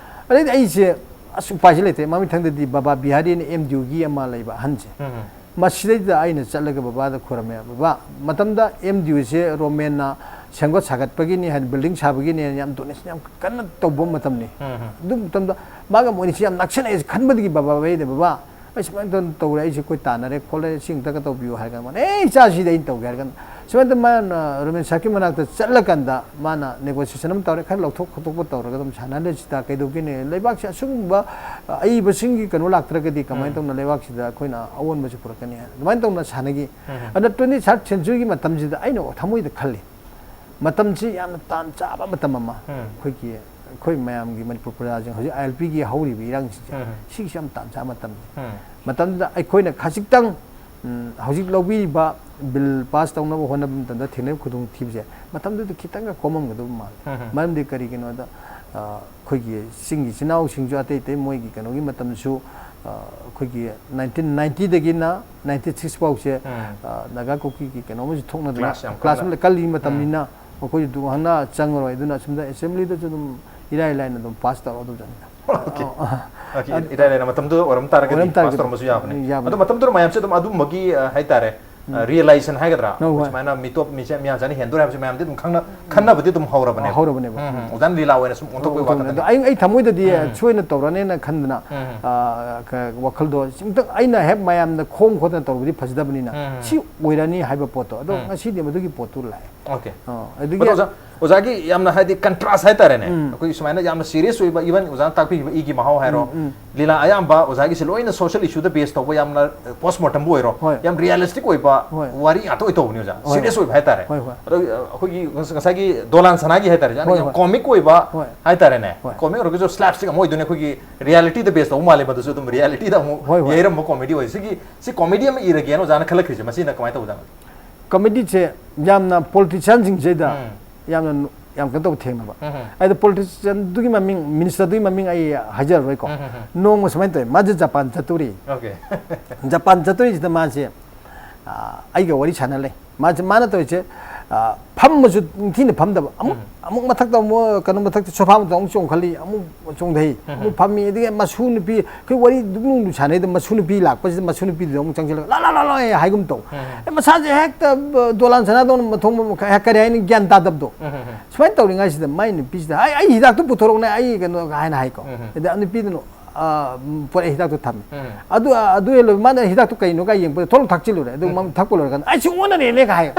ꯑꯗꯩꯗꯤ ꯑꯩꯁꯦ ꯑꯁ ꯎꯄꯥꯏꯁꯦ ꯂꯩꯇ꯭ꯔꯦ꯫ ꯃꯃꯤꯊꯪꯗꯗꯤ ꯕꯕꯥ ꯕꯤꯍꯥꯔꯤꯅ ꯑꯦꯝ ꯗꯤ ꯌꯨꯒꯤ ꯑꯃ ꯂꯩꯕ ꯑꯍꯟꯁꯦ꯫ ꯎꯝ, ꯎꯝ꯫ ꯃꯁꯤꯗꯩꯗ ꯑꯩꯅ ꯆꯠꯂꯒ ꯕꯕꯥꯗ ꯈꯨꯔꯝꯃꯦ꯫ "ꯕꯕꯥ, ꯃꯇꯝꯗ ꯑꯦꯝ ꯗꯤ ꯌꯨꯁꯦ ꯔꯣꯃꯦꯟꯅ ꯁꯦꯝꯒꯠ ꯁꯥꯒꯠꯄꯒꯤꯅꯤ ꯍꯥꯏꯅ, ꯕꯤꯜꯗꯤꯡ ꯁꯥꯕꯒꯤꯅꯤ ꯍꯥꯏꯅ ꯌꯥꯝ ꯗꯣꯅꯦꯁꯟ ꯌꯥꯝ ꯀꯟꯅ ꯇꯧꯕ ꯃꯇꯝꯅꯤ"꯫ ꯎꯝ, ꯎꯝ꯫ ꯑꯗꯨ ꯃꯇꯝꯗ ꯃꯥꯒ ꯃꯣꯏꯅꯤꯁꯦ ꯌꯥꯝ ꯅꯛꯁꯤꯟꯅꯩ ꯈꯟꯕꯗꯒꯤ ꯕꯕꯥ ꯑꯩꯅ, "ꯕꯕꯥ, ꯑꯩ ꯁꯨꯃꯥꯏꯅ ꯇꯧ-, ꯇꯧꯔꯦ, ꯑꯩꯁꯦ ꯑꯩꯈꯣꯏ ꯇꯥꯟꯅꯔꯦ ꯈꯣꯠꯂꯦ, ꯁꯤ ꯑꯝꯇꯒ ꯇꯧꯕꯤꯌꯨ" ꯍꯥꯏꯔꯒ ꯃꯥꯅ, "ꯑꯦ, ꯏꯆꯥꯁꯤꯗꯤ ꯑꯩꯅ ꯇꯧꯒꯦ" ꯍꯥꯏꯔꯒ ꯁꯨꯃꯥꯏꯅ ꯃꯥꯅ ꯔꯣꯃꯦꯟ ꯁꯥꯔꯀꯤꯜ ꯃꯅꯥꯛꯇ ꯆꯠꯂꯀꯥꯟꯗ ꯃꯥꯅ ꯅꯦꯒꯣꯁꯤꯌꯦꯁꯟ ꯑꯃ ꯇꯧꯔꯦ, ꯈꯔ ꯂꯧꯊꯣꯛ ꯈꯣꯠꯇꯣꯛꯄ ꯇꯧꯔꯒ ꯑꯗꯨꯝ ꯁꯥꯟꯅꯍꯜꯂꯁꯤꯗ ꯀꯩꯗꯧꯒꯦꯅꯦ, ꯂꯩꯕꯥꯛꯁꯦ ꯑꯁꯤꯒꯨꯝꯕ, ꯑ, ꯑꯏꯕꯁꯤꯡꯒꯤ ꯀꯩꯅꯣ ꯂꯥꯛꯇ꯭ꯔꯒꯗꯤ ꯀꯃꯥꯏꯅ ꯎꯝ꯫ ꯇꯧꯅ ꯂꯩꯕꯥꯛꯁꯤꯗ ꯑꯩꯈꯣꯏꯅ ꯑꯑꯣꯟꯕꯁꯦ ꯄꯨꯔꯛꯀꯅꯤ ꯍꯥꯏꯅ ꯑꯗꯨꯃꯥꯏꯅ ꯇꯧꯅ ꯁꯥꯟꯅꯈꯤ꯫ ꯎꯝ꯫ ꯑꯗ ꯇ꯭ꯋꯦꯟꯇꯤ ꯊꯥꯔꯠ ꯁꯦꯟꯆꯨꯔꯤꯒꯤ ꯃꯇꯝꯁꯤꯗ ꯑꯩꯅ ꯊꯃꯣꯏꯗ ꯈꯜꯂꯤ, ꯃꯇꯝꯁꯤ ꯌꯥꯝꯅ ꯇꯥꯟ ꯆꯥꯕ ꯃꯇꯝ ꯑꯃ, ꯎꯝ꯫ ꯑꯩꯈꯣꯏꯒꯤ, ꯑꯩꯈꯣꯏ ꯃꯌꯥꯝꯒꯤ ꯃꯅꯤꯄꯨꯔ ꯄ꯭ꯔꯖꯥꯁꯤꯡ ꯍꯧꯖꯤꯛ ꯑꯥꯏ ꯑꯦꯜ ꯄꯤꯒꯤ ꯍꯧꯔꯤꯕ ꯏꯔꯥꯡꯁꯤꯡꯁꯦ, ꯎꯝ꯫ ꯁꯤꯒꯤꯁꯨ ꯌꯥꯝ ꯇꯥꯟ ꯆꯥꯕ ꯃꯇꯝꯅꯤ꯫ ꯎꯝ꯫ ꯃꯇꯝꯗꯨꯗ ꯑꯩꯈꯣꯏꯅ ꯈꯖꯤꯛꯇꯪ, ꯎꯝ, ꯍꯧꯖꯤꯛ ꯂꯧꯕꯤꯔꯤꯕ ꯕꯤꯜ ꯄꯥꯁ ꯇꯧꯅꯕ ꯍꯣꯠꯅꯕ ꯃꯇꯝꯗ ꯊꯦꯡꯅꯔꯤꯕ ꯈꯨꯗꯣꯡꯊꯤꯕꯁꯦ ꯃꯇꯝꯗꯨꯗ ꯈꯤꯇꯪꯒ ꯀꯣꯝꯃꯝꯒꯗꯕ ꯃꯥꯜꯂꯤ꯫ ꯎꯝ, ꯎꯝ꯫ ꯃꯔꯝꯗꯤ ꯀꯔꯤꯒꯤꯅꯣꯗ, ꯑꯩꯈꯣꯏꯒꯤ ꯆꯤꯡꯒꯤ ꯏꯆꯤꯟ ꯏꯅꯥꯎꯁꯤꯡꯁꯨ ꯑꯇꯩ ꯑꯇꯩ ꯃꯣꯏꯒꯤ ꯀꯩꯅꯣꯒꯤ ꯃꯇꯝꯁꯨ ꯑꯩꯈꯣꯏꯒꯤ ꯅꯥꯏꯟꯇꯤꯟ ꯅꯥꯏꯟꯇꯤꯗꯒꯤꯅ ꯅꯥꯏꯟꯇꯤ ꯁꯤꯛꯁ ꯐꯥꯎꯁꯦ ꯅꯥꯒꯥ ꯀꯨꯀꯤꯒꯤ ꯀꯩꯅꯣ ꯑꯃꯁꯨ ꯊꯣꯛꯅꯗꯅ ꯀ꯭ꯂꯥꯁ ꯌꯥꯝ ꯀ꯭ꯂꯥꯁ ꯀꯟꯅ ꯑꯃ ꯀꯜꯂꯤ ꯃꯇꯝꯅꯤꯅ ꯃꯈꯣꯏꯁꯨ ꯑꯗꯨ ꯍꯥꯟꯅ ꯆꯪꯉꯔꯣꯏ꯫ ꯑꯗꯨꯅ ꯑꯁꯨꯝꯗ ꯑꯦꯁꯦꯝꯕ꯭ꯂꯤꯗꯁꯨ ꯑꯗꯨꯝ ꯏꯔꯥꯏ ꯂꯥꯏꯅ ꯑꯗꯨꯝ ꯄꯥꯁ ꯇꯧꯔꯛꯑꯗꯧꯖꯥꯠꯅꯤꯗ꯫ ꯑꯣꯀꯦ꯫ ꯑꯣꯀꯦ, ꯏꯔꯥꯏ ꯂꯥꯏꯅ ꯃꯇꯝꯗꯨꯗ ꯑꯣꯏꯔꯝ ꯇꯥꯔꯒꯗꯤ ꯑꯣꯏꯔꯝ ꯄꯥꯁ ꯇꯥꯔꯒꯗꯤ ꯇꯧꯔꯝꯕꯁꯨ ꯌꯥꯕꯅꯦ꯫ ꯌꯥꯕꯅꯦ꯫ ꯑꯗꯣ ꯃꯇꯝꯗꯨꯗ ꯃꯌꯥꯝꯁꯦ ꯑꯗꯨꯝ ꯑꯗꯨꯝꯕꯒꯤ ꯑ, ꯍꯥꯏꯇꯥꯔꯦ, ꯎꯝ꯫ ꯑ, ꯔꯤꯌꯦꯂꯥꯏꯖꯦꯁꯟ ꯍꯥꯏꯒꯗ꯭ꯔꯥ? ꯍꯣꯏ, ꯍꯣꯏ꯫ ꯁꯨꯃꯥꯏꯅ ꯃꯤꯇꯣꯞ ꯃꯤꯁꯦ ꯃꯤꯌꯥꯝ ꯆꯅꯤ ꯍꯦꯟꯗꯣꯔꯦ ꯍꯥꯏꯕꯁꯦ ꯃꯌꯥꯝꯗꯤ ꯑꯗꯨꯝ ꯈꯪꯅ-, ꯈꯟꯅꯕꯗꯤ ꯑꯗꯨꯝ ꯍꯧꯔꯕꯅꯦꯕ꯫ ꯍꯧꯔꯕꯅꯦꯕ꯫ ꯎꯝ, ꯎꯝ꯫ ꯑꯣꯖꯥꯅ ꯂꯤꯂꯥ ꯑꯣꯏꯅ ꯁꯨꯝ ꯑꯣꯟꯊꯣꯛꯄꯩ ꯋꯥ ꯑꯣꯟꯊꯣꯛꯄꯅꯦ꯫ ꯈꯛꯇꯅꯦ꯫ ꯑꯗꯣ ꯑꯩ, ꯑꯩ ꯊꯃꯣꯏꯗꯗꯤ ꯎꯝ꯫ ꯁꯣꯏꯅ ꯇꯧꯔꯅꯦꯅ ꯈꯟꯗꯅ, ꯎꯝ꯫ ꯑ, ꯀ-, ꯋꯥꯈꯜꯗꯣ ꯑꯃꯨꯛꯇꯪ ꯑꯩꯅ ꯍꯦꯛ ꯃꯌꯥꯝꯗ ꯈꯣꯝ ꯈꯣꯠꯇꯅ ꯇꯧꯔꯨꯕꯗꯤ ꯐꯖꯗꯕꯅꯤꯅ ꯎꯝ꯫ ꯁꯤ ꯑꯣꯏꯔꯅꯤ ꯍꯥꯏꯕ ꯄꯣꯠꯇꯣ꯫ ꯑꯗꯣ ꯎꯝ꯫ ꯉꯁꯤꯗꯤ ꯃꯗꯨꯒꯤ ꯄꯣꯠꯇꯨ ꯂꯥꯛꯑꯦ꯫ ꯑꯣꯀꯦ꯫ ꯑ, ꯑꯗꯨꯒꯤ ꯑꯗꯣ ꯑꯣꯖꯥ, ꯑꯣꯖꯥꯒꯤ ꯌꯥꯝꯅ ꯍꯥꯏꯗꯤ ꯀꯟꯇ꯭ꯔꯥꯁ ꯍꯥꯏꯇꯥꯔꯦꯅꯦ꯫ ꯎꯝ꯫ ꯑꯩꯈꯣꯏꯒꯤ ꯁꯨꯃꯥꯏꯅ ꯌꯥꯝꯅ ꯁꯤꯔꯤꯌꯁ ꯑꯣꯏꯕ, ꯏꯚꯟ ꯑꯣꯖꯥꯅ ꯇꯥꯛꯄꯤꯈꯤꯕ ꯏꯒꯤ ꯃꯍꯥꯎ ꯍꯥꯏꯔꯣ, ꯎꯝ, ꯎꯝ꯫ ꯂꯤꯂꯥ ꯑꯌꯥꯝꯕ ꯑꯣꯖꯥꯒꯤꯁꯦ ꯂꯣꯏꯅ ꯁꯣꯁꯤꯌꯦꯜ ꯏꯁꯨꯗ ꯕꯦꯁ ꯇꯧꯕ, ꯌꯥꯝꯅ ꯄꯣꯁ ꯃꯣꯔꯇꯝꯕꯨ ꯑꯣꯏꯔꯣ, ꯍꯣꯏ꯫ ꯌꯥꯝ ꯔꯤꯌꯦꯂꯤꯁꯇꯤꯛ ꯑꯣꯏꯕ ꯍꯣꯏ꯫ ꯋꯥꯔꯤ ꯉꯥꯛꯇ ꯑꯣꯏ ꯇꯧꯕꯅꯤ ꯑꯣꯖꯥ꯫ ꯍꯣꯏ, ꯁꯤꯔꯤꯌꯁ ꯍꯣꯏ꯫ ꯑꯣꯏꯕ ꯍꯥꯏꯇꯥꯔꯦ꯫ ꯍꯣꯏ, ꯍꯣꯏ꯫ ꯑꯗꯣ, ꯑ, ꯑꯩꯈꯣꯏꯒꯤ ꯉꯁ-, ꯉꯁꯥꯏꯒꯤ ꯗꯣꯂꯥꯟ ꯁꯅꯥꯒꯤ ꯍꯥꯏꯇꯥꯔꯦ, ꯌꯥꯝꯅ ꯍꯣꯏ, ꯌꯥꯝ ꯍꯣꯏ꯫ ꯀꯣꯃꯤꯛ ꯑꯣꯏꯕ ꯍꯣꯏ꯫ ꯍꯥꯏꯇꯥꯔꯦꯅꯦ꯫ ꯍꯣꯏ꯫ ꯀꯣꯃꯤꯛ ꯑꯣꯏꯔꯒꯁꯨ ꯁ꯭ꯂꯦꯞꯁꯇꯤꯛ ꯑꯃ ꯑꯣꯏꯗꯣꯏꯅꯦ, ꯑꯩꯈꯣꯏꯒꯤ ꯔꯤꯌꯦꯂꯤꯇꯤꯗ ꯕꯦꯁ ꯇꯧꯕ ꯃꯥꯜꯂꯦ ꯃꯗꯨꯁꯨ ꯑꯗꯨꯝ ꯔꯤꯌꯦꯂꯤꯇꯤꯗ ꯑꯃꯨꯛ ꯍꯣꯏ, ꯍꯣꯏ꯫ ꯌꯩꯔꯝꯕ ꯀꯣꯃꯦꯗꯤ ꯑꯣꯏ꯫ ꯁꯤꯒꯤ, ꯁꯤ ꯀꯣꯃꯦꯗꯤ ꯑꯃ ꯏꯔꯒꯦꯅ ꯑꯣꯖꯥꯅ ꯈꯜꯂꯛꯈ꯭ꯔꯤꯁꯦ, ꯃꯁꯤꯅ ꯀꯃꯥꯏꯅ ꯇꯧꯕꯖꯥꯠꯅꯣ? ꯀꯣꯃꯦꯗꯤꯁꯦ ꯌꯥꯝꯅ ꯄꯣꯂꯤꯇꯤꯁꯤꯌꯥꯟꯁꯤꯡꯁꯤꯗ ꯎꯝ꯫ ꯌꯥꯝꯅ ꯅꯨ-, ꯌꯥꯝ ꯀꯩꯅꯣ ꯇꯧꯕ ꯊꯦꯡꯅꯕ꯫ ꯎꯝ, ꯎꯝ꯫ ꯑꯩꯗꯣ ꯄꯣꯂꯤꯇꯤꯁꯤꯌꯥꯟꯗꯨꯒꯤ ꯃꯃꯤꯡ, ꯃꯤꯅꯤꯁꯇꯔꯗꯨꯒꯤ ꯃꯃꯤꯡ ꯑꯩ ꯍꯥꯏꯖꯔꯔꯣꯏꯀꯣ꯫ ꯎꯝ, ꯎꯝ, ꯎꯝ꯫ ꯅꯣꯡꯃ ꯁꯨꯃꯥꯏꯅ ꯇꯧꯋꯦ, ꯃꯥꯁꯦ ꯖꯄꯥꯟ ꯆꯠꯇꯣꯔꯤ꯫ ꯑꯣꯀꯦ꯫ ꯖꯄꯥꯟ ꯆꯠꯇꯣꯔꯤꯁꯤꯗ ꯃꯥꯁꯦ, ꯑ, ꯑꯩꯒ ꯋꯥꯔꯤ ꯁꯥꯟꯅ ꯂꯩ꯫ ꯃꯥꯁꯦ, ꯃꯥꯅ ꯇꯧꯔꯤꯁꯦ, ꯑ, ꯐꯝꯕꯁꯨ ꯅꯤꯡꯊꯤꯅ ꯐꯝꯗꯕ, ꯑꯃꯨꯛ, ꯎꯝ꯫ ꯑꯃꯨꯛ ꯃꯊꯛꯇ ꯑꯃꯨꯛ ꯀꯩꯅꯣ ꯃꯊꯛꯇ ꯁꯣꯐꯥ ꯃꯊꯛꯇ ꯑꯃꯨꯛ ꯆꯣꯡꯈꯠꯂꯤ, ꯑꯃꯨꯛ ꯆꯣꯡꯊꯩ, ꯎꯝ꯫ ꯑꯃꯨꯛ ꯐꯝꯃꯤ, ꯑꯗꯒꯤ ꯃꯁꯨ ꯅꯨꯄꯤ, ꯑꯩꯈꯣꯏ ꯋꯥꯔꯤ ꯑꯗꯨꯝ ꯅꯨꯡꯗꯨ ꯁꯥꯟꯅꯩꯗ, ꯃꯁꯨ ꯅꯨꯄꯤ ꯂꯥꯛꯄꯁꯤꯗ ꯃꯁꯨ ꯅꯨꯄꯤꯗꯨꯗ ꯑꯃꯨꯛ ꯆꯪꯁꯤꯜꯂꯒ "ꯂꯥ, ꯂꯥ, ꯂꯥ, ꯂꯥ" ꯍꯥꯏꯒꯨꯝ ꯇꯧ꯫ ꯎꯝ꯫ ꯑꯦ, ꯃꯁꯥꯁꯦ ꯍꯦꯛꯇ, ꯑ, ꯗꯣꯂꯥꯟ ꯁꯅꯥꯗꯧꯅ ꯃꯊꯣꯡ ꯃꯔꯝ ꯈ-, ꯀꯔꯤ ꯍꯥꯏꯅꯤ, ꯒ꯭ꯌꯥꯟ ꯇꯥꯗꯕꯗꯣ꯫ ꯎꯝ, ꯎꯝ, ꯎꯝ꯫ ꯁꯨꯃꯥꯏꯅ ꯇꯧꯔꯤꯉꯩꯁꯤꯗ ꯃꯥꯏ ꯅꯨꯄꯤꯁꯤꯗ, "ꯑꯩ, ꯑꯩ ꯍꯤꯗꯥꯛꯇꯨ ꯄꯨꯊꯣꯔꯛꯎꯅꯦ, ꯑꯩ ꯀꯩꯅꯣ" ꯍꯥꯏꯅ ꯍꯥꯏꯀꯣ꯫ ꯎꯝ, ꯎꯝ꯫ ꯑꯗ ꯅꯨꯄꯤꯗꯨꯅ, ꯑ, ꯄꯨꯔꯛꯑꯦ, ꯍꯤꯗꯥꯛꯇꯨ ꯊꯝꯃꯦ꯫ ꯎꯝ꯫ ꯑꯗꯨ, ꯑꯗꯨ ꯍꯦꯛ ꯂꯣꯏ-, ꯃꯥꯅ ꯍꯤꯗꯥꯛꯇꯨ ꯀꯩꯅꯣ ꯀꯥꯏ ꯌꯦꯡꯕꯗ ꯊꯣꯛꯂꯛ ꯊꯛꯆꯤꯜꯂꯨꯔꯦ꯫ ꯑꯗꯨ ꯎꯝ꯫ ꯃꯥ ꯊꯛꯄ ꯂꯣꯏꯔꯀꯥꯟꯗ, "ꯑꯩ ꯁꯤ ꯑꯣꯟꯅꯔꯦꯅꯦ" ꯀꯥꯏ ꯍꯥꯏ꯫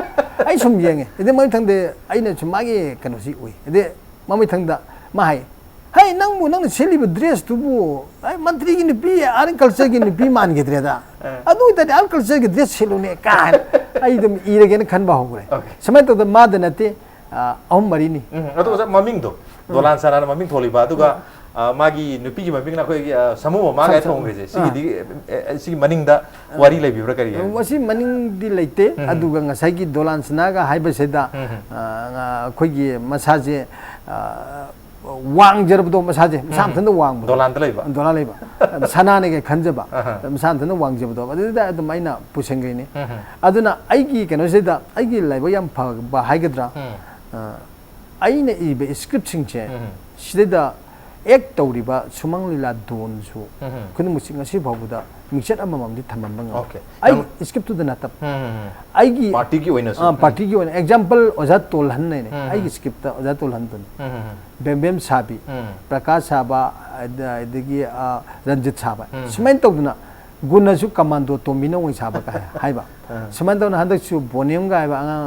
ꯑꯩ ꯁꯨꯝ ꯌꯦꯡꯉꯦ꯫ ꯑꯗꯩ ꯃꯃꯤꯊꯪꯗ ꯑꯩꯅ ꯁꯨꯝ ꯃꯥꯒꯤ ꯀꯩꯅꯣꯁꯤ ꯎꯏ꯫ ꯑꯗꯩ ꯃꯃꯤꯊꯪꯗ ꯃꯥ ꯍꯥꯏ, "ꯍꯩ, ꯅꯪꯕꯨ ꯅꯪꯅ ꯁꯦꯠꯂꯤꯕ ꯗ꯭ꯔꯦꯁꯇꯨꯕꯨ, ꯑꯩ ꯃꯟꯇ꯭ꯔꯤꯒꯤ ꯅꯨꯄꯤ, ꯑꯥꯔꯠ ꯑꯦꯟ ꯀꯜꯆꯔꯒꯤ ꯅꯨꯄꯤ ꯃꯥꯟꯈꯤꯗ꯭ꯔꯦꯗ꯫ ꯑ꯫ ꯑꯗꯨ ꯑꯣꯏꯇꯥꯔꯗꯤ ꯑꯥꯔꯠ ꯀꯜꯆꯔꯒꯤ ꯗ꯭ꯔꯦꯁ ꯁꯦꯠꯂꯨꯅꯦ" ꯀꯥꯏꯅ ꯑꯩ ꯑꯗꯨꯝ ꯏꯔꯒꯦꯅ ꯈꯟꯕ ꯍꯧꯈ꯭ꯔꯦ꯫ ꯑꯣꯀꯦ꯫ ꯁꯨꯃꯥꯏꯅ ꯇꯧꯗꯅ ꯃꯥꯗ ꯅꯠꯇꯦ, ꯑ, ꯑꯍꯨꯝ ꯃꯔꯤꯅꯤ꯫ ꯎꯝ, ꯑꯗꯣ ꯑꯣꯖꯥ, ꯃꯃꯤꯡꯗꯣ, ꯎꯝ꯫ ꯗꯣꯂꯥꯟ ꯁꯅꯥꯅ ꯃꯃꯤꯡ ꯊꯣꯜꯂꯤꯕ, ꯑꯗꯨꯒ, ꯎꯝ꯫ ꯑ, ꯃꯥꯒꯤ ꯅꯨꯄꯤꯒꯤ ꯃꯃꯤꯡꯅ ꯑꯩꯈꯣꯏꯒꯤ, ꯑ, ꯁꯥꯃꯨ ꯃꯃꯥ ꯁꯥ-, ꯀꯥꯏꯅ ꯁꯥꯃꯨ꯫ ꯊꯣꯟꯈ꯭ꯔꯤꯁꯦ, ꯑꯥ꯫ ꯁꯤꯒꯤꯗꯤ, ꯑꯦ, ꯑꯦ, ꯁꯤꯒꯤ ꯃꯅꯤꯡꯗ ꯑꯥ꯫ ꯋꯥꯔꯤ ꯂꯩꯕꯤꯕ꯭ꯔꯥ, ꯀꯔꯤ ꯍꯥꯏ? ꯃꯁꯤ ꯃꯅꯤꯡꯗꯤ ꯂꯩꯇꯦ, ꯎꯝ꯫ ꯑꯗꯨꯒ ꯉꯁꯥꯏꯒꯤ ꯗꯣꯂꯥꯟ ꯁꯅꯥꯒ ꯍꯥꯏꯕꯁꯤꯗ, ꯎꯝ꯫ ꯑ, ꯑꯩꯈꯣꯏꯒꯤ ꯃꯁꯥꯁꯦ, ꯑ, ꯋꯥꯡꯖꯔꯕꯗꯣ ꯃꯁꯥꯁꯦ, ꯃꯁꯥ ꯃꯊꯟꯇ ꯋꯥꯡꯕꯗꯣ꯫ ꯗꯣꯂꯥꯟꯗ ꯂꯩꯕ꯫ ꯗꯣꯂꯥꯟ ꯂꯩꯕ꯫ ꯁꯅꯥꯅꯦꯒ ꯈꯟꯖꯕ꯫ ꯑꯍ꯫ ꯃꯁꯥ ꯃꯊꯟꯇ ꯋꯥꯡꯖꯕꯗꯣ꯫ ꯑꯗꯨꯗ ꯑꯗꯨꯝ ꯑꯩꯅ ꯄꯨꯁꯟꯈ꯭ꯔꯤꯅꯤ꯫ ꯎꯝ꯫ ꯑꯗꯨꯅ ꯑꯩꯒꯤ ꯀꯩꯅꯣꯁꯤꯗ ꯑꯩꯒꯤ ꯂꯥꯏꯕꯛ ꯌꯥꯝ ꯐꯕ ꯍꯥꯏꯒꯗ꯭ꯔꯥ, ꯎꯝ꯫ ꯑ, ꯑꯩꯅ ꯏꯕ scriptꯁꯤꯡꯁꯦ ꯎꯝ꯫ ꯁꯤꯗꯩꯗ act ꯇꯧꯔꯤꯕ ꯁꯨꯃꯥꯡ ꯂꯤꯂꯥ ꯗꯣꯟꯁꯨ ꯎꯝ꯫ ꯈꯨꯗꯤꯡꯃꯛꯁꯤ ꯉꯁꯤ ꯐꯥꯎꯕꯗ ꯃꯤꯡꯆꯠ ꯑꯃꯃꯝꯗꯤ ꯊꯝꯃꯝꯕ ꯉꯝꯃꯤ꯫ Okay꯫ ꯑꯩ ꯌꯥꯝ scriptꯇꯨꯗ ꯅꯠꯇꯕ꯫ ꯎꯝ, ꯎꯝ, ꯎꯝ꯫ ꯑꯩꯒꯤ Partyꯒꯤ ꯑꯣꯏꯅꯁꯨ꯫ ꯑ, partyꯒꯤ ꯑꯣꯏꯅ example ꯑꯣꯖꯥ ꯇꯣꯜꯍꯟꯅꯩꯅꯦ꯫ ꯎꯝ, ꯎꯝ꯫ ꯑꯩꯒꯤ scriptꯇ ꯑꯣꯖꯥ ꯇꯣꯜꯍꯟꯗꯨꯅꯤ꯫ ꯎꯝ, ꯎꯝ, ꯎꯝ꯫ ꯕꯦꯝꯕꯦꯝ ꯁꯥꯕꯤ, ꯎꯝ꯫ ꯄ꯭ꯔꯀꯥꯁ ꯁꯥꯕ, ꯑꯗ-, ꯑꯗꯒꯤ, ꯑ, ꯔꯟꯖꯤꯠ ꯁꯥꯕ꯫ ꯎꯝ꯫ ꯁꯨꯃꯥꯏꯅ ꯇꯧꯗꯅ ꯒꯨꯟꯅꯁꯨ ꯀꯃꯥꯟꯗꯣ ꯇꯣꯝꯕꯤꯅ ꯑꯣꯏꯅ ꯁꯥꯕ ꯀꯥꯏ ꯍꯥꯏꯕ꯫ ꯑꯥ꯫ ꯁꯨꯃꯥꯏꯅ ꯇꯧꯗꯅ ꯍꯟꯗꯛꯁꯨ ꯕꯣꯅꯦꯝꯒ ꯍꯥꯏꯕ ꯑꯉꯥꯡ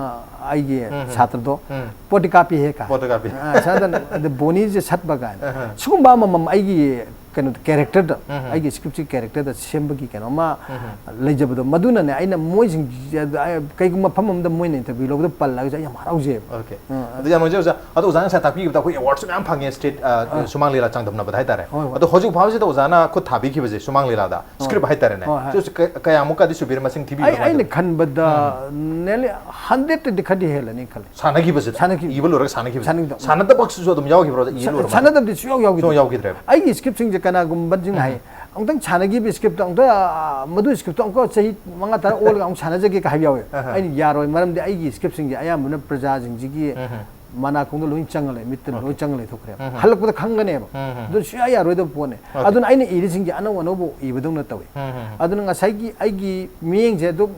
ꯑꯩꯒꯤ ꯎꯝ, ꯎꯝ꯫ ꯁꯥꯇ꯭ꯔꯗꯣ ꯎꯝ꯫ ꯄꯣꯠꯇꯤ ꯀꯥꯞꯄꯤꯍꯦ ꯀꯥꯏ꯫ ꯄꯣꯠꯇꯤ ꯀꯥꯞꯄꯤ꯫ ꯑ, ꯁꯨꯃꯥꯏꯅ ꯇꯧꯗꯅ ꯑꯗ ꯕꯣꯅꯤꯁꯦ ꯁꯠꯄ ꯀꯥꯏꯅ꯫ ꯑꯍ꯫ ꯁꯤꯒꯨꯝꯕ ꯑꯃꯃꯝ ꯑꯩꯒꯤ ꯀꯩꯅꯣ characterꯗ, ꯎꯝ, ꯎꯝ꯫ ꯑꯩꯒꯤ scriptꯁꯤ characterꯗ ꯁꯦꯝꯕꯒꯤ ꯀꯩꯅꯣ ꯑꯃ ꯎꯝ, ꯎꯝ꯫ ꯂꯩꯖꯕꯗꯣ, ꯃꯗꯨꯅꯅꯦ ꯑꯩꯅ ꯃꯣꯏꯁꯤꯡ, ꯀꯩꯒꯨꯝꯕ ꯃꯐꯝ ꯑꯃꯗ ꯃꯣꯏꯅ interview ꯂꯧꯕꯗ ꯄꯜꯂꯒꯁꯨ ꯑꯩ ꯌꯥꯝ ꯍꯔꯥꯎꯖꯩꯕ꯫ Okay꯫ ꯎꯝ, ꯑꯗꯨ ꯌꯥꯝ ꯅꯨꯡꯉꯥꯏꯖꯩ ꯑꯣꯖꯥ꯫ ꯑꯗꯣ ꯑꯣꯖꯥꯅ ꯉꯁꯥꯏ ꯇꯥꯛꯄꯤꯈꯤꯕꯗ ꯑꯩꯈꯣꯏ awardꯁꯨ ꯃꯌꯥꯝ ꯐꯪꯉꯦ state, ꯑ, ꯑꯥ꯫ ꯁꯨꯃꯥꯡ ꯂꯤꯂꯥ ꯆꯥꯡꯗꯝꯅꯕꯗ ꯍꯥꯏꯇꯥꯔꯦ꯫ ꯍꯣꯏ, ꯍꯣꯏ꯫ ꯑꯗꯣ ꯍꯧꯖꯤꯛ ꯐꯥꯎꯕꯁꯤꯗ ꯑꯣꯖꯥꯅ ꯈꯨꯠ ꯊꯥꯕꯤꯈꯤꯕꯁꯦ ꯁꯨꯃꯥꯡ ꯂꯤꯂꯥꯗ script ꯍꯥꯏꯇꯥꯔꯦꯅꯦ꯫ ꯍꯣꯏ, ꯍꯣꯏ꯫ ꯁꯤꯁꯨ ꯀ-, ꯀꯌꯥꯃꯨꯛꯀꯗꯤ ꯁꯨꯕꯤꯔꯦ, ꯃꯁꯤꯡ ꯊꯤꯕꯤꯕ ꯑꯩ, ꯀꯃꯥꯏꯅ ꯑꯩꯅ ꯇꯧꯕꯤ? ꯈꯟꯕꯗ ꯎꯝ꯫ nearly hundredꯇꯗꯤ ꯈꯔꯗꯤ ꯍꯦꯜꯂꯅꯤ ꯈꯜꯂꯦ꯫ ꯁꯥꯟꯅꯈꯤꯕꯁꯦ? ꯁꯥꯟꯅꯈꯤꯕ꯫ ꯏꯕ ꯂꯣꯏꯔꯒ ꯁꯥꯟꯅꯈꯤꯕꯁꯦ? ꯁꯥꯟꯅꯈꯤꯕꯗꯣ꯫ ꯁꯥꯟꯅꯗꯕꯁꯤꯁꯨ ꯑꯗꯨꯝ ꯌꯥꯎꯈꯤꯕ꯭ꯔꯣ? ꯏ ꯂꯣꯏꯔꯒ? ꯁꯥꯟꯅꯗꯕꯗꯤ ꯁꯨꯡꯌꯥꯎ ꯌꯥꯎꯈꯤꯗ꯭ꯔꯦ꯫ ꯁꯨꯡꯌꯥꯎ ꯌꯥꯎꯈꯤꯗ꯭ꯔꯦꯕ? ꯑꯩꯒꯤ scriptꯁꯤꯡꯁꯦ ꯀꯅꯥꯒꯨꯝꯕꯁꯤꯡꯅ ꯍꯥꯏ, ꯑꯃꯨꯛꯇꯪ ꯁꯥꯟꯅꯈꯤꯕ scriptꯇꯣ ꯑꯃꯨꯛꯇ, ꯑ, ꯃꯗꯨ scriptꯇꯣ ꯑꯃꯨꯛꯀ ꯆꯍꯤ ꯃꯉꯥ ꯇꯔꯥ ꯑꯣꯜꯂꯒ ꯑꯃꯨꯛ ꯁꯥꯟꯅꯖꯒꯦ ꯀ ꯍꯥꯏꯕ ꯌꯥꯎꯋꯦ꯫ ꯑꯍ꯫ ꯑꯩꯅ ꯌꯥꯔꯣꯏ, ꯃꯔꯝꯗꯤ ꯑꯩꯒꯤ scriptꯁꯤꯡꯁꯦ ꯑꯌꯥꯝꯕꯅ ꯄ꯭ꯔꯖꯥꯁꯤꯡꯁꯤꯒꯤ ꯎꯝ꯫ ꯃꯅꯥꯀꯣꯡꯗ ꯂꯣꯏ ꯆꯪꯉ ꯂꯩ, ꯃꯤꯠꯇ ꯂꯣꯏ Okay꯫ ꯆꯪꯉ ꯂꯩꯊꯣꯛꯈ꯭ꯔꯦꯕ꯫ ꯎꯝ꯫ ꯍꯜꯂꯛꯄꯗ ꯈꯪꯒꯅꯦꯕ꯫ ꯎꯝ꯫ ꯑꯗꯨꯅ ꯁꯨꯡꯌꯥ ꯌꯥꯔꯣꯏꯗꯕ ꯄꯣꯠꯅꯦ꯫ Okay꯫ ꯑꯗꯨꯅ ꯑꯩꯅ ꯏꯔꯤꯁꯤꯡꯁꯦ ꯑꯅꯧ ꯑꯅꯧꯕ ꯏꯕꯗꯧꯅ ꯇꯧꯏ꯫ ꯎꯝ꯫ ꯑꯗꯨꯅ ꯉꯁꯥꯏꯒꯤ ꯑꯩꯒꯤ ꯃꯤꯠꯌꯦꯡꯁꯦ ꯑꯗꯨꯝ,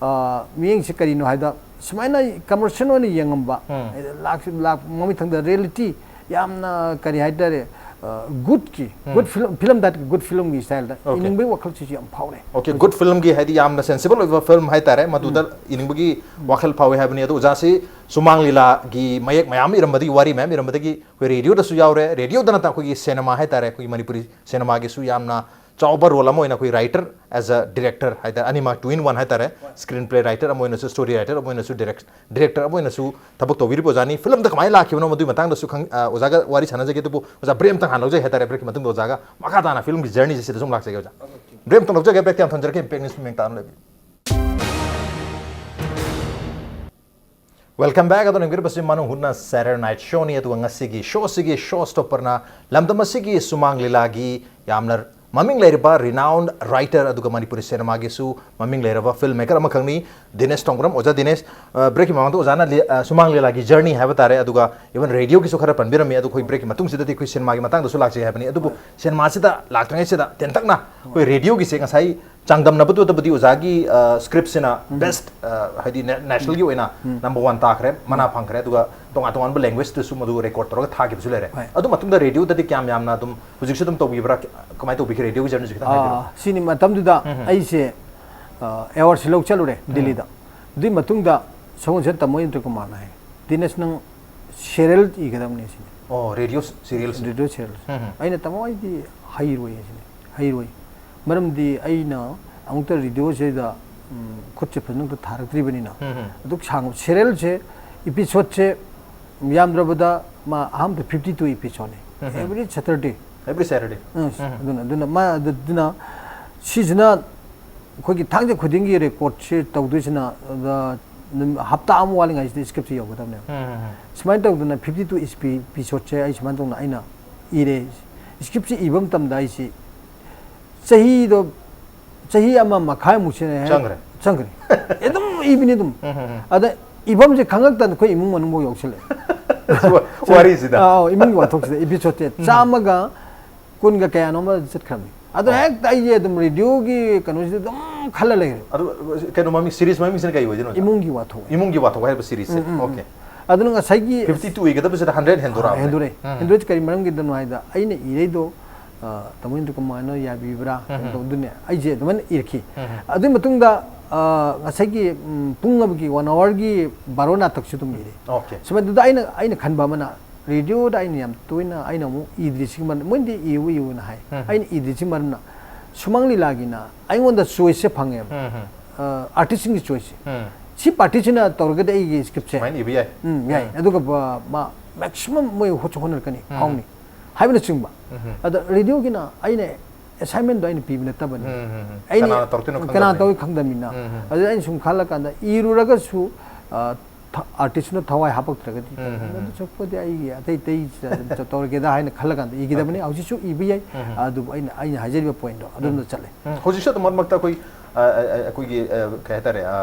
ꯑ, ꯃꯤꯠꯌꯦꯡꯁꯦ ꯀꯔꯤꯅꯣ ꯍꯥꯏꯗ, ꯁꯨꯃꯥꯏꯅ commercial ꯑꯣꯏꯅ ꯌꯦꯡꯉꯝꯕ, ꯎꯝ꯫ ꯂꯥꯛ-, ꯂꯥꯛ-, ꯃꯃꯤꯠ ꯊꯪꯗ reality ꯌꯥꯝꯅ ꯀꯔꯤ ꯍꯥꯏꯇꯥꯔꯦ, ꯑ, goodꯀꯤ, ꯎꯝ꯫ good film, film typeꯀꯤ good filmꯒꯤ styleꯗ Okay꯫ ꯏꯅꯤꯡꯕꯒꯤ ꯋꯥꯈꯜꯁꯤꯁꯨ ꯌꯥꯝ ꯐꯥꯎꯔꯦ꯫ Okay, good filmꯒꯤ ꯍꯥꯏꯗꯤ ꯌꯥꯝꯅ sensible ꯑꯣꯏꯕ film ꯍꯥꯏꯇꯥꯔꯦ, ꯃꯗꯨꯗ ꯏꯅꯤꯡꯕꯒꯤ ꯋꯥꯈꯜ ꯐꯥꯎꯏ ꯍꯥꯏꯕꯅꯤ꯫ ꯑꯗꯣ ꯑꯣꯖꯥꯁꯤ ꯁꯨꯃꯥꯡ ꯂꯤꯂꯥꯒꯤ ꯃꯌꯦꯛ ꯃꯌꯥꯝ ꯏꯔꯝꯕꯗꯒꯤ, ꯋꯥꯔꯤ ꯃꯌꯥꯝ ꯏꯔꯝꯕꯗꯒꯤ ꯑꯩꯈꯣꯏ radioꯗꯁꯨ ꯌꯥꯎꯔꯦ, radioꯗ ꯅꯠꯇꯅ ꯑꯩꯈꯣꯏꯒꯤ cinema ꯍꯥꯏꯇꯥꯔꯦ, ꯑꯩꯈꯣꯏꯒꯤ ꯃꯅꯤꯄꯨꯔꯤ cinemaꯒꯤꯁꯨ ꯌꯥꯝꯅ ꯆꯥꯎꯕ role ꯑꯃ ꯑꯣꯏꯅ ꯑꯩꯈꯣꯏ writer as a director ꯍꯥꯏꯇꯥꯔꯦ, ꯑꯅꯤꯃꯛ two in one ꯍꯥꯏꯇꯥꯔꯦ, screenplay writer ꯑꯃ ꯑꯣꯏꯅꯁꯨ, story writer ꯑꯃ ꯑꯣꯏꯅꯁꯨ, direct-, director ꯑꯃ ꯑꯣꯏꯅꯁꯨ ꯊꯕꯛ ꯇꯧꯕꯤꯔꯤꯕ ꯑꯣꯖꯥꯅꯤ꯫ Filmꯗ ꯀꯃꯥꯏꯅ ꯂꯥꯛꯈꯤꯕꯅꯣ ꯃꯗꯨꯒꯤ ꯃꯇꯥꯡꯗꯁꯨ ꯈꯪ-, ꯑ, ꯑꯣꯖꯥꯒ ꯋꯥꯔꯤ ꯁꯥꯟꯅꯖꯒꯦ, ꯑꯗꯨꯕꯨ ꯑꯣꯖꯥ break ꯑꯝꯇꯪ ꯍꯥꯟꯅ ꯂꯧꯖꯩ ꯍꯥꯏꯇꯥꯔꯦ, breakꯀꯤ ꯃꯇꯨꯡꯗ ꯑꯣꯖꯥꯒ ꯃꯈꯥ ꯇꯥꯅ filmꯒꯤ journeyꯁꯦ ꯁꯤꯗ ꯁꯨꯝ ꯂꯥꯛꯆꯒꯦ ꯑꯣꯖꯥ꯫ Break ꯑꯝꯇꯪ ꯂꯧꯖꯒꯦ, breakꯇ ꯌꯥꯝ ꯊꯝꯖꯔꯛꯀꯦ, Impact News ꯃꯤꯠꯌꯦꯡ ꯇꯥꯅ ꯂꯩꯕꯤꯌꯨ꯫ Welcome back. ꯑꯗꯣ ꯌꯦꯡꯕꯤꯔꯤꯕꯁꯤ ꯃꯅꯨꯡ ꯍꯨꯠꯅ Saturday Night Show ꯅꯤ꯫ ꯑꯗꯨꯒ ꯉꯁꯤꯒꯤ ꯁꯣꯁꯤꯒꯤ ꯁꯣ ꯁ꯭ꯇꯣꯄꯔꯅ ꯂꯝꯗꯝ ꯑꯁꯤꯒꯤ ꯁꯨꯃꯥꯡ ꯂꯤꯂꯥꯒꯤ ꯌꯥꯝꯅ ꯃꯃꯤꯡ ꯂꯩꯔꯕ renowned writer ꯑꯗꯨꯒ ꯃꯅꯤꯄꯨꯔꯤ ꯁꯤꯅꯦꯃꯥꯒꯤꯁꯨ ꯃꯃꯤꯡ ꯂꯩꯔꯕ ꯐꯤꯜꯝ ꯃꯦꯀꯔ ꯑꯃꯈꯛꯅꯤ, ꯗꯤꯅꯦꯁ ꯇꯣꯡꯕ꯭ꯔꯝ꯫ ꯑꯣꯖꯥ ꯗꯤꯅꯦꯁ, ꯑ, ꯕ꯭ꯔꯦꯛꯀꯤ ꯃꯃꯥꯡꯗ ꯑꯣꯖꯥꯅ ꯂꯤ-, ꯑ, ꯁꯨꯃꯥꯡ ꯂꯤꯂꯥꯒꯤ ꯖꯔꯅꯤ ꯍꯥꯏꯕ ꯇꯥꯔꯦ, ꯑꯗꯨꯒ ꯏꯚꯟ ꯔꯦꯗꯤꯑꯣꯒꯤꯁꯨ ꯈꯔ ꯄꯟꯕꯤꯔꯝꯃꯤ꯫ ꯑꯗꯨ ꯑꯩꯈꯣꯏ ꯕ꯭ꯔꯦꯛꯀꯤ ꯃꯇꯨꯡꯁꯤꯗꯗꯤ ꯑꯩꯈꯣꯏ ꯁꯤꯅꯦꯃꯥꯒꯤ ꯃꯇꯥꯡꯗꯁꯨ ꯂꯥꯛꯆꯩ ꯍꯥꯏꯕꯅꯤ꯫ ꯑꯗꯨꯕꯨ ꯁꯤꯅꯦꯃꯥꯁꯤꯗ ꯂꯥꯛꯇ꯭ꯔꯤꯉꯩꯁꯤꯗ ꯇꯦꯟꯇꯛꯅ ꯑꯩꯈꯣꯏ ꯔꯦꯗꯤꯑꯣꯒꯤꯁꯦ ꯉꯁꯥꯏ ꯆꯥꯡꯗꯝꯅꯕꯗꯨꯗꯕꯨꯗꯤ ꯑꯣꯖꯥꯒꯤ, ꯑ, ꯁ꯭ꯀ꯭ꯔꯤꯞꯁꯤꯅ ꯕꯦꯁ, ꯑ, ꯍꯥꯏꯗꯤ ꯅꯦ-, ꯅꯦꯁꯅꯦꯜꯒꯤ ꯑꯣꯏꯅ ꯅꯝꯕꯔ ꯋꯥꯟ ꯇꯥꯈ꯭ꯔꯦ, ꯃꯅꯥ ꯐꯪꯈ꯭ꯔꯦ, ꯑꯗꯨꯒ ꯇꯣꯉꯥꯟ ꯇꯣꯉꯥꯟꯕ ꯂꯦꯡꯒ꯭ꯋꯦꯖꯇꯁꯨ ꯃꯗꯨ ꯔꯦꯀꯣꯔꯗ ꯇꯧꯔꯒ ꯊꯥꯈꯤꯕꯁꯨ ꯂꯩꯔꯦ꯫ ꯍꯣꯏ꯫ ꯑꯗꯨ ꯃꯇꯨꯡꯗ ꯔꯦꯗꯤꯑꯣꯗꯗꯤ ꯀꯌꯥꯝ ꯌꯥꯝꯅ ꯑꯗꯨꯝ ꯍꯧꯖꯤꯛꯁꯨ ꯑꯗꯨꯝ ꯇꯧꯕꯤꯕ꯭ꯔꯥ? ꯀꯃꯥꯏꯅ ꯇꯧꯕꯤꯒꯦ? ꯔꯦꯗꯤꯑꯣꯒꯤ ꯖꯔꯅꯤꯁꯦ ꯈꯤꯇꯪ ꯍꯥꯏꯕꯤꯔꯛꯑꯣ꯫ ꯑꯥ, ꯁꯤꯅꯤ ꯃꯇꯝꯗꯨꯗ ꯑꯩꯁꯦ, ꯑ, ꯑꯦꯋꯥꯔꯗꯁꯤ ꯂꯧ ꯆꯠꯂꯨꯔꯦ ꯗꯤꯜꯂꯤꯗ꯫ ꯑꯗꯨꯒꯤ ꯃꯇꯨꯡꯗ ꯁꯒꯣꯜꯁꯦꯟ ꯇꯥꯃꯣ ꯏꯟꯗ꯭ꯔꯀꯨꯃꯥꯔꯅ ꯍꯥꯏ, "ꯗꯤꯅꯦꯁ, ꯅꯪ ꯁꯦꯔꯤꯌꯦꯜ ꯏꯒꯗꯕꯅꯤ" ꯁꯤꯅꯤ꯫ ꯑꯣ, ꯔꯦꯗꯤꯑꯣ ꯁꯤꯔꯤꯌꯦꯜꯁꯦ꯫ ꯔꯦꯗꯤꯑꯣ ꯁꯦꯔꯤꯌꯦꯜꯁꯦ꯫ ꯑꯩꯅ, "ꯇꯥꯃꯣ, ꯑꯩꯗꯤ ꯍꯩꯔꯣꯏ" ꯁꯤꯅꯤ꯫ "ꯍꯩꯔꯣꯏ꯫ ꯃꯔꯝꯗꯤ ꯑꯩꯅ ꯑꯃꯨꯛꯇ ꯔꯦꯗꯤꯑꯣꯁꯤꯗ, ꯎꯝ, ꯈꯨꯠꯁꯦ ꯐꯖꯅ ꯑꯝꯇ ꯊꯥꯔꯛꯇ꯭ꯔꯤꯕꯅꯤꯅ꯫ ꯑꯗꯨꯛ ꯁꯥꯡꯕ ꯁꯦꯔꯤꯌꯦꯜꯁꯦ, ꯏꯄꯤꯁꯣꯗꯁꯦ ꯌꯥꯝꯗ꯭ꯔꯕꯗ ꯃꯥ ꯑꯍꯥꯟꯕꯗ fifty two ꯏꯄꯤꯁꯣꯗꯅꯤ꯫ Every Saturday꯫ Every Saturday꯫ ꯎꯝ, ꯑꯗꯨꯅ, ꯑꯗꯨꯅ ꯃꯥ, ꯑꯗꯨ-, ꯑꯗꯨꯅ ꯁꯤꯁꯤꯅ ꯑꯩꯈꯣꯏꯒꯤ ꯊꯥꯡꯖ ꯈꯨꯗꯤꯡꯒꯤ ꯔꯦꯀꯣꯔꯗꯁꯤ ꯇꯧꯗꯣꯏꯁꯤꯅ, ꯑꯗ, ꯅꯨꯃꯤꯠ, ꯍꯞꯇꯥ ꯑꯃ ꯋꯥꯠꯂꯤꯉꯩꯁꯤꯗ ꯁ꯭ꯀ꯭ꯔꯤꯞꯁꯦ ꯌꯧꯒꯗꯕꯅꯦꯕ꯫ ꯁꯨꯃꯥꯏꯅ ꯇꯧꯗꯅ fifty two ꯏꯁꯄꯤ-, ꯏꯄꯤꯁꯣꯗꯁꯦ ꯑꯩ ꯁꯨꯃꯥꯏꯅ ꯇꯧꯅ ꯑꯩꯅ ꯏꯔꯦ꯫ ꯁ꯭ꯀ꯭ꯔꯤꯞꯁꯦ ꯏꯕ ꯃꯇꯝꯗ ꯑꯩꯁꯤ ꯆꯍꯤꯗꯣ, ꯆꯍꯤ ꯑꯃ ꯃꯈꯥꯏꯃꯨꯛꯁꯤꯅ ꯍꯦꯛ ꯆꯪꯈ꯭ꯔꯦ꯫ ꯆꯪꯈ꯭ꯔꯦ꯫ ꯑꯗꯨꯝ ꯏꯕꯅꯤ ꯑꯗꯨꯝ꯫ ꯑꯗ ꯏꯐꯝꯁꯦ ꯈꯪꯉꯛꯇꯅ ꯑꯩꯈꯣꯏ ꯏꯃꯨꯡ ꯃꯅꯨꯡꯐꯥꯎ ꯌꯥꯎꯁꯜꯂꯛꯑꯦ꯫ ꯋꯥ-, ꯋꯥꯔꯤꯁꯤꯗ꯫ ꯑꯥ, ꯑꯥꯎ, ꯏꯃꯨꯡꯒꯤ ꯋꯥꯊꯣꯛꯁꯤꯗ ꯏꯄꯤꯁꯣꯗꯁꯦ ꯆꯥꯝꯃꯒ ꯀꯨꯟꯒ ꯀꯌꯥꯅꯣ ꯑꯃ ꯆꯠꯈ꯭ꯔꯕꯅꯤ꯫ ꯑꯗꯣ ꯍꯦꯛꯇ ꯑꯩꯁꯦ ꯑꯗꯨꯝ ꯔꯦꯗꯤꯑꯣꯒꯤ ꯀꯩꯅꯣꯁꯤꯗ ꯑꯗꯨꯝ ꯈꯜꯂ ꯂꯩꯔꯦ꯫ ꯑꯗꯨ ꯀꯩꯅꯣ ꯃꯃꯤꯡ, ꯁꯤꯔꯤꯁ ꯃꯃꯤꯡꯁꯤꯅ ꯀꯩ ꯑꯣꯏꯗꯣꯏꯅꯣ, ꯑꯣꯖꯥ? ꯏꯃꯨꯡꯒꯤ ꯋꯥꯊꯣꯛ꯫ ꯏꯃꯨꯡꯒꯤ ꯋꯥꯊꯣꯛ ꯍꯥꯏꯕ ꯁꯤꯔꯤꯁꯁꯦ꯫ ꯎꯝ, ꯎꯝ, ꯎꯝ꯫ ꯑꯣꯀꯦ꯫ ꯑꯗꯨꯅ ꯉꯁꯥꯏꯒꯤ fifty two ꯏꯒꯗꯕꯁꯤꯗ hundred ꯍꯦꯟꯗꯣꯔꯛꯑꯕꯅꯦ꯫ ꯍꯦꯟꯗꯣꯔꯛꯑꯦ꯫ ꯎꯝ꯫ ꯍꯦꯟꯗꯣꯔꯛꯏꯁꯦ ꯀꯔꯤ ꯃꯔꯝꯒꯤꯗꯅꯣ ꯍꯥꯏꯗ ꯑꯩꯅ ꯏꯔꯩꯗꯣ, ꯑ, ꯇꯥꯃꯣ ꯏꯟꯗ꯭ꯔꯀꯨꯃꯥꯔꯅ ꯌꯥꯕꯤꯕ꯭ꯔꯥ? ꯎꯝ, ꯎꯝ꯫ ꯑꯗꯨꯅꯦ ꯑꯩꯁꯦ ꯑꯗꯨꯃꯥꯏꯅ ꯏꯔꯛꯈꯤ꯫ ꯎꯝ, ꯎꯝ꯫ ꯑꯗꯨꯒꯤ ꯃꯇꯨꯡꯗ, ꯑ, ꯉꯁꯥꯏꯒꯤ, ꯎꯝ, ꯄꯨꯡ ꯑꯃꯒꯤ, one hourꯒꯤ ꯕꯥꯔꯣ ꯅꯥꯇꯛꯁꯨ ꯑꯗꯨꯝ ꯏꯔꯦ꯫ ꯑꯣꯀꯦ꯫ ꯁꯨꯃꯥꯏꯅ ꯑꯗꯨꯗ ꯑꯩꯅ, ꯑꯩꯅ ꯈꯟꯕ ꯑꯃꯅ, ꯔꯦꯗꯤꯑꯣꯗ ꯑꯩꯅ ꯌꯥꯝ ꯇꯣꯏꯅ ꯑꯩꯅ ꯑꯃꯨꯛ ꯏꯗ꯭ꯔꯤꯁꯤꯒꯤ ꯃꯔꯝ, ꯃꯣꯏꯅꯗꯤ ꯏꯌꯨ ꯏꯌꯨꯅ ꯍꯥꯏ꯫ ꯎꯝ꯫ ꯑꯩꯅ ꯏꯗ꯭ꯔꯤꯁꯤꯒꯤ ꯃꯔꯝꯅ ꯁꯨꯃꯥꯡ ꯂꯤꯂꯥꯒꯤꯅ ꯑꯩꯉꯣꯟꯗ ꯆꯣꯏꯁꯁꯦ ꯐꯪꯉꯦꯕ꯫ ꯎꯝ, ꯎꯝ꯫ ꯑ, ꯑꯥꯔꯇꯤꯁꯁꯤꯡꯒꯤ ꯆꯣꯏꯁꯁꯦ꯫ ꯎꯝ꯫ ꯁꯤ ꯄꯥꯔꯇꯤꯁꯤꯅ ꯇꯧꯔꯒꯗꯤ ꯑꯩꯒꯤ ꯁ꯭ꯀ꯭ꯔꯤꯞꯁꯦ, ꯁꯨꯃꯥꯏꯅ ꯏꯕ ꯌꯥꯏ꯫ ꯎꯝ, ꯌꯥꯏ꯫ ꯎꯝ꯫ ꯑꯗꯨꯒ ꯕ-, ꯃꯥ ꯃꯦꯛꯁꯤꯃꯝ ꯃꯣꯏ ꯍꯣꯠꯁꯨ ꯍꯣꯠꯅꯔꯛꯀꯅꯤ, ꯎꯝ꯫ ꯐꯥꯎꯅꯤ ꯍꯥꯏꯕꯅꯆꯤꯡꯕ꯫ ꯎꯝ꯫ ꯑꯗ ꯔꯦꯗꯤꯑꯣꯒꯤꯅ ꯑꯩꯅ ꯑꯦꯁꯥꯏꯟꯃꯦꯟꯗꯣ ꯑꯩꯅ ꯄꯤꯕ ꯅꯠꯇꯕꯅꯤ꯫ ꯎꯝ, ꯎꯝ, ꯎꯝ꯫ ꯑꯩꯅ ꯀꯅꯥꯅ ꯇꯧꯔꯛꯇꯣꯏꯅꯣ ꯀꯅꯥꯅ ꯈꯪꯗꯕꯅꯤ꯫ ꯇꯧꯏ ꯈꯪꯗꯕꯅꯤꯅ꯫ ꯎꯝ, ꯎꯝ꯫ ꯑꯗꯨꯗ ꯑꯩꯅ ꯁꯨꯝ ꯈꯜꯂꯀꯥꯟꯗ ꯏꯔꯨꯔꯒꯁꯨ, ꯑ, ꯑꯥꯔꯇꯤꯁꯅ ꯊꯋꯥꯏ ꯍꯥꯞꯄꯛꯇ꯭ꯔꯒꯗꯤ, ꯎꯝ, ꯎꯝ, ꯎꯝ꯫ ꯑꯗꯨ ꯁꯔꯨꯛꯄꯨꯗꯤ ꯑꯩꯒꯤ ꯑꯇꯩ ꯑꯇꯩ ꯇꯧꯔꯒꯦꯗ ꯍꯥꯏꯅ ꯈꯜꯂꯒꯥꯟꯗ ꯏꯒꯗꯕꯅꯤ꯫ ꯍꯧꯖꯤꯛꯁꯨ ꯏꯕ ꯌꯥꯏ꯫ ꯎꯝ, ꯎꯝ꯫ ꯑꯗꯨꯕꯨ ꯑꯩꯅ, ꯑꯩꯅ ꯍꯥꯏꯖꯔꯤꯕ ꯄꯣꯏꯟꯗꯣ ꯑꯗꯣꯝꯗ ꯆꯠꯂꯦ꯫ ꯎꯝ, ꯍꯧꯖꯤꯛꯁꯨ ꯑꯗꯨꯝ ꯃꯔꯛ ꯃꯔꯛꯇ ꯑꯩꯈꯣꯏ, ꯑ, ꯑ, ꯑꯩꯈꯣꯏꯒꯤ, ꯑ, ꯀꯩ ꯍꯥꯏꯇꯥꯔꯦ, ꯑ,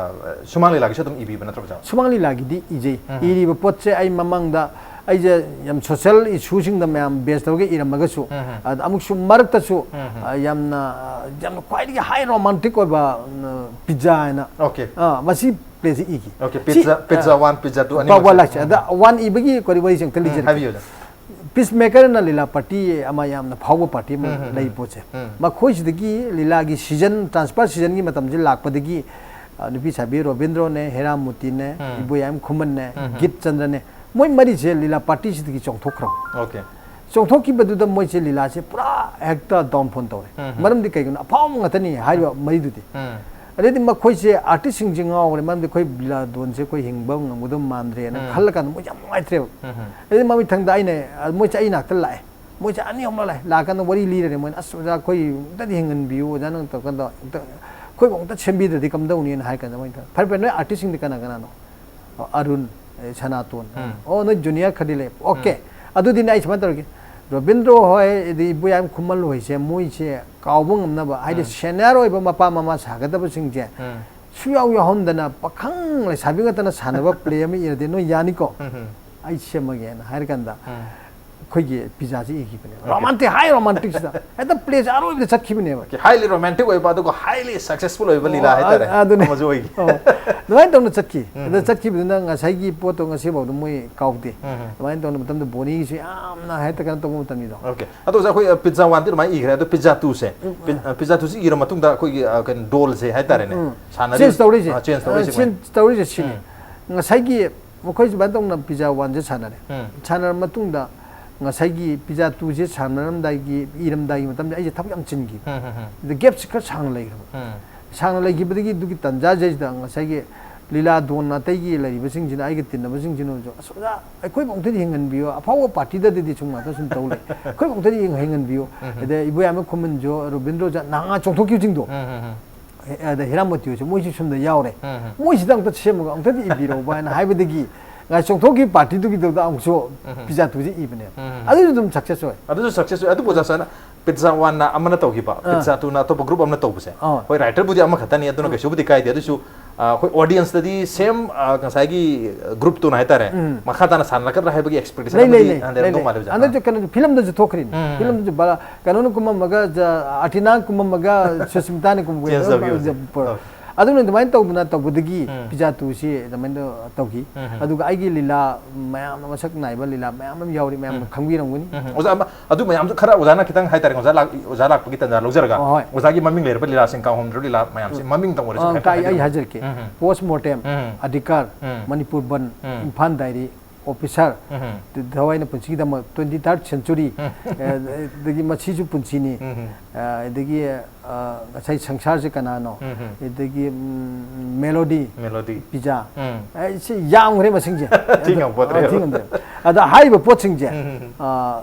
ꯁꯨꯃꯥꯡ ꯂꯤꯂꯥꯒꯤꯁꯨ ꯑꯗꯨꯝ ꯏꯕꯤꯕ ꯅꯠꯇ꯭ꯔꯣ, ꯑꯣꯖꯥ? ꯁꯨꯃꯥꯡ ꯂꯤꯂꯥꯒꯤꯗꯤ ꯏꯖꯩ꯫ ꯎꯝ, ꯎꯝ꯫ ꯏꯔꯤꯕ ꯄꯣꯠꯁꯦ ꯑꯩ ꯃꯃꯥꯡꯗ ꯑꯩꯁꯦ ꯌꯥꯝ ꯁꯣꯁꯤꯌꯦꯜ ꯏꯁꯨꯁꯤꯡꯗ ꯃꯌꯥꯝ ꯕꯦꯁ ꯇꯧꯔꯒ ꯏꯔꯝꯃꯒꯁꯨ, ꯎꯝ, ꯎꯝ꯫ ꯑꯗ ꯑꯃꯨꯛꯁꯨ ꯃꯔꯛꯇꯁꯨ, ꯎꯝ, ꯎꯝ꯫ ꯑ, ꯌꯥꯝꯅ, ꯑ, ꯌꯥꯝꯅ ꯈ꯭ꯋꯥꯏꯗꯒꯤ ꯍꯥꯏ ꯔꯣꯃꯥꯟꯇꯤꯛ ꯑꯣꯏꯕ, ꯎꯝ, ꯄꯤꯖꯥ ꯍꯥꯏꯅ, ꯑꯣꯀꯦ꯫ ꯑ, ꯃꯁꯤ ꯄ꯭ꯂꯦꯁꯤ ꯏꯈꯤ꯫ ꯑꯣꯀꯦ, ꯁꯤ, ꯄꯤꯖꯥ, ꯑ, ꯄꯤꯖꯥ ꯋꯥꯟ, ꯄꯤꯖꯥ ꯇꯨ ꯑꯅꯤꯃꯛꯁꯦ꯫ ꯄꯥꯎꯕ ꯂꯥꯛꯁꯦ꯫ ꯎꯝ꯫ ꯑꯗ ꯋꯥꯟ ꯏꯕꯒꯤ ꯀꯣꯔꯤꯕꯔꯤ ꯆꯪꯇ ꯎꯝ, ꯂꯤꯖꯔꯛꯀꯦ꯫ ꯍꯥꯏꯕꯤꯌꯨ, ꯑꯣꯖꯥ꯫ ꯄꯤꯁ ꯃꯦꯀꯔꯅ ꯂꯤꯂꯥ ꯄꯥꯔꯇꯤ ꯑꯃ ꯌꯥꯝꯅ ꯐꯥꯎꯕ ꯄꯥꯔꯇꯤ ꯑꯃ ꯎꯝ, ꯎꯝ, ꯂꯩ ꯎꯝ꯫ ꯄꯣꯠꯁꯦ꯫ ꯎꯝ꯫ ꯃꯈꯣꯏꯁꯤꯗꯒꯤ ꯂꯤꯂꯥꯒꯤ ꯁꯤꯖꯟ, ꯇ꯭ꯔꯥꯟꯁꯐꯔ ꯁꯤꯖꯟꯒꯤ ꯃꯇꯝꯁꯦ ꯂꯥꯛꯄꯗꯒꯤ, ꯑ, ꯅꯨꯄꯤ ꯁꯥꯕꯤ ꯔꯣꯕꯤꯟꯗ꯭ꯔꯣꯅꯦ, ꯍꯦꯔꯥꯃꯣꯇꯤꯅꯦ, ꯎꯝ꯫ ꯏꯕꯣꯌꯥꯏꯝ ꯈꯨꯃꯟꯅꯦ, ꯎꯝ, ꯎꯝ꯫ ꯒꯤꯠ ꯆꯟꯗ꯭ꯔꯅꯦ, ꯃꯣꯏ ꯃꯔꯤꯁꯦ ꯂꯤꯂꯥ ꯄꯥꯔꯇꯤꯁꯤꯗꯒꯤ ꯆꯣꯡꯊꯣꯛꯈ꯭ꯔꯕ꯫ ꯑꯣꯀꯦ꯫ ꯆꯣꯡꯊꯣꯛꯈꯤꯕꯗꯨꯗ ꯃꯣꯏꯁꯦ ꯂꯤꯂꯥꯁꯦ ꯄꯨꯔꯥ ꯍꯦꯛꯇ ꯗꯥꯎꯟꯐꯣꯜ ꯇꯧꯔꯦ꯫ ꯎꯝ, ꯎꯝ꯫ ꯃꯔꯝꯗꯤ ꯀꯩꯒꯤꯅꯣ? ꯑꯐꯥꯎꯕ ꯉꯥꯛꯇꯅꯤ ꯍꯥꯏꯔꯤꯕ ꯃꯔꯤꯗꯨꯗꯤ꯫ ꯎꯝ꯫ ꯑꯗꯩꯗꯤ ꯃꯈꯣꯏꯁꯦ ꯑꯥꯔꯇꯤꯁꯁꯤꯡꯁꯦ ꯉꯥꯎꯔꯦ, ꯃꯔꯝꯗꯤ ꯑꯩꯈꯣꯏ ꯂꯤꯂꯥꯗꯣꯟꯁꯦ ꯑꯩꯈꯣꯏ ꯍꯤꯡꯕ ꯉꯝꯒꯗꯕ ꯃꯥꯟꯗ꯭ꯔꯦꯅ ꯎꯝ꯫ ꯈꯜꯂꯀꯥꯟꯗ ꯃꯣꯏꯁꯦ ꯌꯥꯝ ꯅꯨꯡꯉꯥꯏꯇ꯭ꯔꯦꯕ꯫ ꯎꯝ, ꯎꯝ꯫ ꯑꯗꯩ ꯃꯃꯤꯊꯪꯗ ꯑꯩꯅ, ꯃꯣꯏꯁꯦ ꯑꯩ ꯅꯥꯛꯇ ꯂꯥꯛꯑꯦ꯫ ꯃꯣꯏꯁꯦ ꯑꯅꯤ ꯑꯍꯨꯝꯂꯛ ꯂꯥꯛꯑꯦ꯫ ꯂꯥꯛꯑꯀꯥꯟꯗ ꯋꯥꯔꯤ ꯂꯤꯔꯅꯦ ꯃꯣꯏꯅ, "ꯑꯁ ꯑꯣꯖꯥ, ꯑꯩꯈꯣꯏ ꯑꯝꯇꯗꯤ ꯍꯤꯡꯍꯟꯕꯤꯌꯨ, ꯑꯣꯖꯥ ꯅꯪ ꯇꯧꯔꯀꯥꯟꯗ ꯑꯝꯇ, ꯑꯩꯈꯣꯏꯕꯨ ꯑꯝꯇ ꯁꯦꯝꯕꯤꯗ꯭ꯔꯗꯤ ꯀꯝꯗꯧꯅꯤꯅ" ꯍꯥꯏ ꯀꯥꯟꯗ ꯃꯣꯏꯅ, "ꯐꯔꯦ ꯐꯔꯦ, ꯅꯣꯏ ꯑꯥꯔꯇꯤꯁꯁꯤꯡꯗꯤ ꯀꯅꯥ ꯀꯅꯥꯅꯣ?" "ꯑꯣ, ꯑꯔꯨꯟ, ꯑꯦ, ꯁꯅꯥꯇꯣꯟ꯫ ꯎꯝ꯫ ꯑꯣ, ꯅꯣꯏ ꯖꯨꯅꯤꯌꯔ ꯈꯔꯗꯤ ꯂꯩ꯫ ꯑꯣꯀꯦ꯫ ꯎꯝ꯫ ꯑꯗꯨꯗꯤꯅꯦ ꯑꯩ ꯁꯨꯃꯥꯏꯅ ꯇꯧꯔꯒꯦ, ꯔꯣꯕꯤꯟꯗ꯭ꯔꯣ ꯍꯣꯏ, ꯑꯗꯩ ꯏꯕꯣꯌꯥꯏꯝ ꯈꯨꯃꯜ ꯍꯣꯏꯁꯦ, ꯃꯣꯏꯁꯦ ꯀꯥꯎꯕ ꯉꯝꯅꯕ, ꯍꯥꯏꯗꯤ ꯎꯝ꯫ ꯁꯦꯅꯤꯌꯔ ꯑꯣꯏꯕ ꯃꯄꯥ ꯃꯃꯥ ꯁꯥꯒꯗꯕꯁꯤꯡꯁꯦ ꯎꯝ꯫ ꯁꯨꯌꯥꯎ ꯌꯥꯎꯍꯟꯗꯅ ꯄꯥꯈꯪ ꯂꯩꯁꯥꯕꯤ ꯉꯥꯛꯇꯅ ꯁꯥꯟꯅꯕ ꯄ꯭ꯂꯦ ꯑꯃ ꯏꯔꯗꯤ ꯅꯣꯏ ꯌꯥꯅꯤꯀꯣ? ꯎꯝ, ꯎꯝ꯫ ꯑꯩ ꯁꯦꯝꯃꯒꯦꯅ ꯍꯥꯏꯔꯀꯥꯟꯗ ꯎꯝ꯫ ꯑꯩꯈꯣꯏꯒꯤ ꯄꯤꯖꯥꯁꯦ ꯏꯈꯤꯕꯅꯦꯕ꯫ ꯑꯣꯀꯦ꯫ ꯔꯣꯃꯥꯟꯇꯤꯛ, ꯍꯥꯏ ꯔꯣꯃꯥꯟꯇꯤꯛꯁꯤꯗ ꯍꯦꯛꯇ ꯄ꯭ꯂꯦꯁꯦ ꯑꯔꯣꯏꯕꯗ ꯆꯠꯈꯤꯕꯅꯦꯕ꯫ ꯑꯣꯀꯦ, highly romantic ꯑꯣꯏꯕ ꯑꯗꯨꯒ highly successful ꯑꯣꯏꯕ ꯂꯤꯂꯥ ꯑꯣ, ꯍꯥꯏꯇꯥꯔꯦ꯫ ꯑ-, ꯑꯗꯨꯅꯦ꯫ ꯑꯃꯁꯨ ꯑꯣꯏꯈꯤ꯫ ꯑꯣ꯫ ꯑꯗꯨꯃꯥꯏꯅ ꯇꯧꯅ ꯆꯠꯈꯤ꯫ ꯎꯝ꯫ ꯑꯗ ꯆꯠꯈꯤꯕꯗꯨꯅ ꯉꯁꯥꯏꯒꯤ ꯄꯣꯠꯇꯣ ꯉꯁꯤꯐꯥꯎꯗ ꯃꯣꯏ ꯀꯥꯎꯗꯦ꯫ ꯎꯝ, ꯎꯝ꯫ ꯑꯗꯨꯃꯥꯏꯅ ꯇꯧꯅ ꯃꯇꯝꯗ ꯕꯣꯅꯤꯒꯤꯁꯨ ꯌꯥꯝꯅ ꯍꯦꯛꯇ ꯀꯩꯅꯣ ꯇꯧꯕ ꯃꯇꯝꯅꯤꯗꯣ꯫ ꯑꯣꯀꯦ꯫ ꯑꯗꯣ ꯑꯣꯖꯥ, ꯑꯩꯈꯣꯏ, ꯑ, ꯄꯤꯖꯥ ꯋꯥꯟꯗꯤ ꯑꯗꯨꯃꯥꯏꯅ ꯏꯈ꯭ꯔꯦ꯫ ꯑꯗꯣ ꯄꯤꯖꯥ ꯇꯨꯁꯦ? ꯎꯝ꯫ ꯄꯤ-, ꯑ, ꯄꯤꯖꯥ ꯇꯨꯁꯦ ꯏꯔ ꯃꯇꯨꯡꯗ ꯑꯩꯈꯣꯏꯒꯤ, ꯑ, ꯀꯩꯅꯣ, ꯗꯣꯜꯁꯦ ꯍꯥꯏꯇꯥꯔꯦꯅꯦ꯫ ꯎꯝ꯫ ꯁꯥꯟꯅꯔꯤ-, ꯆꯦꯟꯖ ꯇꯧꯔꯤꯁꯦ꯫ ꯑ, ꯆꯦꯟꯖ ꯇꯧꯔꯤꯁꯦ ꯑ, ꯆꯦꯟꯖ ꯃꯣꯏꯅ꯫ ꯇꯧꯔꯤꯁꯦ ꯁꯤꯅꯤ꯫ ꯎꯝ꯫ ꯉꯁꯥꯏꯒꯤ ꯃꯈꯣꯏ ꯁꯨꯃꯥꯏꯅ ꯇꯧꯅ ꯄꯤꯖꯥ ꯋꯥꯟꯁꯦ ꯁꯥꯟꯅꯔꯦ꯫ ꯎꯝ꯫ ꯁꯥꯟꯅꯔ ꯃꯇꯨꯡꯗ ꯉꯁꯥꯏꯒꯤ ꯄꯤꯖꯥ ꯇꯨꯁꯦ ꯁꯥꯟꯅꯔꯝꯗꯥꯏꯒꯤ, ꯏꯔꯝꯗꯥꯏꯒꯤ ꯃꯇꯝꯗ ꯑꯩꯁꯦ ꯊꯕꯛ ꯌꯥꯝ ꯆꯤꯟꯈꯤꯕ꯫ ꯎꯝ, ꯎꯝ, ꯎꯝ꯫ ꯑꯗ ꯒꯦꯞꯁꯦ ꯈꯔ ꯁꯥꯡꯅ ꯂꯩꯈ꯭ꯔꯕ꯫ ꯎꯝ꯫ ꯁꯥꯡꯅ ꯂꯩꯈꯤꯕꯗꯒꯤ ꯑꯗꯨꯒꯤ ꯇꯥꯟꯖꯥꯁꯤꯗꯩꯁꯤꯗ ꯉꯁꯥꯏꯒꯤ ꯂꯤꯂꯥ ꯗꯣꯟ ꯑꯇꯩꯒꯤ ꯂꯩꯔꯤꯕꯁꯤꯡꯁꯤꯅ, ꯑꯩꯒ ꯇꯤꯟꯅꯕꯁꯤꯡꯁꯤꯅꯁꯨ, "ꯑꯁ ꯑꯣꯖꯥ, ꯑꯩꯈꯣꯏꯕꯨ ꯑꯃꯨꯛꯇꯗꯤ ꯍꯤꯡꯍꯟꯕꯤꯌꯣ, ꯑꯐꯥꯎꯕ ꯄꯥꯔꯇꯤꯗꯗꯤ ꯁꯨꯝ ꯉꯥꯛꯇ ꯁꯨꯝ ꯇꯧ ꯂꯩ, ꯑꯩꯈꯣꯏꯕꯨ ꯑꯃꯨꯛꯇꯗꯤ ꯍꯤꯡꯍꯟꯕꯤꯌꯣ"꯫ ꯎꯝ, ꯎꯝ꯫ ꯑꯗꯩ ꯏꯕꯣꯌꯥꯏꯃ ꯈꯨꯃꯟꯁꯨ, ꯔꯣꯕꯤꯟꯗ꯭ꯔꯣꯁꯨ ꯅꯍꯥ ꯆꯣꯡꯊꯣꯛꯈꯤꯕꯁꯤꯡꯗꯣ, ꯎꯝ, ꯎꯝ, ꯎꯝ꯫ ꯑꯗ ꯍꯤꯔꯥꯃꯣꯇꯤ ꯍꯣꯏꯁꯨ ꯃꯣꯏꯁꯨ ꯁꯣꯝꯗ ꯌꯥꯎꯔꯦ꯫ ꯎꯝ, ꯎꯝ꯫ ꯃꯣꯏꯁꯤꯗ ꯑꯝꯇ ꯁꯦꯝꯃꯒ ꯑꯝꯇꯗꯤ ꯏꯕꯤꯔꯛꯎꯕ ꯍꯥꯏꯅ ꯍꯥꯏꯕꯗꯒꯤ ꯉꯁꯥꯏ ꯆꯣꯡꯊꯣꯛꯈꯤꯕ ꯄꯥꯔꯇꯤꯗꯨꯒꯤꯗꯨꯗ ꯑꯃꯨꯛꯁꯨ ꯎꯝ, ꯎꯝ꯫ ꯄꯤꯖꯥ ꯇꯨꯁꯦ ꯏꯕꯅꯦꯕ꯫ ꯎꯝ, ꯎꯝ꯫ ꯑꯗꯨꯁꯨ ꯑꯗꯨꯝ ꯁꯛꯁꯦꯁ ꯑꯣꯏ꯫ ꯑꯗꯨꯁꯨ ꯁꯛꯁꯦꯁ ꯑꯣꯏ꯫ ꯑꯗꯨꯕꯨ ꯑꯣꯖꯥ ꯁꯥꯔꯅ ꯄꯤꯖꯥ ꯋꯥꯟꯅ ꯑꯃꯅ ꯇꯧꯈꯤꯕ, ꯑꯥ꯫ ꯄꯤꯖꯥ ꯇꯨꯅ ꯑꯇꯣꯞꯄ ꯒ꯭ꯔꯨꯞ ꯑꯃꯅ ꯇꯧꯕꯁꯦ, ꯑꯥ꯫ ꯍꯣꯏ, ꯔꯥꯏꯇꯔꯕꯨꯗꯤ ꯑꯃꯈꯛꯇꯅꯤ, ꯑꯗꯨꯅ ꯑꯥ꯫ ꯀꯩꯁꯨꯕꯨꯗꯤ ꯀꯥꯏꯗꯦ꯫ ꯑꯗꯨꯁꯨ, ꯑ, ꯑꯩꯈꯣꯏ ꯑꯣꯗꯤꯌꯟꯁꯇꯗꯤ ꯁꯦꯝ, ꯑ, ꯉꯁꯥꯏꯒꯤ ꯒ꯭ꯔꯨꯞꯇꯨꯅ ꯍꯥꯏꯇꯥꯔꯦ, ꯎꯝ꯫ ꯃꯈꯥ ꯇꯥꯅ ꯁꯥꯟꯅꯔꯛꯀꯗ꯭ꯔꯥ ꯍꯥꯏꯕꯒꯤ ꯂꯩ, ꯂꯩ, ꯑꯦꯛꯁꯄꯦꯛꯇꯦꯁꯟ ꯂꯩ, ꯂꯩꯔꯝꯗꯧ ꯂꯩ꯫ ꯃꯥꯜꯂꯦ ꯑꯣꯖꯥ꯫ ꯍꯟꯗꯛꯇꯤ ꯀꯩꯅꯣ, ꯐꯤꯂꯝꯗꯁꯨ ꯊꯣꯛꯈ꯭ꯔꯤꯅꯤ꯫ ꯎꯝ꯫ ꯐꯤꯂꯝꯗꯁꯨ ꯕꯂꯥ-, ꯀꯩꯅꯣꯅ ꯀꯨꯝꯃꯝꯃꯒ, ꯖ-, ꯑꯥꯔꯇꯤꯅꯥꯅ ꯀꯨꯝꯃꯝꯃꯒ ꯁꯨꯁꯃꯤꯇꯥꯅ ꯀꯨꯝꯃꯒ ꯆꯦꯟꯖ ꯇꯧꯈꯤꯕꯁꯦ꯫ ꯖ-, ꯄ-, ꯑꯧ꯫ ꯑꯗꯨꯅ ꯑꯗꯨꯃꯥꯏꯅ ꯇꯧꯗꯅ ꯇꯧꯕꯗꯒꯤ ꯎꯝ꯫ ꯄꯤꯖꯥ ꯇꯨꯁꯤ ꯑꯗꯨꯃꯥꯏꯅ ꯇꯧꯈꯤ꯫ ꯎꯝ꯫ ꯑꯗꯨꯒ ꯑꯩꯒꯤ ꯂꯤꯂꯥ ꯃꯌꯥꯝꯅ ꯃꯁꯛ ꯅꯥꯏꯕ ꯂꯤꯂꯥ ꯃꯌꯥꯝ ꯑꯃ ꯌꯥꯎꯔꯤ, ꯃꯌꯥꯝꯅ ꯎꯝ꯫ ꯈꯪꯕꯤꯔꯝꯒꯅꯤ꯫ ꯎꯝ꯫ ꯑꯣꯖꯥ, ꯑꯃ, ꯑꯗꯨ ꯃꯌꯥꯝꯗꯨ ꯈꯔ ꯑꯣꯖꯥꯅ ꯈꯤꯇꯪ ꯍꯥꯏꯇꯥꯔꯦ, ꯑꯣꯖꯥ ꯂꯥꯛ-, ꯑꯣꯖꯥ ꯂꯥꯛꯄꯒꯤ ꯇꯥꯟꯖꯥ ꯂꯧꯖꯔꯒ, ꯍꯣꯏ, ꯍꯣꯏ꯫ ꯑꯣꯖꯥꯒꯤ ꯃꯃꯤꯡ ꯂꯩꯔꯕ ꯂꯤꯂꯥꯁꯤꯡ, ꯀꯥꯎꯍꯟꯗ꯭ꯔꯕ ꯂꯤꯂꯥ ꯃꯌꯥꯝꯁꯦ, ꯎꯝ꯫ ꯃꯃꯤꯡꯇꯪ ꯑꯣꯏꯔꯁꯨ ꯑ, ꯈꯔ ꯀꯥꯏ-, ꯑꯩ ꯍꯥꯏꯕꯤꯔꯝꯃꯨ꯫ ꯍꯥꯏꯖꯔꯛꯀꯦ꯫ ꯎꯝ꯫ ꯄꯣꯁꯃꯣꯔꯇꯦꯝ, ꯎꯝ꯫ ꯑꯙꯤꯀꯥꯔ, ꯎꯝ꯫ ꯃꯅꯤꯄꯨꯔ ꯕꯟ, ꯎꯝ꯫ ꯏꯝꯐꯥꯜ ꯗꯥꯏꯔꯤ, ꯑꯣꯐꯤꯁꯥꯔ, ꯎꯝ꯫ ꯊꯋꯥꯏꯅ ꯄꯨꯟꯁꯤꯒꯤꯗꯃꯛ, ꯇ꯭ꯋꯦꯟꯇꯤ ꯊꯥꯔꯠ ꯁꯦꯟꯆꯨꯔꯤ, ꯎꯝ꯫ ꯑ, ꯑꯗꯒꯤ ꯃꯁꯤꯁꯨ ꯄꯨꯟꯁꯤꯅꯤ, ꯎꯝ꯫ ꯑ, ꯑꯗꯒꯤ, ꯑ, ꯉꯁꯥꯏ ꯁꯪꯁꯥꯔꯁꯦ ꯀꯅꯥꯅꯣ, ꯎꯝ꯫ ꯑꯗꯒꯤ, ꯎꯝ, ꯃꯦꯂꯣꯗꯤ, ꯃꯦꯂꯣꯗꯤ꯫ ꯄꯤꯖꯥ, ꯎꯝ꯫ ꯑ, ꯁꯤ ꯌꯥꯝꯈ꯭ꯔꯦ ꯃꯁꯤꯡꯁꯦ꯫ ꯊꯤ ꯉꯝꯄꯣꯠꯇ꯭ꯔꯦ꯫ ꯑ, ꯊꯤ ꯉꯝꯗ꯭ꯔꯦ꯫ ꯑꯗ ꯍꯥꯏꯔꯤꯕ ꯄꯣꯠꯁꯤꯡꯁꯦ, ꯎꯝ꯫ ꯑ,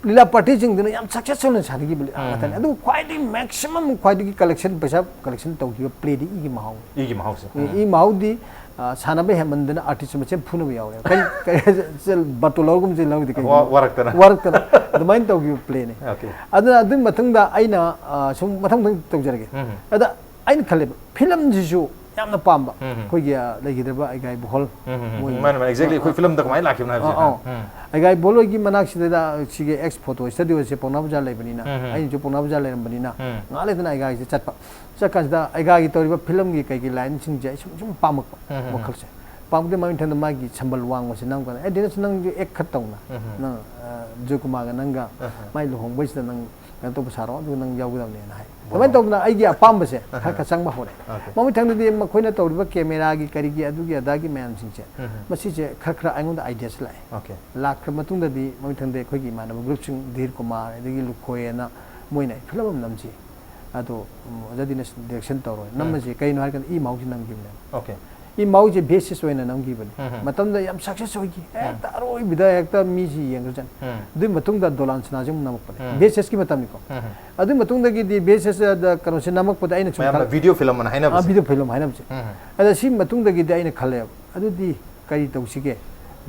ꯂꯤꯂꯥ ꯄꯥꯔꯇꯤꯁꯤꯡꯗꯨꯅ ꯌꯥꯝ ꯁꯛꯁꯦꯁꯐꯨꯜ ꯑꯣꯏꯅ ꯁꯥꯟꯅꯈꯤꯕ ꯂꯤꯂꯥ ꯎꯝ꯫ ꯉꯥꯛꯇꯅꯤ꯫ ꯑꯗꯨꯕꯨ ꯈ꯭ꯋꯥꯏꯗꯒꯤ ꯃꯦꯛꯁꯤꯃꯝ, ꯈ꯭ꯋꯥꯏꯗꯒꯤ ꯀꯂꯦꯛꯁꯟ, ꯄꯩꯁꯥ ꯀꯂꯦꯛꯁꯟ ꯇꯧꯈꯤꯕ ꯄ꯭ꯂꯦꯗꯤ ꯏꯒꯤ ꯃꯍꯥꯎꯅꯤ꯫ ꯏꯒꯤ ꯃꯍꯥꯎꯁꯦ꯫ ꯎꯝ꯫ ꯏ ꯃꯍꯥꯎꯗꯤ, ꯑ, ꯁꯥꯟꯅꯕ ꯍꯦꯟꯃꯟꯗꯅ ꯑꯥꯔꯇꯤꯁ ꯃꯁꯦꯟ ꯐꯨꯅꯕ ꯌꯥꯎꯔꯦ꯫ ꯀꯔꯤ, ꯀꯔꯤ, ꯁꯦ ꯕꯥꯇꯣ ꯂꯧꯔꯒꯨꯝꯁꯦ ꯂꯧꯗꯦ ꯀꯩꯒꯤꯅꯣ? ꯋꯥ-, ꯋꯥꯔꯛꯇꯅ꯫ ꯋꯥꯔꯛꯇꯅ꯫ ꯑꯗꯨꯃꯥꯏꯅ ꯇꯧꯈꯤꯕ ꯄ꯭ꯂꯦꯅꯤ꯫ ꯑꯣꯀꯦ꯫ ꯑꯗꯨꯅ ꯑꯗꯨꯒꯤ ꯃꯊꯪꯗ ꯑꯩꯅ, ꯑ, ꯁꯨꯝ ꯃꯊꯪ ꯃꯊꯪ ꯇꯧꯖꯔꯒꯦ꯫ ꯎꯝ꯫ ꯑꯗ ꯑꯩꯅ ꯈꯜꯂꯦꯕ, ꯐꯤꯂꯝꯁꯤꯁꯨ ꯌꯥꯝꯅ ꯄꯥꯝꯕ꯫ ꯎꯝ꯫ ꯑꯩꯈꯣꯏꯒꯤ, ꯑ, ꯂꯩꯈꯤꯗ꯭ꯔꯕ ꯑꯩꯒꯥꯏ ꯕꯨꯍꯣꯜ ꯎꯝ, ꯎꯝ, ꯎꯝ꯫ ꯃꯣꯏ ꯃꯥꯅꯦ, ꯃꯥꯅꯦ, exactly꯫ ꯑꯩꯈꯣꯏ ꯑ, ꯐꯤꯂꯝꯗ ꯀꯃꯥꯏꯅ ꯂꯥꯛꯈꯤꯕꯅꯣ ꯍꯥꯏꯕꯁꯦ꯫ ꯑ, ꯑ꯫ ꯎꯝ꯫ ꯑꯩꯒꯥꯏ ꯕꯣꯂꯣꯏꯒꯤ ꯃꯅꯥꯛꯁꯤꯗ ꯁꯤꯒꯤ ꯑꯦꯛꯁ ꯐꯣꯇꯣ ꯁ꯭ꯇꯨꯗꯤꯑꯣꯁꯦ ꯄꯥꯎꯅꯥ ꯕꯖꯥꯔ ꯂꯩꯕꯅꯤꯅ, ꯎꯝ, ꯎꯝ꯫ ꯑꯩꯅꯁꯨ ꯄꯥꯎꯅꯥ ꯕꯖꯥꯔ ꯂꯩꯔꯝꯕꯅꯤꯅ, ꯎꯝ꯫ ꯉꯥꯏꯍꯥꯛ ꯂꯩꯗꯅ ꯑꯩꯒꯥꯏꯁꯦ ꯆꯠꯄ꯫ ꯆꯠꯀꯥꯟꯁꯤꯗ ꯑꯩꯒꯥꯏꯒꯤ ꯇꯧꯔꯤꯕ ꯐꯤꯂꯝꯒꯤ ꯀꯩꯒꯤ ꯂꯥꯏꯟꯁꯤꯡꯁꯦ ꯑꯩ ꯁꯨꯝ, ꯁꯨꯝ ꯄꯥꯝꯃꯛꯄ ꯎꯝ, ꯎꯝ, ꯎꯝ꯫ ꯋꯥꯈꯜꯁꯦ꯫ ꯄꯥꯝꯃꯛꯇꯦ, ꯃꯥꯏ ꯃꯊꯪꯗ ꯃꯥꯒꯤ ꯁꯝꯕꯜ ꯋꯥꯡꯕꯁꯦ ꯅꯝꯀꯥꯟꯗ, "ꯑꯦ, ꯗꯤꯅꯦꯁ, ꯅꯪꯁꯨ ꯑꯦꯛ ꯈꯔ ꯇꯧꯅ꯫ ꯎꯝ, ꯎꯝ꯫ ꯅꯪ, ꯑ, ꯖꯣꯏꯀꯨꯃꯥꯔꯒ ꯅꯪꯒ ꯑꯍ꯫ ꯃꯥꯏ ꯂꯨꯍꯣꯡꯕꯩꯁꯤꯗ ꯅꯪ ꯀꯩꯅꯣ ꯇꯧꯕ ꯁꯥꯔꯣ, ꯑꯗꯨꯒ ꯅꯪ ꯌꯥꯎꯒꯗꯕꯅꯦꯅ" ꯍꯥꯏ꯫ ꯕꯣꯂꯣ꯫ ꯑꯗꯨꯃꯥꯏꯅ ꯇꯧꯗꯅ ꯑꯩꯒꯤ ꯑꯄꯥꯝꯕꯁꯦ ꯈꯔ ꯑꯍ꯫ ꯈꯔ ꯆꯪꯕ ꯍꯧꯔꯦ꯫ ꯑꯣꯀꯦ꯫ ꯃꯃꯤꯠ ꯊꯪꯗꯗꯤ ꯃꯈꯣꯏꯅ ꯇꯧꯔꯤꯕ ꯀꯦꯃꯦꯔꯥꯒꯤ, ꯀꯔꯤꯒꯤ, ꯑꯗꯨꯒꯤ ꯑꯗꯥꯒꯤ ꯃꯌꯥꯝꯁꯤꯡꯁꯦ, ꯎꯝ꯫ ꯃꯁꯤꯁꯦ ꯈꯔ ꯈꯔ ꯑꯩꯉꯣꯟꯗ ꯑꯥꯏꯗꯤꯌꯥꯁꯦ ꯂꯥꯛꯑꯦ꯫ ꯑꯣꯀꯦ꯫ ꯂꯥꯛꯈ꯭ꯔ ꯃꯇꯨꯡꯗꯗꯤ ꯃꯃꯤꯠ ꯊꯪꯗ ꯑꯩꯈꯣꯏꯒꯤ ꯏꯃꯥꯟꯅꯕ ꯒ꯭ꯔꯨꯞꯁꯤꯡ, ꯙꯤꯔ ꯀꯨꯃꯥꯔ, ꯑꯗꯒꯤ ꯂꯨꯈꯣꯏ ꯑꯅ, ꯃꯣꯏꯅ "ꯐꯤꯂꯝ ꯑꯃ ꯅꯝꯁꯤ, ꯑꯗꯣ, ꯎꯝ, ꯑꯣꯖꯥ ꯗꯤꯅꯦꯁ ꯗꯤꯔꯦꯛꯁꯟ ꯇꯧꯔꯣꯏ, ꯎꯝ꯫ ꯅꯝꯃꯁꯤ, ꯀꯩꯅꯣ ꯍꯥꯏꯔꯀꯥꯟꯗ ꯏ ꯃꯍꯥꯎꯁꯤ ꯅꯝꯈꯤꯕꯅꯦꯕ"꯫ ꯑꯣꯀꯦ꯫ ꯏꯃꯥꯎꯁꯦ ꯚꯤ ꯑꯦꯁ ꯑꯦꯁ ꯑꯣꯏꯅ ꯅꯝꯈꯤꯕꯅꯤ꯫ ꯎꯝ꯫ ꯃꯇꯝꯗ ꯌꯥꯝ ꯁꯛꯁꯦꯁ ꯑꯣꯏꯈꯤ꯫ ꯍꯦꯛꯇ ꯑꯔꯣꯏꯕꯗ ꯍꯦꯛꯇ ꯃꯤꯁꯤ ꯌꯦꯡꯈ꯭ꯔꯖꯥꯠꯅꯤ꯫ ꯎꯝ꯫ ꯑꯗꯨꯒꯤ ꯃꯇꯨꯡꯗ ꯗꯣꯂꯥꯟ ꯁꯅꯥꯁꯤ ꯑꯃꯨꯛ ꯅꯝꯃꯛꯄꯅꯦ꯫ ꯎꯝ꯫ ꯚꯤ ꯑꯦꯁ ꯑꯦꯁꯀꯤ ꯃꯇꯝꯅꯤꯀꯣ꯫ ꯎꯝ꯫ ꯑꯗꯨꯒꯤ ꯃꯇꯨꯡꯗꯒꯤꯗꯤ ꯚꯤ ꯑꯦꯁ ꯑꯦꯁ ꯀꯩꯅꯣꯁꯦ ꯅꯝꯃꯛꯄꯗ ꯑꯩꯅ ꯁꯨꯝ ꯃꯌꯥꯝꯅ ꯈꯜ- video film ꯑꯅ ꯍꯥꯏꯅꯕꯁꯦ꯫ Video film ꯍꯥꯏꯅꯕꯁꯦ꯫ ꯎꯝ꯫ ꯑꯗ ꯁꯤ ꯃꯇꯨꯡꯗꯒꯤꯗꯤ ꯑꯩꯅ ꯈꯜꯂꯦꯕ, ꯑꯗꯨꯗꯤ ꯀꯔꯤ ꯇꯧꯁꯤꯒꯦ?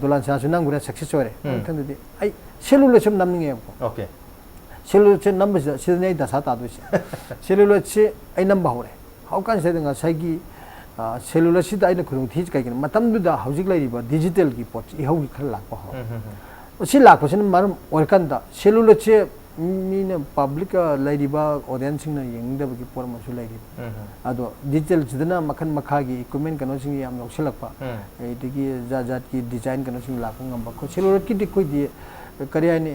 ꯗꯣꯂꯥꯟ ꯁꯅꯥꯁꯨ ꯅꯝꯈ꯭ꯔꯦ, ꯁꯛꯁꯦꯁ ꯑꯣꯏꯔꯦ꯫ ꯎꯝ꯫ ꯃꯊꯪꯗꯗꯤ ꯑꯩ ꯁꯦꯂꯨꯂꯣꯏꯗ ꯁꯨꯝ ꯅꯝꯅꯤꯡꯉꯦꯕꯀꯣ꯫ ꯑꯣꯀꯦ꯫ ꯁꯦꯂꯨꯂꯣꯏꯗꯁꯦ ꯅꯝꯕꯁꯤꯗ ꯁꯤꯗꯅꯦ ꯑꯩ ꯗꯁꯥ ꯇꯥꯗꯣꯏꯁꯦ꯫ ꯁꯦꯂꯨꯂꯣꯏꯗꯁꯦ ꯑꯩ ꯅꯝꯕ ꯍꯧꯔꯦ꯫ ꯍꯧꯀꯥꯟꯁꯤꯗ ꯉꯁꯥꯏꯒꯤ, ꯑ, ꯁꯦꯂꯨꯂꯣꯏꯗꯁꯤꯗ ꯑꯩꯅ ꯈꯨꯗꯣꯡ ꯊꯤꯔꯤꯁꯦ ꯀꯩꯒꯤꯅꯣ? ꯃꯇꯝꯗꯨꯗ ꯍꯧꯖꯤꯛ ꯂꯩꯔꯤꯕ ꯗꯤꯖꯤꯇꯦꯜꯒꯤ ꯄꯣꯠꯁꯤ ꯏꯍꯧꯒꯤ ꯈꯔ ꯂꯥꯛꯄ ꯍꯧꯔꯦ꯫ ꯎꯝ, ꯎꯝ, ꯎꯝ꯫ ꯁꯤ ꯂꯥꯛꯄꯁꯤꯅ ꯃꯔꯝ ꯑꯣꯏꯔꯀꯥꯟꯗ ꯁꯦꯂꯨꯂꯣꯏꯗꯁꯦ ꯃꯤꯅ, ꯄꯕ꯭ꯂꯤꯛ, ꯑ, ꯂꯩꯔꯤꯕ ꯑꯣꯗꯤꯌꯦꯟꯁꯁꯤꯡꯅ ꯌꯦꯡꯅꯤꯡꯗꯕꯒꯤ ꯄꯣꯠ ꯑꯃꯁꯨ ꯂꯩꯔꯤ꯫ ꯎꯝ, ꯎꯝ꯫ ꯑꯗꯣ ꯗꯤꯖꯤꯇꯦꯜꯁꯤꯗꯅ ꯃꯈꯜ ꯃꯈꯥꯒꯤ ꯏꯀ꯭ꯋꯤꯞꯃꯦꯟ ꯀꯩꯅꯣꯁꯤꯡ ꯌꯥꯝ ꯌꯥꯎꯁꯤꯜꯂꯛꯄ, ꯎꯝ꯫ ꯑꯗꯒꯤ ꯖꯥꯠ ꯖꯥꯠꯀꯤ ꯗꯤꯖꯥꯏꯟ ꯀꯩꯅꯣꯁꯤꯡ ꯂꯥꯛꯄ ꯉꯝꯕ꯫ ꯑꯩꯈꯣꯏ ꯁꯦꯂꯨꯂꯣꯏꯗꯀꯤꯗꯤ ꯑꯩꯈꯣꯏꯗꯤ ꯀꯔꯤ ꯍꯥꯏꯅꯤ,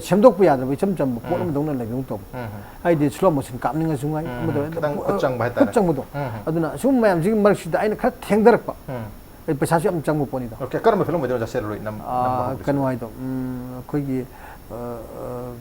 ꯁꯦꯝꯗꯣꯛꯄ ꯌꯥꯗ꯭ꯔꯕ ꯏꯆꯝ ꯆꯝꯕ ꯄꯣꯠ ꯎꯝ꯫ ꯑꯃꯗꯧꯅ ꯂꯩꯕꯒꯨꯝ ꯇꯧꯕ꯫ ꯎꯝ, ꯎꯝ꯫ ꯍꯥꯏꯗꯤ ꯁ꯭ꯂꯣ ꯃꯣꯁꯟ ꯀꯥꯞꯅꯤꯡꯉꯁꯨ ꯉꯥꯏ, ꯎꯝ, ꯑꯃꯗ ꯎꯝ꯫ ꯈꯤꯇꯪ ꯈꯨꯠ ꯆꯪꯕ ꯍꯥꯏꯇꯥꯔꯦ꯫ ꯈꯨꯠ ꯆꯪꯕꯗꯣ꯫ ꯎꯝ, ꯎꯝ꯫ ꯑꯗꯨꯅ ꯁꯨꯝ ꯃꯌꯥꯝꯁꯤꯒꯤ ꯃꯔꯛꯁꯤꯗ ꯑꯩꯅ ꯈꯔ ꯊꯦꯡꯊꯔꯛꯄ꯫ ꯎꯝ꯫ ꯑꯩ ꯄꯩꯁꯥꯁꯨ ꯌꯥꯝ ꯆꯪꯕ ꯄꯣꯠꯅꯤꯗꯣ꯫ ꯑꯣꯀꯦ, ꯀꯔꯝꯕ ꯐꯤꯂꯝ ꯑꯣꯏꯗꯣꯏꯅꯣ ꯁꯦꯂꯨꯂꯣꯏꯗ ꯅꯝ-, ꯑꯥ, ꯅꯝꯕ ꯍꯧꯔꯤꯁꯦ? ꯀꯩꯅꯣ ꯍꯥꯏꯗꯣ, ꯎꯝ, ꯑꯩꯈꯣꯏꯒꯤ, ꯑ, ꯑ,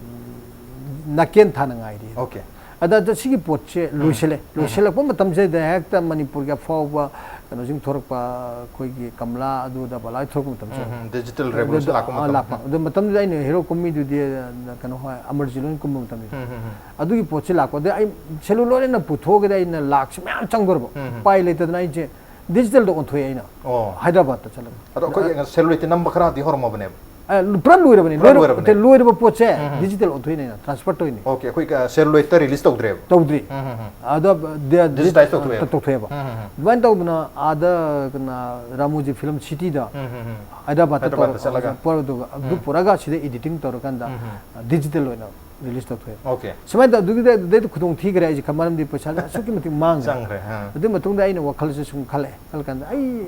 ꯅꯥꯀꯦꯟ ꯊꯥꯅ ꯉꯥꯏꯔꯤ꯫ ꯑꯣꯀꯦ꯫ ꯑꯗ, ꯑꯗ ꯁꯤꯒꯤ ꯄꯣꯠꯁꯦ ꯎꯝ꯫ ꯂꯣꯏꯁꯤꯜꯂꯦ꯫ ꯎꯝ꯫ ꯂꯣꯏꯁꯤꯜꯂꯛꯄ ꯃꯇꯝꯁꯤꯗ ꯍꯦꯛꯇ ꯃꯅꯤꯄꯨꯔꯒꯤ ꯑꯐꯥꯎꯕ ꯀꯩꯅꯣꯁꯤꯡ ꯊꯣꯔꯛꯄ, ꯑꯩꯈꯣꯏꯒꯤ ꯀꯃꯂꯥ, ꯑꯗꯨ ꯑꯗꯥ ꯕꯂꯥ ꯊꯣꯔꯛꯄ ꯃꯇꯝꯁꯦ꯫ ꯎꯝ, ꯎꯝ꯫ ꯗꯤꯖꯤꯇꯦꯜ ꯔꯦꯚꯣꯂꯨꯁꯟ ꯑꯗꯨꯗ, ꯂꯥꯛꯄ ꯑꯥ, ꯃꯇꯝ꯫ ꯂꯥꯛꯄ꯫ ꯑꯗꯨ ꯃꯇꯝꯗꯨꯗ ꯑꯩꯅ ꯍꯦꯔꯣ ꯀꯨꯝꯃꯤꯗꯨꯗꯤ, ꯑ, ꯀꯩꯅꯣ ꯍꯣꯏ, ꯑꯃꯔ ꯖꯤꯂꯣꯏꯅ ꯀꯨꯝꯕ ꯃꯇꯝꯗꯨꯗ꯫ ꯎꯝ, ꯎꯝ, ꯎꯝ꯫ ꯑꯗꯨꯒꯤ ꯄꯣꯠꯁꯤ ꯂꯥꯛꯄ꯫ ꯑꯗꯩ ꯑꯩ ꯁꯦꯂꯨꯂꯣꯏꯗ ꯑꯩꯅ ꯄꯨꯊꯣꯛꯑꯒꯗꯤ ꯑꯩꯅ ꯂꯥꯛꯁꯤ ꯃꯌꯥꯝ ꯆꯪꯗꯣꯔꯕ꯫ ꯎꯝ, ꯎꯝ꯫ ꯎꯄꯥꯏ ꯂꯩꯇꯗꯅ ꯑꯩꯁꯦ ꯗꯤꯖꯤꯇꯦꯜꯗ ꯑꯣꯟꯊꯣꯛꯑꯦ ꯑꯩꯅ꯫ ꯑꯣ꯫ ꯍꯥꯏꯗ꯭ꯔꯕꯥꯗꯇ ꯆꯠꯂꯒ꯫ ꯑꯗꯣ ꯑꯩꯈꯣꯏ ꯁꯦꯂꯨꯂꯣꯏꯗꯇꯤ ꯅꯝꯕ ꯈꯔꯗꯤ ꯍꯧꯔꯝꯃꯕꯅꯦꯕ? ꯑ, ꯄꯨꯔꯥ ꯂꯣꯏꯔꯕꯅꯤ꯫ ꯄꯨꯔꯥ ꯂꯣꯏꯔꯕ-, ꯂꯣꯏꯔꯕꯅꯦ꯫ ꯂꯣꯏꯔꯕ ꯄꯣꯠꯁꯦ ꯎꯝ, ꯎꯝ꯫ ꯗꯤꯖꯤꯇꯦꯜ ꯑꯣꯟꯊꯣꯛꯏꯅꯦ ꯑꯩꯅ, ꯇ꯭ꯔꯥꯟꯁꯐꯔ ꯇꯧꯔꯤꯅꯦ꯫ ꯑꯣꯀꯦ, ꯑꯩꯈꯣꯏ, ꯑ, ꯁꯦꯂꯨꯂꯣꯏꯗꯇ ꯔꯤꯂꯤꯁ ꯇꯧꯗ꯭ꯔꯦꯕ? ꯇꯧꯗ꯭ꯔꯤ꯫ ꯎꯝ, ꯎꯝ, ꯎꯝ꯫ ꯑꯗꯣ ꯗꯤ-, ꯗꯤ-, ꯗꯤꯖꯤꯇꯥꯏꯁ ꯇꯧꯊꯣꯛꯑꯦꯕ? ꯇꯧꯊꯣꯛꯑꯦꯕ꯫ ꯎꯝ, ꯎꯝ, ꯎꯝ꯫ ꯑꯗꯨꯃꯥꯏꯅ ꯇꯧꯗꯅ ꯑꯥꯗ ꯀꯩꯅꯣ, ꯔꯥꯃꯣꯖꯤ ꯐꯤꯂꯝ ꯁꯤꯇꯤꯗ ꯎꯝ, ꯎꯝ, ꯎꯝ꯫ ꯍꯥꯏꯗ꯭ꯔꯕꯥꯗꯇ ꯍꯥꯏꯗ꯭ꯔꯕꯥꯗꯇ ꯇꯧꯔꯒ ꯆꯠꯂꯒ? ꯄꯨꯔꯛꯑꯗꯨꯒ ꯑꯗꯨ ꯎꯝ꯫ ꯄꯨꯔꯛꯑꯒ ꯁꯤꯗ ꯏꯗꯤꯇꯤꯡ ꯇꯧꯔꯀꯥꯟꯗ, ꯎꯝ, ꯎꯝ꯫ ꯑ, ꯗꯤꯖꯤꯇꯦꯜ ꯑꯣꯏꯅ ꯔꯤꯂꯤꯁ ꯇꯧꯊꯣꯛꯑꯦ꯫ ꯑꯣꯀꯦ꯫ ꯁꯨꯃꯥꯏꯅ ꯇꯧ-, ꯑꯗꯨꯒꯤꯗ-, ꯑꯗꯨꯗꯩꯗ ꯈꯨꯗꯣꯡ ꯊꯤꯈ꯭ꯔꯦ ꯑꯩꯁꯦ, ꯈ-, ꯃꯔꯝꯗꯤ ꯄꯩꯁꯥꯁꯦ ꯑꯁꯨꯛꯀꯤ ꯃꯇꯤꯛ ꯃꯥꯡꯈ꯭ꯔꯦ꯫ ꯆꯪꯈ꯭ꯔꯦ, ꯑꯥ꯫ ꯑꯗꯨ ꯃꯇꯨꯡꯗ ꯑꯩꯅ ꯋꯥꯈꯜꯁꯦ ꯁꯨꯝ ꯈꯜꯂꯛꯑꯦ꯫ ꯈꯜꯂ ꯀꯥꯟꯗ ꯑꯩ,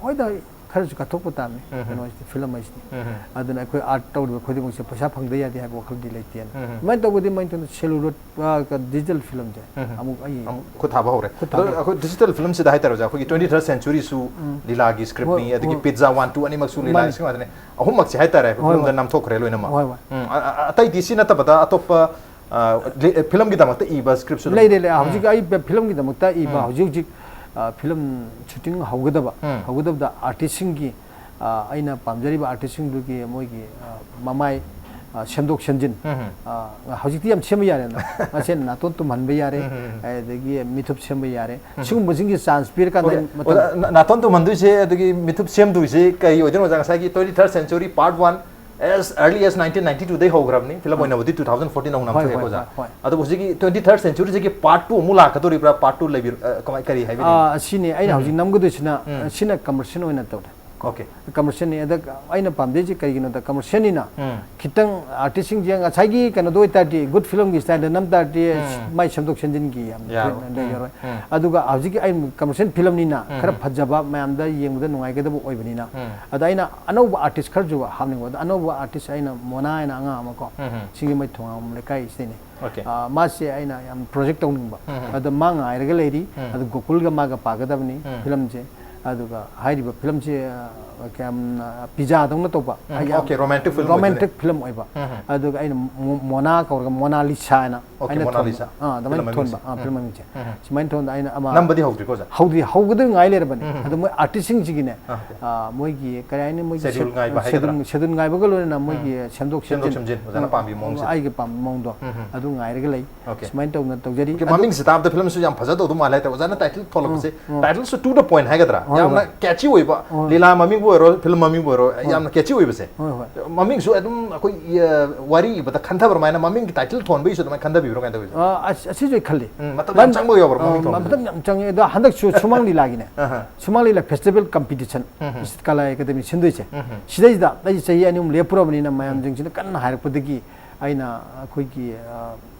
ꯍꯣꯏꯗ, ꯑꯩ ꯈꯔꯁꯨ ꯀꯠꯊꯣꯛꯄ ꯇꯥꯕꯅꯤ, ꯎꯝ, ꯎꯝ꯫ ꯀꯩꯅꯣꯁꯤꯗꯤ, ꯐꯤꯂꯝ ꯍꯥꯏꯁꯤꯗꯤ꯫ ꯎꯝ, ꯎꯝ꯫ ꯑꯗꯨꯅ ꯑꯩꯈꯣꯏ ꯑꯥꯔꯠ ꯇꯧꯔꯤꯕ ꯈꯨꯗꯤꯡꯃꯛꯁꯦ ꯄꯩꯁꯥ ꯐꯪꯗ ꯌꯥꯗꯦ ꯍꯥꯏꯕ ꯋꯥꯈꯜꯗꯤ ꯂꯩꯇꯦꯅ꯫ ꯎꯝ, ꯎꯝ꯫ ꯑꯗꯨꯃꯥꯏꯅ ꯇꯧꯕꯗꯤ ꯃꯥꯏ ꯇꯧꯅ ꯁꯦꯂꯨꯂꯣꯏꯗ, ꯑ, ꯀ-, ꯗꯤꯖꯤꯇꯦꯜ ꯐꯤꯂꯝꯁꯦ ꯎꯝ, ꯎꯝ꯫ ꯑꯃꯨꯛ ꯑꯩ ꯑꯃꯨꯛ ꯈꯨꯠ ꯊꯥꯕ ꯍꯧꯔꯦ꯫ ꯈꯨꯠ ꯊꯥꯕ ꯑꯗꯣ ꯍꯧꯔꯦ꯫ ꯑꯩꯈꯣꯏ ꯗꯤꯖꯤꯇꯦꯜ ꯐꯤꯂꯝꯁꯤꯗ ꯍꯥꯏꯇꯥꯔꯦ ꯑꯣꯖꯥ, ꯑꯩꯈꯣꯏꯒꯤ ꯇ꯭ꯋꯦꯟꯇꯤ ꯊꯔꯠ ꯁꯦꯟꯆꯨꯔꯤꯁꯨ ꯎꯝ꯫ ꯂꯤꯂꯥꯒꯤ ꯁ꯭ꯀ꯭ꯔꯤꯞꯅꯤ, ꯍꯣꯏ, ꯑꯗꯒꯤ ꯍꯣꯏ꯫ ꯄꯤꯠꯖꯥ ꯋꯥꯟ, ꯇꯨ ꯑꯅꯤꯃꯛꯁꯨ ꯂꯤꯂꯥꯒꯤ ꯃꯥꯅꯤ꯫ ꯁ꯭ꯀ꯭ꯔꯤꯞ ꯉꯥꯛꯇꯅꯦ꯫ ꯑꯍꯨꯝꯃꯛꯁꯦ ꯍꯥꯏꯇꯥꯔꯦ, ꯑꯩꯈꯣꯏ ꯍꯣꯏ, ꯐꯤꯂꯝꯗ ꯍꯣꯏ꯫ ꯅꯝꯊꯣꯛꯈ꯭ꯔꯦ ꯂꯣꯏꯅꯃꯛ꯫ ꯍꯣꯏ, ꯍꯣꯏ꯫ ꯎꯝ, ꯑ-, ꯑ-, ꯑꯇꯩꯗꯤ ꯁꯤ ꯅꯠꯇꯕꯗ ꯑꯇꯣꯞꯄ, ꯑ, ꯂꯤ-, ꯐꯤꯂꯝꯒꯤꯗꯃꯛꯇ ꯏꯕ ꯁ꯭ꯀ꯭ꯔꯤꯞꯁꯨ ꯑꯗꯨꯝ ꯂꯩꯔꯦ, ꯂꯩ꯫ ꯎꯝ꯫ ꯍꯧꯖꯤꯛ ꯑꯩ ꯐꯤꯂꯝꯒꯤꯗꯃꯛꯇ ꯏꯕ ꯎꯝ꯫ ꯍꯧꯖꯤꯛ ꯍꯧꯖꯤꯛ, ꯐꯤꯂꯝ ꯁꯨꯇꯤꯡ ꯍꯧꯒꯗꯕ, ꯎꯝ꯫ ꯍꯧꯒꯗꯕꯗ ꯑꯥꯔꯇꯤꯁꯁꯤꯡꯒꯤ, ꯑ, ꯑꯩꯅ ꯄꯥꯝꯖꯔꯤꯕ ꯑꯥꯔꯇꯤꯁꯁꯤꯡꯗꯨꯒꯤ ꯃꯣꯏꯒꯤ, ꯑ, ꯃꯃꯥꯏ, ꯑ, ꯁꯦꯝꯗꯣꯛ ꯁꯦꯝꯖꯤꯟ, ꯎꯝ꯫ ꯑ, ꯍꯧꯖꯤꯛꯇꯤ ꯌꯥꯝ ꯁꯦꯝꯕ ꯌꯥꯔꯦꯅ꯫ ꯃꯁꯦ ꯅꯥꯇꯣꯟ ꯇꯨꯝꯍꯟꯕ ꯌꯥꯔꯦ, ꯎꯝ꯫ ꯑꯗꯒꯤ ꯃꯤꯊꯨꯞ ꯁꯦꯝꯕ ꯌꯥꯔꯦ꯫ ꯎꯝ꯫ ꯁꯤꯒꯨꯝꯕꯁꯤꯡꯒꯤ ꯆꯥꯟꯁ ꯄꯤꯔꯀꯥꯟꯗ ꯑꯣꯀꯦ꯫ ꯑꯩ ꯃꯇꯝ ꯑꯣꯖꯥ, ꯅꯥ-, ꯅꯥꯇꯣꯟ ꯇꯨꯝꯍꯟꯗꯣꯏꯁꯦ ꯑꯗꯒꯤ ꯃꯤꯊꯨꯞ ꯁꯦꯝꯗꯣꯏꯁꯦ ꯀꯩ ꯑꯣꯏꯗꯣꯏꯅꯣ ꯑꯣꯖꯥ? ꯉꯁꯥꯏꯒꯤ twenty third century part one, as early as nineteen ninety two ꯗꯩ ꯍꯧꯈ꯭ꯔꯕꯅꯤ꯫ ꯐꯤꯂꯝ ꯑꯥ꯫ ꯑꯣꯏꯅꯕꯨꯗꯤ two thousand fourteen ꯅꯧꯅ ꯍꯣꯏ, ꯍꯣꯏ, ꯊꯣꯛꯑꯦꯀꯣ ꯑꯣꯖꯥ꯫ ꯍꯣꯏ, ꯍꯣꯏ꯫ ꯑꯗꯨꯕꯨ ꯍꯧꯖꯤꯛꯀꯤ twenty third century ꯁꯤꯒꯤ part two ꯑꯃꯨꯛ ꯂꯥꯛꯀꯗꯧꯔꯤꯕ꯭ꯔꯥ, part two ꯂꯩꯕꯤꯔ-, ꯑ, ꯀꯃꯥꯏ-, ꯀꯔꯤ ꯍꯥꯏꯕꯤꯅꯤꯡꯉꯤ? ꯑꯥ, ꯑꯁꯤꯅꯤ ꯑꯩꯅ ꯎꯝ꯫ ꯍꯧꯖꯤꯛ ꯅꯝꯒꯗꯣꯏꯁꯤꯅ, ꯎꯝ꯫ ꯁꯤꯅ commercial ꯑꯣꯏꯅ ꯇꯧꯔꯦ꯫ ꯑꯣꯀꯦ꯫ Commercialꯅꯤ꯫ ꯑꯗ ꯑꯩꯅ ꯄꯥꯝꯖꯩꯁꯦ ꯀꯔꯤꯒꯤꯅꯣꯗ, commercialꯅꯤꯅ ꯎꯝ꯫ ꯈꯤꯇꯪ ꯑꯥꯔꯇꯤꯁꯁꯤꯡꯁꯦ ꯉꯁꯥꯏꯒꯤ ꯀꯩꯅꯣꯗ ꯑꯣꯏꯇꯥꯔꯗꯤ, good filmꯒꯤ styleꯗ ꯅꯝ ꯇꯥꯔꯗꯤ ꯎꯝ꯫ ꯃꯥꯏ ꯁꯦꯝꯗꯣꯛ ꯁꯦꯝꯖꯤꯟꯒꯤ ꯌꯥꯝ ꯌꯥꯔꯣꯏ꯫ ꯊꯣꯏꯅ ꯎꯝ, ꯂꯩꯔꯔꯣꯏ꯫ ꯎꯝ꯫ ꯑꯗꯨꯒ ꯍꯧꯖꯤꯛꯀꯤ ꯑꯩꯅ commercial filmꯅꯤꯅ ꯎꯝ, ꯈꯔ ꯎꯝ꯫ ꯐꯖꯕ, ꯃꯌꯥꯝꯗ ꯌꯦꯡꯕꯗ ꯅꯨꯡꯉꯥꯏꯒꯗꯕ ꯑꯣꯏꯕꯅꯤꯅ꯫ ꯎꯝ꯫ ꯑꯗ ꯑꯩꯅ ꯑꯅꯧꯕ ꯑꯥꯔꯇꯤꯁ ꯈꯔꯁꯨ ꯍꯥꯞꯅꯤꯡꯕ꯫ ꯑꯗ ꯑꯅꯧꯕ ꯑꯥꯔꯇꯤꯁ ꯑꯩꯅ ꯃꯣꯅꯥ ꯍꯥꯏꯅ ꯑꯉꯥꯡ ꯑꯃ ꯀꯣ, ꯎꯝ, ꯎꯝ꯫ ꯁꯤꯡꯖꯃꯩ ꯊꯣꯉꯥꯝ ꯂꯩꯀꯥꯏꯁꯤꯗꯩꯅꯦ꯫ ꯑꯣꯀꯦ꯫ ꯑ, ꯃꯥꯁꯦ ꯑꯩꯅ ꯌꯥꯝ project ꯇꯧꯅꯤꯡꯕ꯫ ꯎꯝ, ꯎꯝ꯫ ꯑꯗꯣ ꯃꯥ ꯉꯥꯏꯔꯒ ꯂꯩꯔꯤ꯫ ꯎꯝ꯫ ꯑꯗꯨ ꯒꯣꯀꯨꯜꯒ ꯃꯥꯒ ꯄꯥꯒꯗꯕꯅꯤ ꯎꯝ꯫ ꯐꯤꯂꯝꯁꯦ꯫ ꯑꯗꯨꯒ ꯍꯥꯏꯔꯤꯕ ꯐꯤꯂꯝꯁꯦ, ꯑ, ꯀꯌꯥꯝꯅ ꯄꯤꯖꯥꯗꯧꯅ ꯇꯧꯕ, ꯎꯝ, ꯑꯩ ꯌꯥꯝ ꯑꯣꯀꯦ, romantic film ꯑꯣꯏꯗꯣꯏꯅꯦ꯫ Romantic film ꯑꯣꯏꯕ꯫ ꯎꯝ, ꯎꯝ꯫ ꯑꯗꯨꯒ ꯑꯩꯅ ꯃꯣ-, ꯃꯣꯅꯥ ꯀꯧꯔꯒ ꯃꯣꯅꯥ ꯂꯤꯁꯥ ꯍꯥꯏꯅ ꯑꯣꯀꯦ, ꯑꯩꯅ ꯃꯣꯅꯥ ꯊꯣꯟꯕ꯫ ꯂꯤꯁꯥ꯫ ꯑꯥ, ꯑꯗꯨꯃꯥꯏꯅ ꯐꯤꯂꯝ ꯊꯣꯟꯕ꯫ ꯃꯃꯤꯡꯁꯦ꯫ ꯑꯥ, ꯎꯝ꯫ ꯐꯤꯂꯝ ꯃꯃꯤꯡꯁꯦ꯫ ꯎꯝ, ꯎꯝ꯫ ꯁꯨꯃꯥꯏꯅ ꯊꯣꯟꯕꯗ ꯑꯩꯅ ꯑꯃ ꯅꯝꯕꯗꯤ ꯍꯧꯗ꯭ꯔꯤꯀꯣ ꯑꯣꯖꯥ? ꯍꯧꯗ꯭ꯔꯤ, ꯍꯧꯒꯗꯣꯏ ꯉꯥꯏ ꯂꯩꯔꯕꯅꯤ꯫ ꯎꯝ, ꯎꯝ꯫ ꯑꯗꯣ ꯃꯣꯏ ꯑꯥꯔꯇꯤꯁꯁꯤꯡꯁꯤꯒꯤꯅꯦ, ꯑꯥ, ꯑꯣꯀꯦ꯫ ꯑ, ꯃꯣꯏꯒꯤ ꯀꯔꯤ ꯍꯥꯏꯅꯤ, ꯃꯣꯏꯒꯤ schedule ꯉꯥꯏꯕ ꯍꯥꯏꯒꯗ꯭ꯔꯥ? Schedule, schedule ꯉꯥꯏꯕꯒ ꯂꯣꯏꯅꯅ ꯃꯣꯏꯒꯤ ꯎꯝ꯫ ꯁꯦꯝꯗꯣꯛ ꯁꯦꯝꯗꯣꯛ ꯁꯦꯝꯖꯤꯟ, ꯁꯦꯝꯖꯤꯟ, ꯑꯣꯖꯥꯅ ꯎꯝ, ꯄꯥꯝꯕꯤ ꯃꯑꯣꯡꯁꯦ꯫ ꯑꯩꯒꯤ ꯄꯥꯝꯕ ꯃꯑꯣꯡꯗꯣ ꯎꯝ, ꯎꯝ꯫ ꯑꯗꯨ ꯉꯥꯏꯔꯒ ꯂꯩ꯫ ꯑꯣꯀꯦ꯫ ꯁꯨꯃꯥꯏꯅ ꯇꯧꯅ ꯇꯧꯖꯔꯤ꯫ ꯑꯣꯀꯦ, ꯑꯗꯨ ꯃꯃꯤꯡꯁꯤ ꯇꯥꯕꯗ ꯐꯤꯂꯝꯁꯨ ꯌꯥꯝ ꯐꯖꯗꯧꯗꯧ ꯃꯥꯜꯂꯦ ꯍꯥꯏꯇꯥꯔꯦ꯫ ꯑꯣꯖꯥꯅ title ꯊꯣꯛꯂꯛꯄꯁꯦ, um, um. Titleꯁꯨ to the point ꯍꯥꯏꯒꯗ꯭ꯔꯥ? ꯍꯣꯏ, ꯌꯥꯝꯅ ꯍꯣꯏ꯫ Catchy ꯑꯣꯏꯕ, ꯍꯣꯏ꯫ ꯂꯤꯂꯥ ꯃꯃꯤꯡꯕꯨ ꯑꯣꯏꯔꯣ, ꯐꯤꯂꯝ ꯃꯃꯤꯡꯕꯨ ꯑꯣꯏꯔꯣ, ꯍꯣꯏ꯫ ꯌꯥꯝꯅ catchy ꯑꯣꯏꯕꯁꯦ꯫ ꯍꯣꯏ, ꯍꯣꯏ꯫ ꯃꯃꯤꯡꯁꯨ ꯑꯗꯨꯝ ꯑꯩꯈꯣꯏ, ꯑ, ꯋꯥꯔꯤ ꯏꯕꯗ ꯈꯟꯊꯕ ꯑꯗꯨꯃꯥꯏꯅ ꯃꯃꯤꯡꯒꯤ title ꯊꯣꯟꯕꯒꯤꯁꯨ ꯑꯗꯨꯃꯥꯏꯅ ꯈꯟꯊꯕꯤꯕ꯭ꯔꯣ, ꯀꯃꯥꯏꯅ ꯇꯧꯋꯤ? ꯑ, ꯑꯁ, ꯑꯁꯤꯁꯨ ꯑꯩ ꯈꯜꯂꯤ꯫ ꯎꯝ, ꯃꯇꯝ ꯌꯥꯝ ꯃꯟ-, ꯆꯪꯕ ꯌꯥꯎꯕ꯭ꯔꯥ ꯑ, ꯃꯃꯤꯡ ꯊꯣꯟꯕꯁꯦ? ꯃꯇꯝ ꯌꯥꯝ ꯆꯪꯉꯦ꯫ ꯑꯗꯣ ꯍꯟꯗꯛꯁꯨ ꯁꯨꯃꯥꯡ ꯂꯤꯂꯥꯒꯤꯅꯦ꯫ ꯑꯍ꯫ ꯁꯨꯃꯥꯡ ꯂꯤꯂꯥ festival competition, ꯎꯝ, ꯍꯝ꯫ ꯏꯁ ꯀꯂꯥ ꯑꯦꯀꯥꯗꯃꯤ ꯁꯤꯟꯗꯣꯏꯁꯦ꯫ ꯎꯝ, ꯍꯝ꯫ ꯁꯤꯗꯩꯁꯤꯗ ꯑꯩ ꯆꯍꯤ ꯑꯅꯤ ꯑꯍꯨꯝ ꯂꯦꯞꯄꯨꯔꯕꯅꯤꯅ ꯎꯝ꯫ ꯃꯌꯥꯝꯁꯤꯡꯁꯤꯅ ꯀꯟꯅ ꯍꯥꯏꯔꯛꯄꯗꯒꯤ ꯑꯩꯅ ꯑꯩꯈꯣꯏꯒꯤ, ꯑ,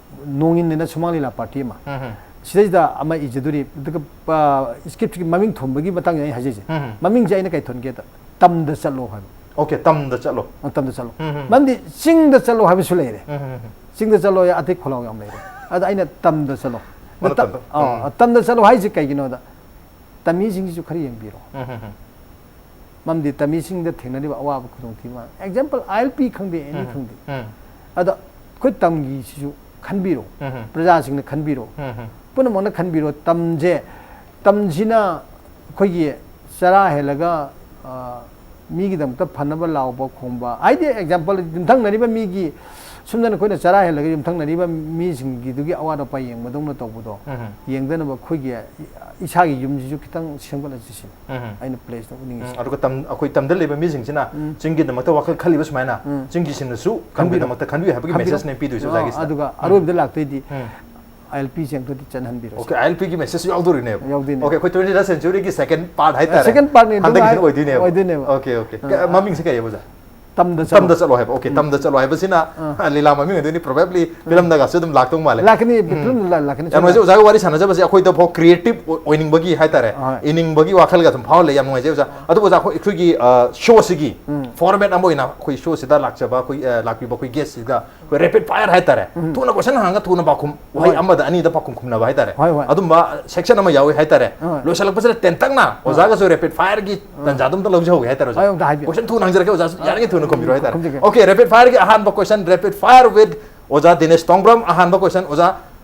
ꯅꯣꯡꯏꯟꯅ ꯁꯨꯃꯥꯡ ꯂꯤꯂꯥ party ꯑꯃ꯫ ꯎꯝ, ꯍꯝ꯫ ꯁꯤꯗꯩꯁꯤꯗ ꯑꯃ ꯏꯖꯗꯣꯔꯤ꯫ ꯑꯗꯨꯒ, ꯑ, scriptꯀꯤ ꯃꯃꯤꯡ ꯊꯣꯟꯕꯒꯤ ꯃꯇꯥꯡꯗ ꯑꯩ ꯍꯥꯏꯖꯩꯁꯦ꯫ ꯎꯝ, ꯍꯝ꯫ ꯃꯃꯤꯡꯁꯦ ꯑꯩꯅ ꯀꯩ ꯊꯣꯟꯒꯦꯗ, "ꯇꯝꯗ ꯆꯠꯂꯣ" ꯍꯥꯏꯕ꯫ ꯑꯣꯀꯦ, "ꯇꯝꯗ ꯆꯠꯂꯣ"꯫ ꯑ, "ꯇꯝꯗ ꯆꯠꯂꯣ"꯫ ꯎꯝ, ꯍꯝ꯫ ꯃꯔꯝꯗꯤ "ꯆꯤꯡꯗ ꯆꯠꯂꯣ" ꯍꯥꯏꯕꯁꯨ ꯂꯩꯔꯦ꯫ ꯎꯝ, ꯍꯝ, ꯍꯝ꯫ "ꯆꯤꯡꯗ ꯆꯠꯂꯣ" ꯑꯇꯩ ꯈꯣꯜꯂꯥꯎ ꯌꯥꯝ ꯂꯩꯔꯦ꯫ ꯑꯗ ꯑꯩꯅ "ꯇꯝꯗ ꯆꯠꯂꯣ"꯫ ꯃꯗꯨ ꯇꯝ-, ꯇꯝꯗ-, ꯑ, ꯎꯝ꯫ "ꯇꯝꯗ ꯆꯠꯂꯣ" ꯍꯥꯏꯁꯦ ꯀꯩꯒꯤꯅꯣꯗ, ꯇꯝꯃꯤꯁꯤꯡꯁꯤꯁꯨ ꯈꯔ ꯌꯦꯡꯕꯤꯔꯣ꯫ ꯎꯝ, ꯍꯝ, ꯍꯝ꯫ ꯃꯔꯝꯗꯤ ꯇꯝꯃꯤꯁꯤꯡꯗ ꯊꯦꯡꯅꯔꯤꯕ ꯑꯋꯥꯕ ꯈꯨꯗꯣꯡꯊꯤꯕ, example, ILP ꯈꯪꯗꯦ, any ꯎꯝ, ꯈꯪꯗꯦ꯫ ꯎꯝ꯫ ꯑꯗ ꯑꯩꯈꯣꯏ ꯇꯝꯒꯤꯁꯤꯁꯨ ꯈꯟꯕꯤꯔꯣ, ꯎꯝ, ꯎꯝ꯫ ꯄ꯭ꯔꯖꯥꯁꯤꯡꯅ ꯈꯟꯕꯤꯔꯣ, ꯎꯝ, ꯎꯝ꯫ ꯄꯨꯝꯅꯃꯛꯅ ꯈꯟꯕꯤꯔꯣ꯫ ꯇꯝꯁꯦ ꯃꯇꯝꯁꯤꯅ ꯑꯩꯈꯣꯏꯒꯤ ꯆꯔꯥ ꯍꯦꯜꯂꯒ, ꯑ, ꯃꯤꯒꯤꯗꯃꯛꯇ ꯐꯅꯕ ꯂꯥꯎꯕ ꯈꯣꯡꯕ, ꯍꯥꯏꯗꯤ ꯑꯦꯛꯖꯥꯝꯄꯜ, ꯌꯨꯝꯊꯪꯅꯔꯤꯕ ꯃꯤꯒꯤ, ꯁꯨꯝꯗꯅ ꯑꯩꯈꯣꯏꯅ ꯆꯔꯥ ꯍꯦꯜꯂꯒ ꯌꯨꯝꯊꯪꯅꯔꯤꯕ ꯃꯤꯁꯤꯡꯒꯤꯗꯨꯒꯤ ꯑꯋꯥꯠ ꯑꯄꯥ ꯌꯦꯡꯕꯗꯧꯅ ꯇꯧꯕꯗꯣ, ꯎꯝ꯫ ꯌꯦꯡꯗꯅꯕ ꯑꯩꯈꯣꯏꯒꯤ ꯏꯁꯥꯒꯤ ꯌꯨꯝꯁꯤꯁꯨ ꯈꯤꯇꯪ ꯁꯦꯝꯒꯠꯂꯁꯤ ꯁꯤꯅꯤ ꯎꯝ꯫ ꯑꯩꯅ ꯄ꯭ꯂꯦꯁꯇ ꯎꯠꯅꯤꯡꯉꯤꯁꯦ꯫ ꯎꯝ, ꯑꯗꯨꯒ ꯇꯝ-, ꯑꯩꯈꯣꯏ ꯇꯝꯗ ꯂꯩꯕ ꯃꯤꯁꯤꯡꯁꯤꯅ ꯎꯝ꯫ ꯆꯤꯡꯒꯤꯗꯃꯛꯇ ꯋꯥꯈꯜ ꯈꯜꯂꯤꯕ ꯁꯨꯃꯥꯏꯅ ꯎꯝ꯫ ꯆꯤꯡꯒꯤꯁꯤꯡꯅꯁꯨ ꯈꯟꯕꯤꯔꯣ꯫ ꯈꯟꯕꯤꯗꯃꯛꯇ ꯈꯟꯕꯤꯌꯨ ꯍꯥꯏꯕꯒꯤ ꯈꯟꯕꯤꯔꯣ꯫ ꯃꯦꯁꯦꯖꯅꯦ ꯄꯤꯗꯣꯏꯁꯦ ꯑꯣ, ꯑꯣꯖꯥꯒꯤꯁꯤꯅ꯫ ꯑꯗꯨꯒ ꯎꯝ꯫ ꯑꯔꯣꯏꯕꯗ ꯂꯥꯛꯇꯣꯏꯗꯤ ꯎꯝ꯫ ꯑꯥꯏ ꯑꯦꯜ ꯄꯤꯁꯦ ꯑꯝꯇꯗꯤ ꯆꯠꯍꯟꯕꯤꯔꯣ ꯑꯣꯀꯦ, ꯁꯤꯅꯤ꯫ ꯑꯥꯏ ꯑꯦꯜ ꯄꯤꯒꯤ ꯃꯦꯁꯦꯖ ꯌꯥꯎꯗꯣꯔꯤꯅꯦꯕ꯫ ꯌꯥꯎꯗꯣꯏꯅꯦ꯫ ꯑꯣꯀꯦ, ꯑꯩꯈꯣꯏ twenty first century ꯒꯤ second part ꯍꯥꯏꯇꯥꯔꯦ꯫ Second part ꯅꯤ, ꯑꯗꯨ ꯍꯟꯗꯛꯀꯤꯁꯤꯅ ꯍꯥꯏ-, ꯑꯣꯏꯗꯣꯏꯅꯦꯕ꯫ ꯑꯣꯏꯗꯣꯏꯅꯦꯕ꯫ Okay, okay. ꯑꯥ꯫ ꯀ-, ꯃꯃꯤꯡꯁꯦ ꯀꯩ ꯍꯥꯏꯕ ꯑꯣꯖꯥ? ꯇꯝꯗ ꯆꯠꯂꯣ꯫ ꯇꯝꯗ ꯆꯠꯂꯣ ꯍꯥꯏꯕ꯫ ꯑꯣꯀꯦ, ꯎꯝ꯫ ꯇꯝꯗ ꯆꯠꯂꯣ ꯍꯥꯏꯕꯁꯤꯅ ꯑꯥ꯫ ꯂꯤꯂꯥ ꯃꯃꯤꯡ ꯑꯣꯏꯗꯣꯏꯅꯤ, probably ꯎꯝ꯫ ꯐꯤꯂꯝꯗꯒꯁꯨ ꯑꯗꯨꯝ ꯂꯥꯛꯇꯧ ꯃꯥꯜꯂꯦ꯫ ꯂꯥꯛꯀꯅꯤ, ꯎꯝ꯫ ꯐꯤꯂꯝꯗ ꯂꯥꯛ-, ꯂꯥꯛꯀꯅꯤ, ꯌꯥꯝ ꯅꯨꯡꯉꯥꯏꯖꯩ ꯁꯣꯏꯗꯅ꯫ ꯑꯣꯖꯥꯒ ꯋꯥꯔꯤ ꯁꯥꯟꯅꯖꯕꯁꯦ ꯑꯩꯈꯣꯏꯗ ꯐꯥꯎ creative ꯑꯣꯏ-, ꯑꯣꯏꯅꯤꯡꯕꯒꯤ ꯍꯥꯏꯇꯥꯔꯦ, ꯍꯣꯏ꯫ ꯏꯅꯤꯡꯕꯒꯤ ꯋꯥꯈꯜꯒ ꯁꯨꯝ ꯐꯥꯎꯍꯜꯂꯦ꯫ ꯌꯥꯝ ꯅꯨꯡꯉꯥꯏꯖꯩ ꯑꯣꯖꯥ꯫ ꯑꯗꯨꯕꯨ ꯑꯣꯖꯥ, ꯑꯩꯈꯣꯏ, ꯑꯩꯈꯣꯏꯒꯤ, ꯑ, ꯁꯣ ꯑꯁꯤꯒꯤ ꯎꯝ꯫ ꯐꯣꯔꯃꯦꯠ ꯑꯃ ꯑꯣꯏꯅ ꯑꯩꯈꯣꯏ ꯁꯣ ꯑꯁꯤꯗ ꯂꯥꯛꯆꯕ ꯑꯩꯈꯣꯏ, ꯑ, ꯂꯥꯛꯄꯤꯕ ꯑꯩꯈꯣꯏ ꯒꯦꯁꯁꯤꯒ ꯑꯩꯈꯣꯏ rapid fire ꯍꯥꯏꯇꯥꯔꯦ꯫ ꯎꯝ꯫ ꯊꯨꯅ question ꯍꯪꯉꯒ ꯊꯨꯅ ꯄꯥꯎꯈꯨꯝ, ꯋꯥꯍꯩ ꯍꯣꯏ꯫ ꯑꯃꯗ ꯑꯅꯤꯗ ꯄꯥꯎꯈꯨꯝ ꯈꯨꯝꯅꯕ ꯍꯥꯏꯇꯥꯔꯦ꯫ ꯍꯣꯏ, ꯍꯣꯏ꯫ ꯑꯗꯨꯝꯕ section ꯑꯃ ꯌꯥꯎꯏ ꯍꯥꯏꯇꯥꯔꯦ꯫ ꯍꯣꯏ꯫ ꯂꯣꯏꯁꯤꯜꯂꯛꯄꯁꯤꯗ ꯇꯦꯟꯇꯛꯅ ꯑꯥ꯫ ꯑꯣꯖꯥꯒꯁꯨ rapid fireꯒꯤ ꯑꯥ꯫ ꯇꯥꯟꯖꯥꯗꯨꯝꯇ ꯂꯧꯖꯍꯧꯒꯦ ꯍꯥꯏꯇꯥꯔꯦ ꯑꯣꯖꯥ꯫ ꯍꯣꯏ, ꯑꯝꯇ ꯍꯥꯏꯕꯤꯌꯨ꯫ Question ꯊꯨꯅ ꯍꯪꯖꯔꯛꯀꯦ ꯑꯣꯖꯥꯁꯨ, ꯑꯥ꯫ ꯌꯥꯔꯤꯉꯩ ꯊꯨꯅ ꯈꯨꯝꯕꯤꯔꯣ ꯍꯥꯏꯇꯥꯔꯦ꯫ ꯈꯨꯝꯖꯒꯦ꯫ Okay, rapid fireꯒꯤ ꯑꯍꯥꯟꯕ question, rapid fire with ꯑꯣꯖꯥ ꯗꯤꯅꯦꯁ ꯇꯣꯡꯕ꯭ꯔꯝ꯫ ꯑꯍꯥꯟꯕ question, ꯑꯣꯖꯥ,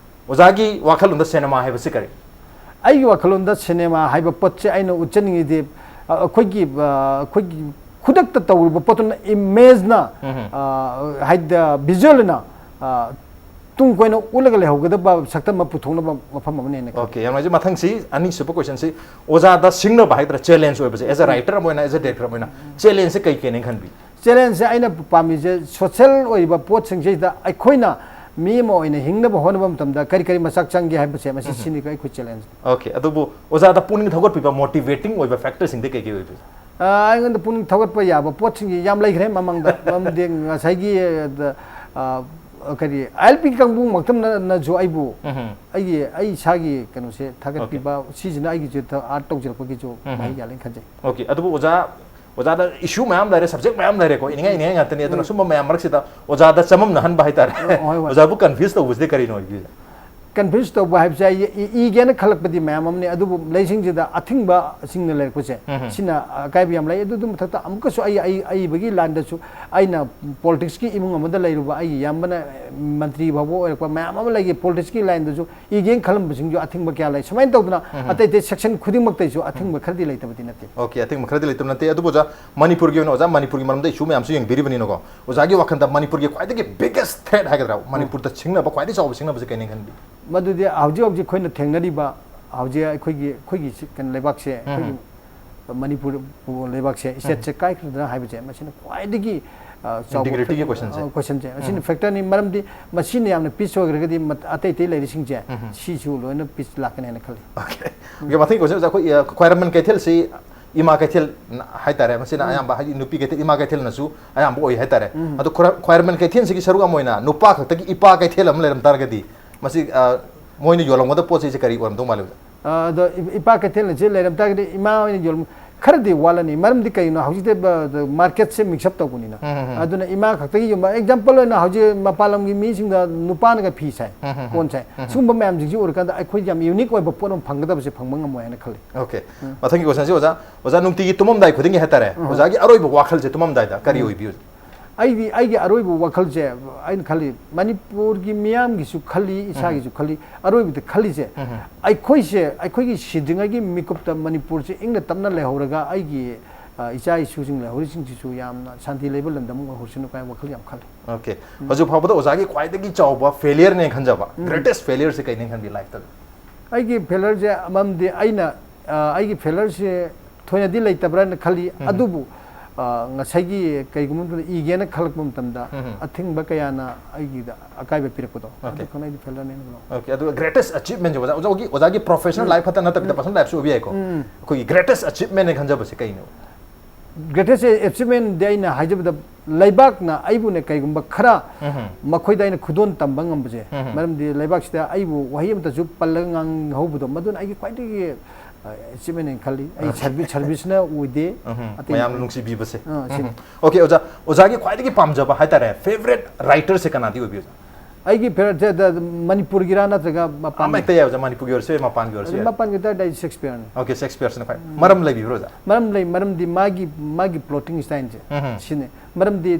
ꯑꯣꯖꯥꯒꯤ ꯋꯥꯈꯜꯂꯣꯟꯗ ꯁꯤꯅꯦꯃꯥ ꯍꯥꯏꯕꯁꯤ ꯀꯔꯤ? ꯑꯩꯒꯤ ꯋꯥꯈꯜꯂꯣꯟꯗ ꯁꯤꯅꯦꯃꯥ ꯍꯥꯏꯕ ꯄꯣꯠꯁꯦ ꯑꯩꯅ ꯎꯠꯆꯅꯤꯡꯉꯤꯗꯤ, ꯑ, ꯑꯩꯈꯣꯏꯒꯤ, ꯑ, ꯑꯩꯈꯣꯏꯒꯤ ꯈꯨꯗꯛꯇ ꯇꯧꯔꯨꯕ ꯄꯣꯠꯇꯨꯅ ꯏꯃꯦꯖꯅ, ꯎꯝ꯫ ꯑ, ꯍꯥꯏꯗꯤ, ꯚꯤꯖꯨꯋꯦꯜꯅ, ꯑ, ꯇꯨꯡ ꯀꯣꯏꯅ ꯎꯠꯂꯒ ꯂꯩꯍꯧꯒꯗꯕ ꯁꯛꯇꯝ ꯑꯃ ꯄꯨꯊꯣꯛꯅꯕ ꯋꯥꯐꯝ ꯑꯃꯅꯦꯅ ꯈꯜꯂꯤ꯫ Okay, ꯌꯥꯝ ꯅꯨꯡꯉꯥꯏꯖꯩ꯫ ꯃꯊꯪꯁꯤ ꯑꯅꯤꯁꯨꯕ questionꯁꯤ ꯑꯣꯖꯥꯗ ꯁꯤꯡꯅꯕ ꯍꯥꯏꯒꯗ꯭ꯔꯥ, challenge ꯑꯣꯏꯕꯁꯦ, as a writer ꯑꯃ ꯑꯣꯏꯅ, as a director ꯑꯃ ꯑꯣꯏꯅ, challengeꯁꯦ ꯀꯩ ꯀꯩꯅꯦꯅ ꯈꯟꯕꯤ? Challengeꯁꯦ ꯑꯩꯅ ꯄꯥꯝꯃꯤꯁꯦ social ꯑꯣꯏꯔꯤꯕ ꯄꯣꯠꯁꯤꯡꯁꯤꯗ ꯑꯩꯈꯣꯏꯅ ꯃꯤ ꯑꯃ ꯑꯣꯏꯅ ꯍꯤꯡꯅꯕ ꯍꯣꯠꯅꯕ ꯃꯇꯝꯗ ꯀꯔꯤ ꯀꯔꯤ ꯃꯆꯥꯛ ꯆꯪꯒꯦ ꯍꯥꯏꯕꯁꯦ, ꯃꯁꯤ ꯎꯝ꯫ ꯁꯤꯅꯤ ꯑꯩꯈꯣꯏ challenge꯫ Okay, ꯑꯗꯨꯕꯨ ꯑꯣꯖꯥꯗ ꯄꯨꯛꯅꯤꯡ ꯊꯧꯒꯠꯄꯤꯕ motivating ꯑꯣꯏꯕ factorꯁꯤꯡꯗꯤ ꯀꯩ ꯀꯩ ꯑꯣꯏꯕꯤ? ꯑ, ꯑꯩꯉꯣꯟꯗ ꯄꯨꯛꯅꯤꯡ ꯊꯧꯒꯠꯄ ꯌꯥꯕ ꯄꯣꯠꯁꯤꯡꯁꯤ ꯌꯥꯝ ꯂꯩꯈ꯭ꯔꯦ ꯃꯃꯥꯡꯗ꯫ ꯃꯔꯝꯗꯤ ꯉꯁꯥꯏꯒꯤ, ꯑ, ꯑ, ꯀꯔꯤ, ꯑꯥꯏ ꯑꯦꯜ ꯄꯤ ꯀꯥꯡꯕꯨ ꯃꯛꯇꯅꯁꯨ ꯑꯩꯕꯨ, ꯎꯝ꯫ ꯑꯩꯒꯤ, ꯑꯩ ꯏꯁꯥꯒꯤ ꯀꯩꯅꯣꯁꯦ ꯊꯥꯒꯠꯄꯤꯕ, Okay꯫ ꯁꯤꯁꯤꯅ ꯑꯩꯒꯤꯁꯨ ꯊ-, art ꯇꯧꯖꯔꯛꯄꯒꯤꯁꯨ ꯎꯝ꯫ ꯃꯍꯩ ꯌꯥꯜꯂꯦꯅ ꯈꯟꯖꯩ꯫ Okay, ꯑꯗꯨꯕꯨ ꯑꯣꯖꯥ, ꯑꯣꯖꯥꯗ issue ꯃꯌꯥꯝ ꯂꯩꯔꯦ, subject ꯃꯌꯥꯝ ꯂꯩꯔꯦꯀꯣ, ꯏꯅꯤꯡꯉꯥꯏ, ꯏꯅꯤꯡꯉꯥꯏ ꯉꯥꯛꯇꯅꯤ꯫ ꯑꯗꯨꯅ ꯎꯝ꯫ ꯁꯨꯝꯕ ꯃꯌꯥꯝ ꯃꯔꯛꯁꯤꯗ ꯑꯣꯖꯥꯗ ꯆꯃꯝꯅꯍꯟꯕ ꯍꯥꯏꯇꯥꯔꯦ꯫ ꯑꯣ, ꯍꯣꯏ, ꯍꯣꯏ꯫ ꯑꯣꯖꯥꯕꯨ confuse ꯇꯧꯕꯁꯤꯗꯤ ꯀꯔꯤꯅꯣ ꯑꯣꯏꯕꯤꯔꯤꯁꯦ? ꯀꯟꯐ꯭ꯌꯨꯁ ꯇꯧꯕ ꯍꯥꯏꯕꯁꯦ ꯑꯩ ꯏ- ꯏꯒꯦꯅ ꯈꯜꯂꯛꯄꯗꯤ ꯃꯌꯥꯝ ꯑꯃꯅꯤ, ꯑꯗꯨꯕꯨ ꯂꯩꯁꯤꯡꯁꯤꯗ ꯑꯊꯤꯡꯕꯁꯤꯡꯅ ꯂꯩꯔꯛꯄꯁꯦ, ꯎꯝ꯫ ꯁꯤꯅ ꯑꯀꯥꯏꯕ ꯌꯥꯝ ꯂꯩ꯫ ꯑꯗꯨ ꯑꯗꯨ ꯃꯊꯛꯇ ꯑꯃꯨꯛꯀꯁꯨ ꯑꯩ ꯑꯩ ꯑꯏꯕꯒꯤ ꯂꯥꯏꯟꯗꯁꯨ ꯑꯩꯅ ꯄꯣꯂꯤꯇꯤꯛꯁꯀꯤ ꯏꯃꯨꯡ ꯑꯃꯗ ꯂꯩꯔꯨꯕ ꯑꯩꯒꯤ ꯏꯌꯥꯝꯕꯅ ꯃꯟꯇ꯭ꯔꯤ ꯐꯥꯎꯕ ꯑꯣꯏꯔꯛꯄ ꯃꯌꯥꯝ ꯑꯃ ꯂꯩꯈꯤ꯫ ꯄꯣꯂꯤꯇꯤꯛꯁꯀꯤ ꯂꯥꯏꯟꯗꯁꯨ ꯏꯒꯦꯅ ꯈꯜꯂꯝꯕꯁꯤꯡꯁꯨ ꯑꯊꯤꯡꯕ ꯀꯌꯥ ꯂꯩ꯫ ꯁꯨꯃꯥꯏꯅ ꯇꯧꯗꯅ ꯎꯝ꯫ ꯑꯇꯩ ꯑꯇꯩ ꯁꯦꯛꯁꯟ ꯈꯨꯗꯤꯡꯃꯛꯇꯁꯨ ꯑꯊꯤꯡꯕ ꯈꯔꯗꯤ ꯂꯩꯇꯕꯗꯤ ꯅꯠꯇꯦ꯫ ꯑꯣꯀꯦ, ꯑꯊꯤꯡꯕ ꯈꯔꯗꯤ ꯂꯩꯇꯕ ꯅꯠꯇꯦ꯫ ꯑꯗꯨꯕꯨ ꯑꯣꯖꯥ, ꯃꯅꯤꯄꯨꯔꯒꯤ ꯑꯣꯏꯅ ꯑꯣꯖꯥ ꯃꯅꯤꯄꯨꯔꯒꯤ ꯃꯔꯝꯗ ꯏꯁꯨ ꯃꯌꯥꯝꯁꯨ ꯌꯦꯡꯕꯤꯔꯤꯕꯅꯤꯅꯀꯣ, ꯑꯣꯖꯥꯒꯤ ꯋꯥꯈꯜꯗ ꯃꯅꯤꯄꯨꯔꯒꯤ ꯈ꯭ꯋꯥꯏꯗꯒꯤ ꯕꯤꯒꯦꯁ ꯊ꯭ꯔꯦꯠ ꯍꯥꯏꯒꯗ꯭ꯔꯥ, ꯃꯅꯤꯄꯨꯔꯗ ꯁꯤꯡꯅꯕ ꯈ꯭ꯋꯥꯏꯗꯒꯤ ꯆꯥꯎꯕ ꯁꯤꯡꯅꯕꯁꯦ ꯀꯩꯅꯦ ꯈꯟꯕꯤ? ꯃꯗꯨꯗꯤ ꯍꯧꯖꯤꯛ ꯍꯧꯖꯤꯛ ꯑꯩꯈꯣꯏꯅ ꯊꯦꯡꯅꯔꯤꯕ ꯍꯧꯖꯤꯛ ꯑꯩꯈꯣꯏꯒꯤ ꯑꯩꯈꯣꯏꯒꯤ ꯁꯤ- ꯀꯩꯅꯣ ꯂꯩꯕꯥꯛꯁꯦ, ꯑꯩꯈꯣꯏꯒꯤ ꯎꯝ꯫ ꯃꯅꯤꯄꯨꯔ ꯂꯩꯕꯥꯛꯁꯦ ꯏꯁꯇꯦꯠꯁꯦ ꯀꯥꯏꯈ꯭ꯔꯗ꯭ꯔꯥ ꯍꯥꯏꯕꯁꯦ ꯃꯁꯤꯅ ꯈ꯭ꯋꯥꯏꯗꯒꯤ ꯑ, ꯆꯥꯎꯕ ꯗꯤꯒ꯭ꯅꯤꯇꯤꯒꯤ ꯀꯣꯏꯁꯟꯁꯦ꯫ ꯑ, ꯀꯣꯏꯁꯟꯁꯦ꯫ ꯃꯁꯤꯅ ꯎꯝ꯫ ꯐꯦꯛꯇꯔꯅꯤ꯫ ꯃꯔꯝꯗꯤ ꯃꯁꯤꯅ ꯌꯥꯝꯅ ꯄꯤꯁ ꯑꯣꯏꯈ꯭ꯔꯒꯗꯤ ꯃꯠ- ꯑꯇꯩ ꯑꯇꯩ ꯂꯩꯔꯤꯁꯤꯡꯁꯦ ꯎꯝ꯫ ꯁꯤꯁꯨ ꯂꯣꯏꯅ ꯄꯤꯁ ꯂꯥꯛꯀꯅꯤ ꯍꯥꯏꯅ ꯈꯜꯂꯤ꯫ ꯑꯣꯀꯦ꯫ ꯑꯣꯀꯦ, ꯃꯊꯪꯒꯤ ꯀꯣꯏꯁꯟꯁꯦ ꯑꯩꯈꯣꯏ, ꯑ, ꯈ꯭ꯋꯥꯏꯔꯝꯕꯟ ꯀꯩꯊꯦꯜꯁꯤ ꯏꯃꯥ ꯀꯩꯊꯦꯜ ꯍꯥꯏꯇꯥꯔꯦ, ꯃꯁꯤꯅ ꯎꯝ꯫ ꯑꯌꯥꯝꯕ ꯍꯥꯏꯗꯤ ꯅꯨꯄꯤ ꯀꯩꯊꯦꯜ, ꯏꯃꯥ ꯀꯩꯊꯦꯜꯅꯁꯨ ꯑꯌꯥꯝꯕ ꯑꯣꯏ ꯍꯥꯏꯇꯥꯔꯦ꯫ ꯎꯝ꯫ ꯑꯗꯣ ꯈ꯭ꯋꯥꯏꯔ-, ꯈ꯭ꯋꯥꯏꯔꯝꯕꯟ ꯀꯩꯊꯦꯜꯁꯤꯒꯤ ꯁꯔꯨꯛ ꯑꯃ ꯑꯣꯏꯅ ꯅꯨꯄꯥ ꯈꯛꯇꯒꯤ ꯏꯄꯥ ꯀꯩꯊꯦꯜ ꯑꯃ ꯂꯩꯔꯝ ꯇꯥꯔꯒꯗꯤ ꯃꯁꯤ, ꯑ, ꯃꯣꯏꯅ ꯌꯣꯜꯂꯝꯒꯗꯕ ꯄꯣꯠ ꯆꯩꯁꯦ ꯀꯔꯤ ꯑꯣꯏꯔꯝꯗꯧ ꯃꯥꯜꯂꯤ ꯑꯣꯖꯥ? ꯑ, ꯑꯗꯣ ꯏ-, ꯏꯄꯥ ꯀꯩꯊꯦꯜꯅ ꯆꯦ ꯂꯩꯔꯝ ꯇꯥꯔꯒꯗꯤ ꯏꯃꯥ ꯑꯣꯏꯅ ꯌꯣꯜꯂꯝ-, ꯈꯔꯗꯤ ꯋꯥꯠꯂꯅꯤ꯫ ꯃꯔꯝꯗꯤ ꯀꯩꯅꯣ, ꯍꯧꯖꯤꯛꯇꯤ ꯕ-, ꯗ-, ꯃꯥꯔꯀꯦꯠꯁꯦ ꯃꯤꯛꯁ ꯑꯞ ꯇꯧꯕꯅꯤꯅ꯫ ꯎꯝ, ꯎꯝ, ꯎꯝ꯫ ꯑꯗꯨꯅ ꯏꯃꯥ ꯈꯛꯇꯒꯤ ꯌꯣꯟꯕ, ꯑꯦꯛꯖꯥꯝꯄꯜ ꯑꯣꯏꯅ ꯍꯧꯖꯤꯛ ꯃꯄꯥꯟ ꯂꯝꯒꯤ ꯃꯤꯁꯤꯡꯗ ꯅꯨꯄꯥꯅꯒ ꯐꯤ ꯁꯥꯏ, ꯎꯝ, ꯎꯝ, ꯎꯝ꯫ ꯀꯣꯟ ꯁꯥꯏ꯫ ꯎꯝ, ꯎꯝ꯫ ꯁꯤꯒꯨꯝꯕ ꯃꯌꯥꯝꯁꯤꯡꯁꯤ ꯎꯔꯀꯥꯟꯗ ꯑꯩꯈꯣꯏ ꯌꯥꯝ ꯌꯨꯅꯤꯛ ꯑꯣꯏꯕ ꯄꯣꯠ ꯑꯃ ꯐꯪꯒꯗꯕꯁꯦ ꯐꯪꯕ ꯉꯝꯃꯣꯏ ꯍꯥꯏꯅ ꯈꯜꯂꯤ꯫ ꯑꯣꯀꯦ꯫ ꯎꯝ꯫ ꯃꯊꯪꯒꯤ ꯀꯣꯏꯁꯟꯁꯤ ꯑꯣꯖꯥ, ꯑꯣꯖꯥ ꯅꯨꯡꯇꯤꯒꯤ ꯇꯨꯝꯃꯝꯗꯥꯏ ꯈꯨꯗꯤꯡꯒꯤ ꯍꯥꯏꯇꯥꯔꯦ, ꯎꯝ꯫ ꯑꯣꯖꯥꯒꯤ ꯑꯔꯣꯏꯕ ꯋꯥꯈꯜꯁꯦ ꯇꯨꯝꯃꯝꯗꯥꯏꯗ ꯀꯔꯤ ꯎꯝ꯫ ꯑꯣꯏꯕꯤꯌꯨ? ꯑꯩꯗꯤ ꯑꯩꯒꯤ ꯑꯔꯣꯏꯕ ꯋꯥꯈꯜꯁꯦ ꯑꯩꯅ ꯈꯜꯂꯤ, ꯃꯅꯤꯄꯨꯔꯒꯤ ꯃꯤꯌꯥꯝꯒꯤꯁꯨ ꯈꯜꯂꯤ, ꯎꯝ꯫ ꯏꯁꯥꯒꯤꯁꯨ ꯈꯜꯂꯤ, ꯑꯔꯣꯏꯕꯗ ꯈꯜꯂꯤꯁꯦ ꯎꯝ꯫ ꯑꯩꯈꯣꯏꯁꯦ, ꯑꯩꯈꯣꯏꯒꯤ ꯁꯤꯗ꯭ꯔꯤꯉꯩꯒꯤ ꯃꯤꯀꯨꯞꯇ ꯃꯅꯤꯄꯨꯔꯁꯦ ꯏꯪꯅ ꯇꯞꯅ ꯂꯩꯍꯧꯔꯒ ꯑꯩꯒꯤ, ꯑ, ꯏꯆꯥ ꯏꯁꯨꯁꯤꯡ ꯂꯩꯍꯧꯔꯤꯁꯤꯡꯁꯤꯁꯨ ꯌꯥꯝꯅ ꯁꯥꯟꯇꯤ ꯂꯩꯕ ꯂꯝꯗꯝ ꯑꯃ ꯑꯣꯏꯍꯧꯔꯁꯅꯨ ꯀꯥꯏꯅ ꯋꯥꯈꯜ ꯌꯥꯝ ꯈꯜꯂꯤ꯫ ꯑꯣꯀꯦ꯫ ꯎꯝ꯫ ꯍꯧꯖꯤꯛ ꯐꯥꯎꯕꯗ ꯑꯣꯖꯥꯒꯤ ꯈ꯭ꯋꯥꯏꯗꯒꯤ ꯆꯥꯎꯕ ꯐꯦꯂꯤꯌꯔꯅꯦ ꯈꯟꯖꯕ, ꯎꯝ꯫ ꯒ꯭ꯔꯦꯇꯦꯁ ꯐꯦꯂꯤꯌꯔꯁꯦ ꯀꯩꯅꯦ ꯈꯟꯕꯤ ꯂꯥꯏꯐꯇ? ꯑꯩꯒꯤ ꯐꯦꯂꯔꯁꯦ ꯑꯃꯝꯗꯤ ꯑꯩꯅ, ꯑ, ꯑꯩꯒꯤ ꯐꯦꯂꯔꯁꯦ ꯊꯣꯏꯅꯗꯤ ꯂꯩꯇꯕ꯭ꯔꯥꯅ ꯈꯜꯂꯤ꯫ ꯎꯝ꯫ ꯑꯗꯨꯕꯨ, ꯑ, ꯉꯁꯥꯏꯒꯤ ꯀꯩꯒꯨꯝꯕ ꯃꯇꯝꯗ ꯏꯒꯦꯅ ꯈꯜꯂꯛꯄ ꯃꯇꯝꯗ ꯎꯝ꯫ ꯑꯊꯤꯡꯕ ꯀꯌꯥꯅ ꯑꯩꯒꯤꯗ ꯑꯀꯥꯏꯕ ꯄꯤꯔꯛꯄꯗꯣ, ꯑꯗꯨ ꯈꯛꯅ ꯑꯩꯗꯤ ꯐꯦꯂꯔꯅꯦꯅ ꯂꯧ꯫ ꯑꯣꯀꯦ, ꯑꯗꯨꯒ ꯒ꯭ꯔꯦꯇꯦꯁ ꯑꯆꯤꯞꯃꯦꯟꯁꯦ ꯑꯣꯖꯥ, ꯑꯣꯖꯥꯒꯤ, ꯑꯣꯖꯥꯒꯤ ꯄ꯭ꯔꯣꯐꯦꯁꯅꯦꯜ ꯎꯝ꯫ ꯂꯥꯏꯐ ꯈꯛꯇ ꯅꯠꯇꯕꯤꯗ ꯎꯝ꯫ ꯄꯔꯁꯣꯅꯦꯜ ꯂꯥꯏꯐꯁꯨ ꯑꯣꯏꯕ ꯌꯥꯏꯀꯣ꯫ ꯎꯝ꯫ ꯑꯩꯈꯣꯏꯒꯤ ꯒ꯭ꯔꯦꯇꯦꯁ ꯑꯆꯤꯞꯃꯦꯟꯅꯦ ꯈꯟꯖꯕꯁꯦ ꯀꯩꯅꯣ? ꯒ꯭ꯔꯦꯇꯦꯁ ꯑꯦꯆꯤꯞꯃꯦꯟꯗꯤ ꯑꯩꯅ ꯍꯥꯏꯖꯕꯗ ꯂꯩꯕꯥꯛꯅ ꯑꯩꯕꯨꯅꯦ ꯀꯩꯒꯨꯝꯕ ꯈꯔ ꯎꯝ꯫ ꯃꯈꯣꯏꯗ ꯑꯩꯅ ꯈꯨꯗꯣꯟ ꯇꯝꯕ ꯉꯝꯕꯁꯦ, ꯎꯝ꯫ ꯃꯔꯝꯗꯤ ꯂꯩꯕꯥꯛꯁꯤꯗ ꯑꯩꯕꯨ ꯋꯥꯍꯩ ꯑꯃꯇꯁꯨ ꯄꯜꯂꯒ ꯉꯥꯡꯍꯧꯕꯗꯣ, ꯃꯗꯨꯅ ꯑꯩꯒꯤ ꯈ꯭ꯋꯥꯏꯗꯒꯤ, ꯑ, ꯑꯦꯆꯤꯞꯃꯦꯟ ꯍꯥꯏꯅ ꯈꯜꯂꯤ꯫ ꯑꯩ ꯑꯣꯀꯦ꯫ ꯁꯔꯚꯤ-, ꯁꯔꯚꯤꯁꯅ ꯑꯣꯏꯗꯦ, ꯎꯝ꯫ ꯑꯇꯩ ꯃꯌꯥꯝꯅ ꯅꯨꯡꯁꯤꯕꯤꯕꯁꯦ꯫ ꯑꯥ, ꯁꯤꯅꯤ꯫ ꯎꯝ꯫ ꯑꯣꯀꯦ, ꯑꯣꯖꯥ, ꯑꯣꯖꯥꯒꯤ ꯈ꯭ꯋꯥꯏꯗꯒꯤ ꯄꯥꯝꯖꯕ ꯍꯥꯏꯇꯥꯔꯦ, ꯐꯦꯚꯔꯦꯠ ꯔꯥꯏꯇꯔꯁꯦ ꯀꯅꯥꯗꯤ ꯑꯣꯏꯕꯤ ꯑꯣꯖꯥ? ꯑꯩꯒꯤ ꯐꯦꯚꯔꯥꯏꯠꯁꯦ ꯃꯅꯤꯄꯨꯔꯒꯤꯔꯥ ꯅꯠꯇ꯭ꯔꯒ ꯃꯄꯥꯟ? ꯑꯃ ꯍꯦꯛꯇ ꯌꯥꯏ ꯑꯣꯖꯥ, ꯃꯅꯤꯄꯨꯔꯒꯤ ꯑꯣꯏꯔꯁꯨ ꯌꯥꯏ, ꯃꯄꯥꯟꯒꯤ ꯑꯣꯏꯔꯁꯨ ꯌꯥꯏ꯫ ꯃꯄꯥꯟꯒꯤ ꯇꯥꯔꯗꯤ ꯑꯩ ꯁꯦꯛꯁꯄꯤꯌꯔꯅꯤ꯫ ꯑꯣꯀꯦ, ꯁꯦꯛꯁꯄꯤꯌꯔꯁꯤꯅ ꯈ꯭ꯋꯥꯏ ꯃꯔꯝ ꯂꯩꯕꯤꯕ꯭ꯔꯣ ꯑꯣꯖꯥ? ꯃꯔꯝ ꯂꯩ, ꯃꯔꯝꯗꯤ ꯃꯥꯒꯤ ꯃꯥꯒꯤ ꯄ꯭ꯂꯣꯇꯤꯡ ꯁ꯭ꯇꯥꯏꯜꯁꯦ ꯎꯝ꯫ ꯁꯤꯅꯦ꯫ ꯃꯔꯝꯗꯤ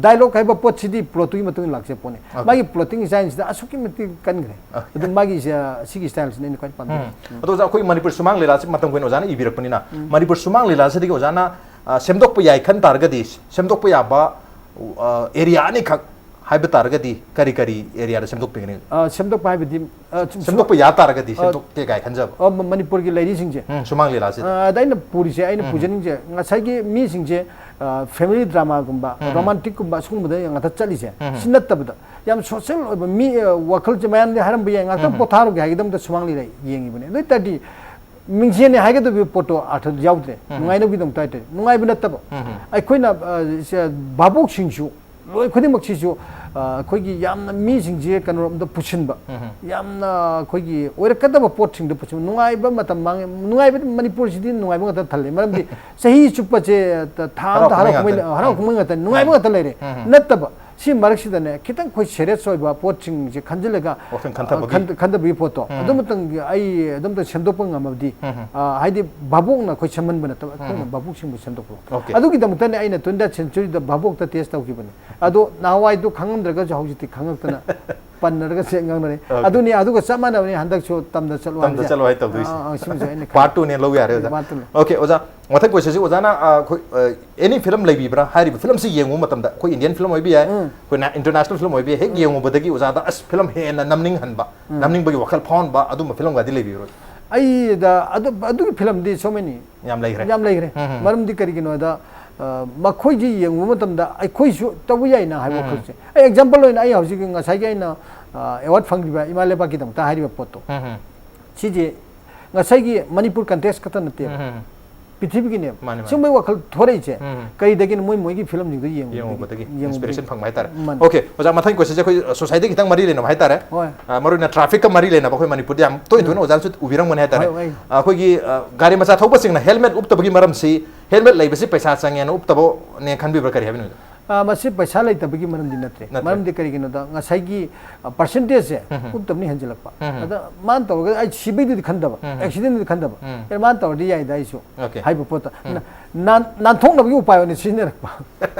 ꯗꯥꯏꯂꯣꯛ ꯍꯥꯏꯕ ꯄꯣꯠꯁꯤꯗꯤ ꯄ꯭ꯂꯣꯠꯇꯨꯒꯤ ꯃꯇꯨꯡ ꯏꯟꯅ ꯂꯥꯛꯆ ꯄꯣꯠꯅꯤ꯫ Okay. ꯃꯥꯒꯤ ꯄ꯭ꯂꯣꯇꯤꯡ ꯁ꯭ꯇꯥꯏꯜꯁꯤꯗ ꯑꯁꯨꯛꯀꯤ ꯃꯇꯤꯛ ꯀꯟꯈ꯭ꯔꯦ꯫ ꯑꯗꯨ ꯃꯥꯒꯤꯁꯦ ꯁꯤꯒꯤ ꯁ꯭ꯇꯥꯏꯜꯁꯤꯅ ꯑꯩꯅ ꯈ꯭ꯋꯥꯏ ꯄꯥꯝꯖꯩ꯫ ꯑꯗꯣ ꯑꯣꯖꯥ, ꯑꯩꯈꯣꯏ ꯃꯅꯤꯄꯨꯔ ꯁꯨꯃꯥꯡ ꯂꯤꯂꯥꯁꯤ ꯃꯇꯝ ꯀꯨꯏꯅ ꯑꯣꯖꯥꯅ ꯏꯕꯤꯔꯛꯄꯅꯤꯅ, ꯃꯅꯤꯄꯨꯔ ꯁꯨꯃꯥꯡ ꯂꯤꯂꯥꯁꯤꯗꯒꯤ ꯑꯣꯖꯥꯅ ꯑ, ꯁꯦꯝꯗꯣꯛꯄ ꯌꯥꯏ ꯈꯟ ꯇꯥꯔꯒꯗꯤ, ꯁꯦꯝꯗꯣꯛꯄ ꯌꯥꯕ ꯑꯦꯔꯤꯌꯥ ꯑꯅꯤꯈꯛ ꯍꯥꯏꯕ ꯇꯥꯔꯒꯗꯤ ꯀꯔꯤ ꯀꯔꯤ ꯑꯦꯔꯤꯌꯥꯗ ꯁꯦꯝꯗꯣꯛꯄꯤꯒꯅꯤ? ꯑ, ꯁꯦꯝꯗꯣꯛꯄ ꯍꯥꯏꯕꯗꯤ, ꯑ, ꯁꯨꯝ- ꯁꯦꯝꯗꯣꯛꯄ ꯌꯥ ꯇꯥꯔꯒꯗꯤ ꯑ, ꯁꯦꯝꯗꯣꯛꯀꯦ ꯀꯥꯏ ꯈꯟꯖꯕ? ꯑ, ꯃ- ꯃꯅꯤꯄꯨꯔꯒꯤ ꯂꯩꯔꯤꯁꯤꯡꯁꯦ꯫ ꯎꯝ, ꯁꯨꯃꯥꯡ ꯂꯤꯂꯥꯁꯤꯗ꯫ ꯑ, ꯑꯗ ꯑꯩꯅ ꯄꯨꯔꯤꯁꯦ, ꯑꯩꯅ ꯄꯨꯖꯅꯤꯡꯁꯦ, ꯉꯁꯥꯏꯒꯤ ꯃꯤꯁꯤꯡꯁꯦ ꯐꯦꯃꯤꯂꯤ ꯗ꯭ꯔꯃꯥꯒꯨꯝꯕ, ꯔꯣꯃꯥꯟꯇꯤꯛꯀꯨꯝꯕ ꯑꯁꯤꯒꯨꯝꯕꯗ ꯉꯥꯛꯇ ꯆꯠꯂꯤꯁꯦ꯫ ꯁꯤ ꯅꯠꯇꯕꯗ ꯌꯥꯝ ꯁꯣꯁꯦꯜ ꯑꯣꯏꯕ ꯃꯤ, ꯑ, ꯋꯥꯈꯜꯁꯦ ꯃꯌꯥꯝꯗꯤ ꯍꯥꯏꯔꯝꯕ ꯌꯥꯏ, ꯉꯥꯛꯇꯪ ꯄꯣꯊꯥꯔꯨꯒꯦ ꯍꯥꯏꯒꯗꯕꯗ ꯁꯨꯃꯥꯡ ꯂꯤꯂꯥ ꯌꯦꯡꯉꯤꯕꯅꯦ꯫ ꯑꯗꯨ ꯑꯣꯏ ꯇꯥꯔꯗꯤ ꯃꯤꯡꯖꯦꯜꯅꯦ ꯍꯥꯏꯒꯗꯕ ꯄꯣꯠꯇꯣ ꯑꯥꯔꯊ ꯌꯥꯎꯗ꯭ꯔꯦ꯫ ꯅꯨꯡꯉꯥꯏꯅꯕꯒꯤꯗꯃꯛꯇ ꯍꯥꯏꯇꯥꯔꯦ꯫ ꯅꯨꯡꯉꯥꯏꯕ ꯅꯠꯇꯕ꯫ ꯑꯩꯈꯣꯏꯅ, ꯑ, ꯁꯦ, ꯚꯥꯕꯣꯛꯁꯤꯡꯁꯨ ꯂꯣꯏ ꯈꯨꯗꯤꯡꯃꯛꯁꯤꯁꯨ, ꯑ, ꯑꯩꯈꯣꯏꯒꯤ ꯌꯥꯝꯅ ꯃꯤꯁꯤꯡꯁꯦ ꯀꯩꯅꯣꯔꯣꯝꯗ ꯄꯨꯁꯤꯟꯕ, ꯌꯥꯝꯅ ꯑꯩꯈꯣꯏꯒꯤ ꯑꯣꯏꯔꯛꯀꯗꯕ ꯄꯣꯠꯁꯤꯡꯗ ꯄꯨꯁꯤꯟꯕ, ꯅꯨꯡꯉꯥꯏꯕ ꯃꯇꯝ ꯃꯥꯡꯉꯦ꯫ ꯅꯨꯡꯉꯥꯏꯕ, ꯃꯅꯤꯄꯨꯔꯁꯤꯗꯤ ꯅꯨꯡꯉꯥꯏꯕ ꯉꯥꯛꯇ ꯊꯜꯂꯦ꯫ ꯃꯔꯝꯗꯤ ꯆꯍꯤ ꯆꯨꯞꯄꯁꯦ ꯊꯥ ꯑꯃꯗ ꯍꯔꯥꯎ ꯍꯔꯥꯎ ꯀꯨꯝꯍꯩ ꯀꯨꯝꯍꯩ ꯉꯥꯛꯇꯅꯤ꯫ ꯍꯔꯥꯎ ꯀꯨꯝꯍꯩ ꯉꯥꯛꯇꯅꯤ, ꯅꯨꯡꯉꯥꯏꯕ ꯉꯥꯛꯇ ꯂꯩꯔꯦ꯫ ꯅꯠꯇꯕ ꯁꯤ ꯃꯔꯛꯁꯤꯗꯅꯦ, ꯈꯤꯇꯪ ꯑꯩꯈꯣꯏ ꯁꯦꯔꯤꯌꯁ ꯑꯣꯏꯕ ꯄꯣꯠꯁꯤꯡꯁꯦ ꯈꯟꯖꯤꯜꯂꯒ, ꯋꯥꯈꯜ ꯑ, ꯈꯟꯊꯕꯒꯤ꯫ ꯈꯟ-, ꯈꯟꯊꯕꯒꯤ ꯄꯣꯠꯇꯣ ꯑꯗꯨꯃꯇꯪ ꯑꯩ ꯑꯗꯨꯝꯇ ꯁꯦꯝꯗꯣꯛꯄ ꯉꯝꯃꯕꯗꯤ, ꯑ, ꯍꯥꯏꯗꯤ ꯚꯥꯕꯣꯛꯅ ꯑꯩꯈꯣꯏ ꯁꯦꯝꯍꯟꯕ ꯅꯠꯇꯕ, ꯑꯩꯈꯣꯏꯅ ꯚꯥꯕꯣꯛꯁꯤꯡꯕꯨ ꯁꯦꯝꯗꯣꯛꯄ꯫ Okay. ꯑꯗꯨꯒꯤꯗꯃꯛꯇꯅꯦ ꯑꯩꯅ ꯇ꯭ꯋꯦꯟꯇꯤ ꯁꯦꯟꯆꯨꯔꯤꯗ ꯚꯥꯕꯣꯛꯇ ꯇꯦꯁ ꯇꯧꯈꯤꯕꯅꯤ꯫ ꯑꯗꯣ ꯅꯍꯥꯟꯋꯥꯏꯗꯣ ꯈꯪꯉꯝꯗ꯭ꯔꯒꯁꯨ ꯍꯧꯖꯤꯛꯇꯤ ꯈꯪꯉꯛꯇꯅ ꯄꯟꯅꯔꯒ ꯆꯦ ꯉꯥꯡꯅꯔꯦ꯫ Okay. ꯑꯗꯨꯅꯤ, ꯑꯗꯨꯒ ꯆꯞ ꯃꯥꯟꯅꯕꯅꯤ ꯍꯟꯗꯛꯁꯨ ꯇꯝꯗ ꯆꯠꯂꯣ ꯇꯝꯗ ꯍꯥꯏꯕꯁꯦ꯫ ꯆꯠꯂꯣ ꯍꯥꯏ ꯇꯧꯗꯣꯏꯁꯦ꯫ ꯑꯥ, ꯑꯥ, ꯁꯤꯃꯁꯨ ꯑꯩꯅ Part two ꯅꯦ ꯂꯧ ꯌꯥꯔꯦ ꯑꯣꯖꯥ꯫ Part two ꯅꯦ꯫ Okay, ꯑꯣꯖꯥ, ꯃꯊꯪ question ꯁꯤ ꯑꯣꯖꯥꯅ, ꯑ, ꯑꯩꯈꯣꯏ, ꯑ, any film ꯂꯩꯕꯤꯕ꯭ꯔꯥ? ꯍꯥꯏꯔꯤꯕ film ꯁꯤ ꯌꯦꯡꯉꯨꯕ ꯃꯇꯝꯗ ꯑꯩꯈꯣꯏ Indian film ꯑꯣꯏꯕ ꯌꯥꯏ, ꯑꯩꯈꯣꯏ international film ꯑꯣꯏꯕ ꯌꯥꯏ, ꯍꯦꯛ ꯌꯦꯡꯉꯨꯕꯗꯒꯤ ꯑꯣꯖꯥꯗ ꯑꯁ film ꯍꯦꯟꯅ ꯅꯝꯅꯤꯡꯍꯟꯕ, ꯅꯝꯅꯤꯡꯕꯒꯤ ꯋꯥꯈꯜ ꯐꯥꯎꯍꯟꯕ ꯑꯗꯨꯝꯕ film ꯒꯗꯤ ꯂꯩꯕꯤꯕ꯭ꯔꯣ? ꯑꯩꯗ ꯑꯗꯨ, ꯑꯗꯨꯒꯤ film ꯗꯤ so many ꯌꯥꯝ ꯂꯩꯈ꯭ꯔꯦ꯫ ꯌꯥꯝ ꯂꯩꯈ꯭ꯔꯦ꯫ ꯎꯝ, ꯎꯝ꯫ ꯃꯔꯝꯗꯤ ꯀꯔꯤꯒꯤꯅꯣꯗ, ꯑ, ꯃꯈꯣꯏꯁꯤ ꯌꯦꯡꯉꯨꯕ ꯃꯇꯝꯗ ꯑꯩꯈꯣꯏꯁꯨ ꯇꯧꯕ ꯌꯥꯏꯅ ꯍꯥꯏꯕ ꯋꯥꯈꯜꯁꯦ꯫ ꯑꯩ example ꯑꯣꯏꯅ ꯑꯩ ꯍꯧꯖꯤꯛ ꯉꯁꯥꯏꯒꯤ ꯑꯩꯅ, ꯑ, award ꯐꯪꯈꯤꯕ ꯏꯃꯥ ꯂꯩꯕꯥꯛꯀꯤꯗꯃꯛꯇ ꯍꯥꯏꯔꯤꯕ ꯄꯣꯠꯇꯣ, ꯎꯝ, ꯎꯝ꯫ ꯁꯤꯁꯦ ꯉꯁꯥꯏꯒꯤ ꯃꯅꯤꯄꯨꯔ context ꯈꯛꯇ ꯅꯠꯇꯦꯕ, ꯎꯝ, ꯎꯝ꯫ ꯄ꯭ꯔꯤꯊꯤꯕꯤꯒꯤꯅꯦꯕ꯫ ꯃꯥꯅꯦ, ꯃꯥꯅꯦ꯫ ꯁꯤꯒꯨꯝꯕꯒꯤ ꯋꯥꯈꯜ ꯊꯣꯔꯛꯏꯁꯦ ꯎꯝ꯫ ꯀꯔꯤꯗꯒꯤꯅꯣ? ꯃꯣꯏ ꯃꯣꯏꯒꯤ film ꯁꯤꯡꯗꯣ ꯌꯦꯡꯕꯗꯒꯤ꯫ ꯌꯦꯡꯉꯨꯕꯗꯒꯤ ꯌꯦꯡꯉꯨꯕꯗꯒꯤ꯫ inspiration ꯐꯪꯕ ꯍꯥꯏꯇꯥꯔꯦ꯫ ꯃꯥꯅꯦ꯫ Okay, ꯑꯣꯖꯥ, ꯃꯊꯪꯒꯤ question ꯁꯦ ꯑꯩꯈꯣꯏ society ꯈꯤꯇꯪ ꯃꯔꯤ ꯂꯩꯅꯕ ꯍꯥꯏꯇꯥꯔꯦ꯫ ꯍꯣꯏ꯫ ꯑ, ꯃꯔꯨꯑꯣꯏꯅ traffic ꯀ ꯃꯔꯤ ꯂꯩꯅꯕ ꯑꯩꯈꯣꯏ ꯃꯅꯤꯄꯨꯔꯗ ꯌꯥꯝ ꯇꯣꯏ ꯇꯣꯏꯅ ꯑꯣꯖꯥꯅꯁꯨ ꯎꯕꯤꯔꯝꯒꯅꯤ ꯍꯥꯏꯇꯥꯔꯦ꯫ ꯍꯣꯏ, ꯍꯣꯏ꯫ ꯑ, ꯑꯩꯈꯣꯏꯒꯤ, ꯑ, ꯒꯥꯔꯤ ꯃꯆꯥ ꯊꯧꯕꯁꯤꯡꯅ helmet ꯎꯞꯇꯕꯒꯤ ꯃꯔꯝꯁꯤ, helmet ꯂꯩꯕꯁꯤ ꯄꯩꯁꯥ ꯆꯪꯉꯦꯅ ꯎꯞꯇꯕꯅꯦ ꯈꯟꯕꯤꯕ꯭ꯔꯥ, ꯀꯔꯤ ꯍꯥꯏꯕꯤꯅꯤꯡꯕ? ꯑ, ꯃꯁꯤ ꯄꯩꯁꯥ ꯂꯩꯇꯕꯒꯤ ꯃꯔꯝꯗꯤ ꯅꯠꯇ꯭ꯔꯦ꯫ ꯅꯠꯇ꯭ꯔꯦ꯫ ꯃꯔꯝꯗꯤ ꯀꯔꯤꯒꯤꯅꯣꯗ, ꯉꯁꯥꯏꯒꯤ, ꯑ, percentage ꯁꯦ ꯎꯝ, ꯎꯝ꯫ ꯎꯞꯇꯕꯅ ꯍꯦꯟꯖꯤꯜꯂꯛꯄ꯫ ꯎꯝ, ꯎꯝ꯫ ꯑꯗ ꯃꯥꯅ ꯇꯧꯔꯒ ꯑꯩ ꯁꯤꯕꯩꯗꯨꯗꯤ ꯈꯟꯗꯕ, ꯎꯝ, ꯎꯝ꯫ Accident ꯗꯨꯗꯤ ꯈꯟꯗꯕ꯫ ꯎꯝ꯫ ꯑꯦ, ꯃꯥꯅ ꯇꯧꯔꯗꯤ ꯌꯥꯏꯗ ꯑꯩꯁꯨ Okay꯫ ꯍꯥꯏꯕ ꯄꯣꯠꯇ꯫ ꯎꯝ꯫ ꯅ-, ꯅꯥꯟ-, ꯅꯥꯟꯊꯣꯛꯅꯕꯒꯤ ꯎꯄꯥꯏ ꯑꯣꯏꯅ ꯁꯤꯖꯤꯟꯅꯔꯛꯄ꯫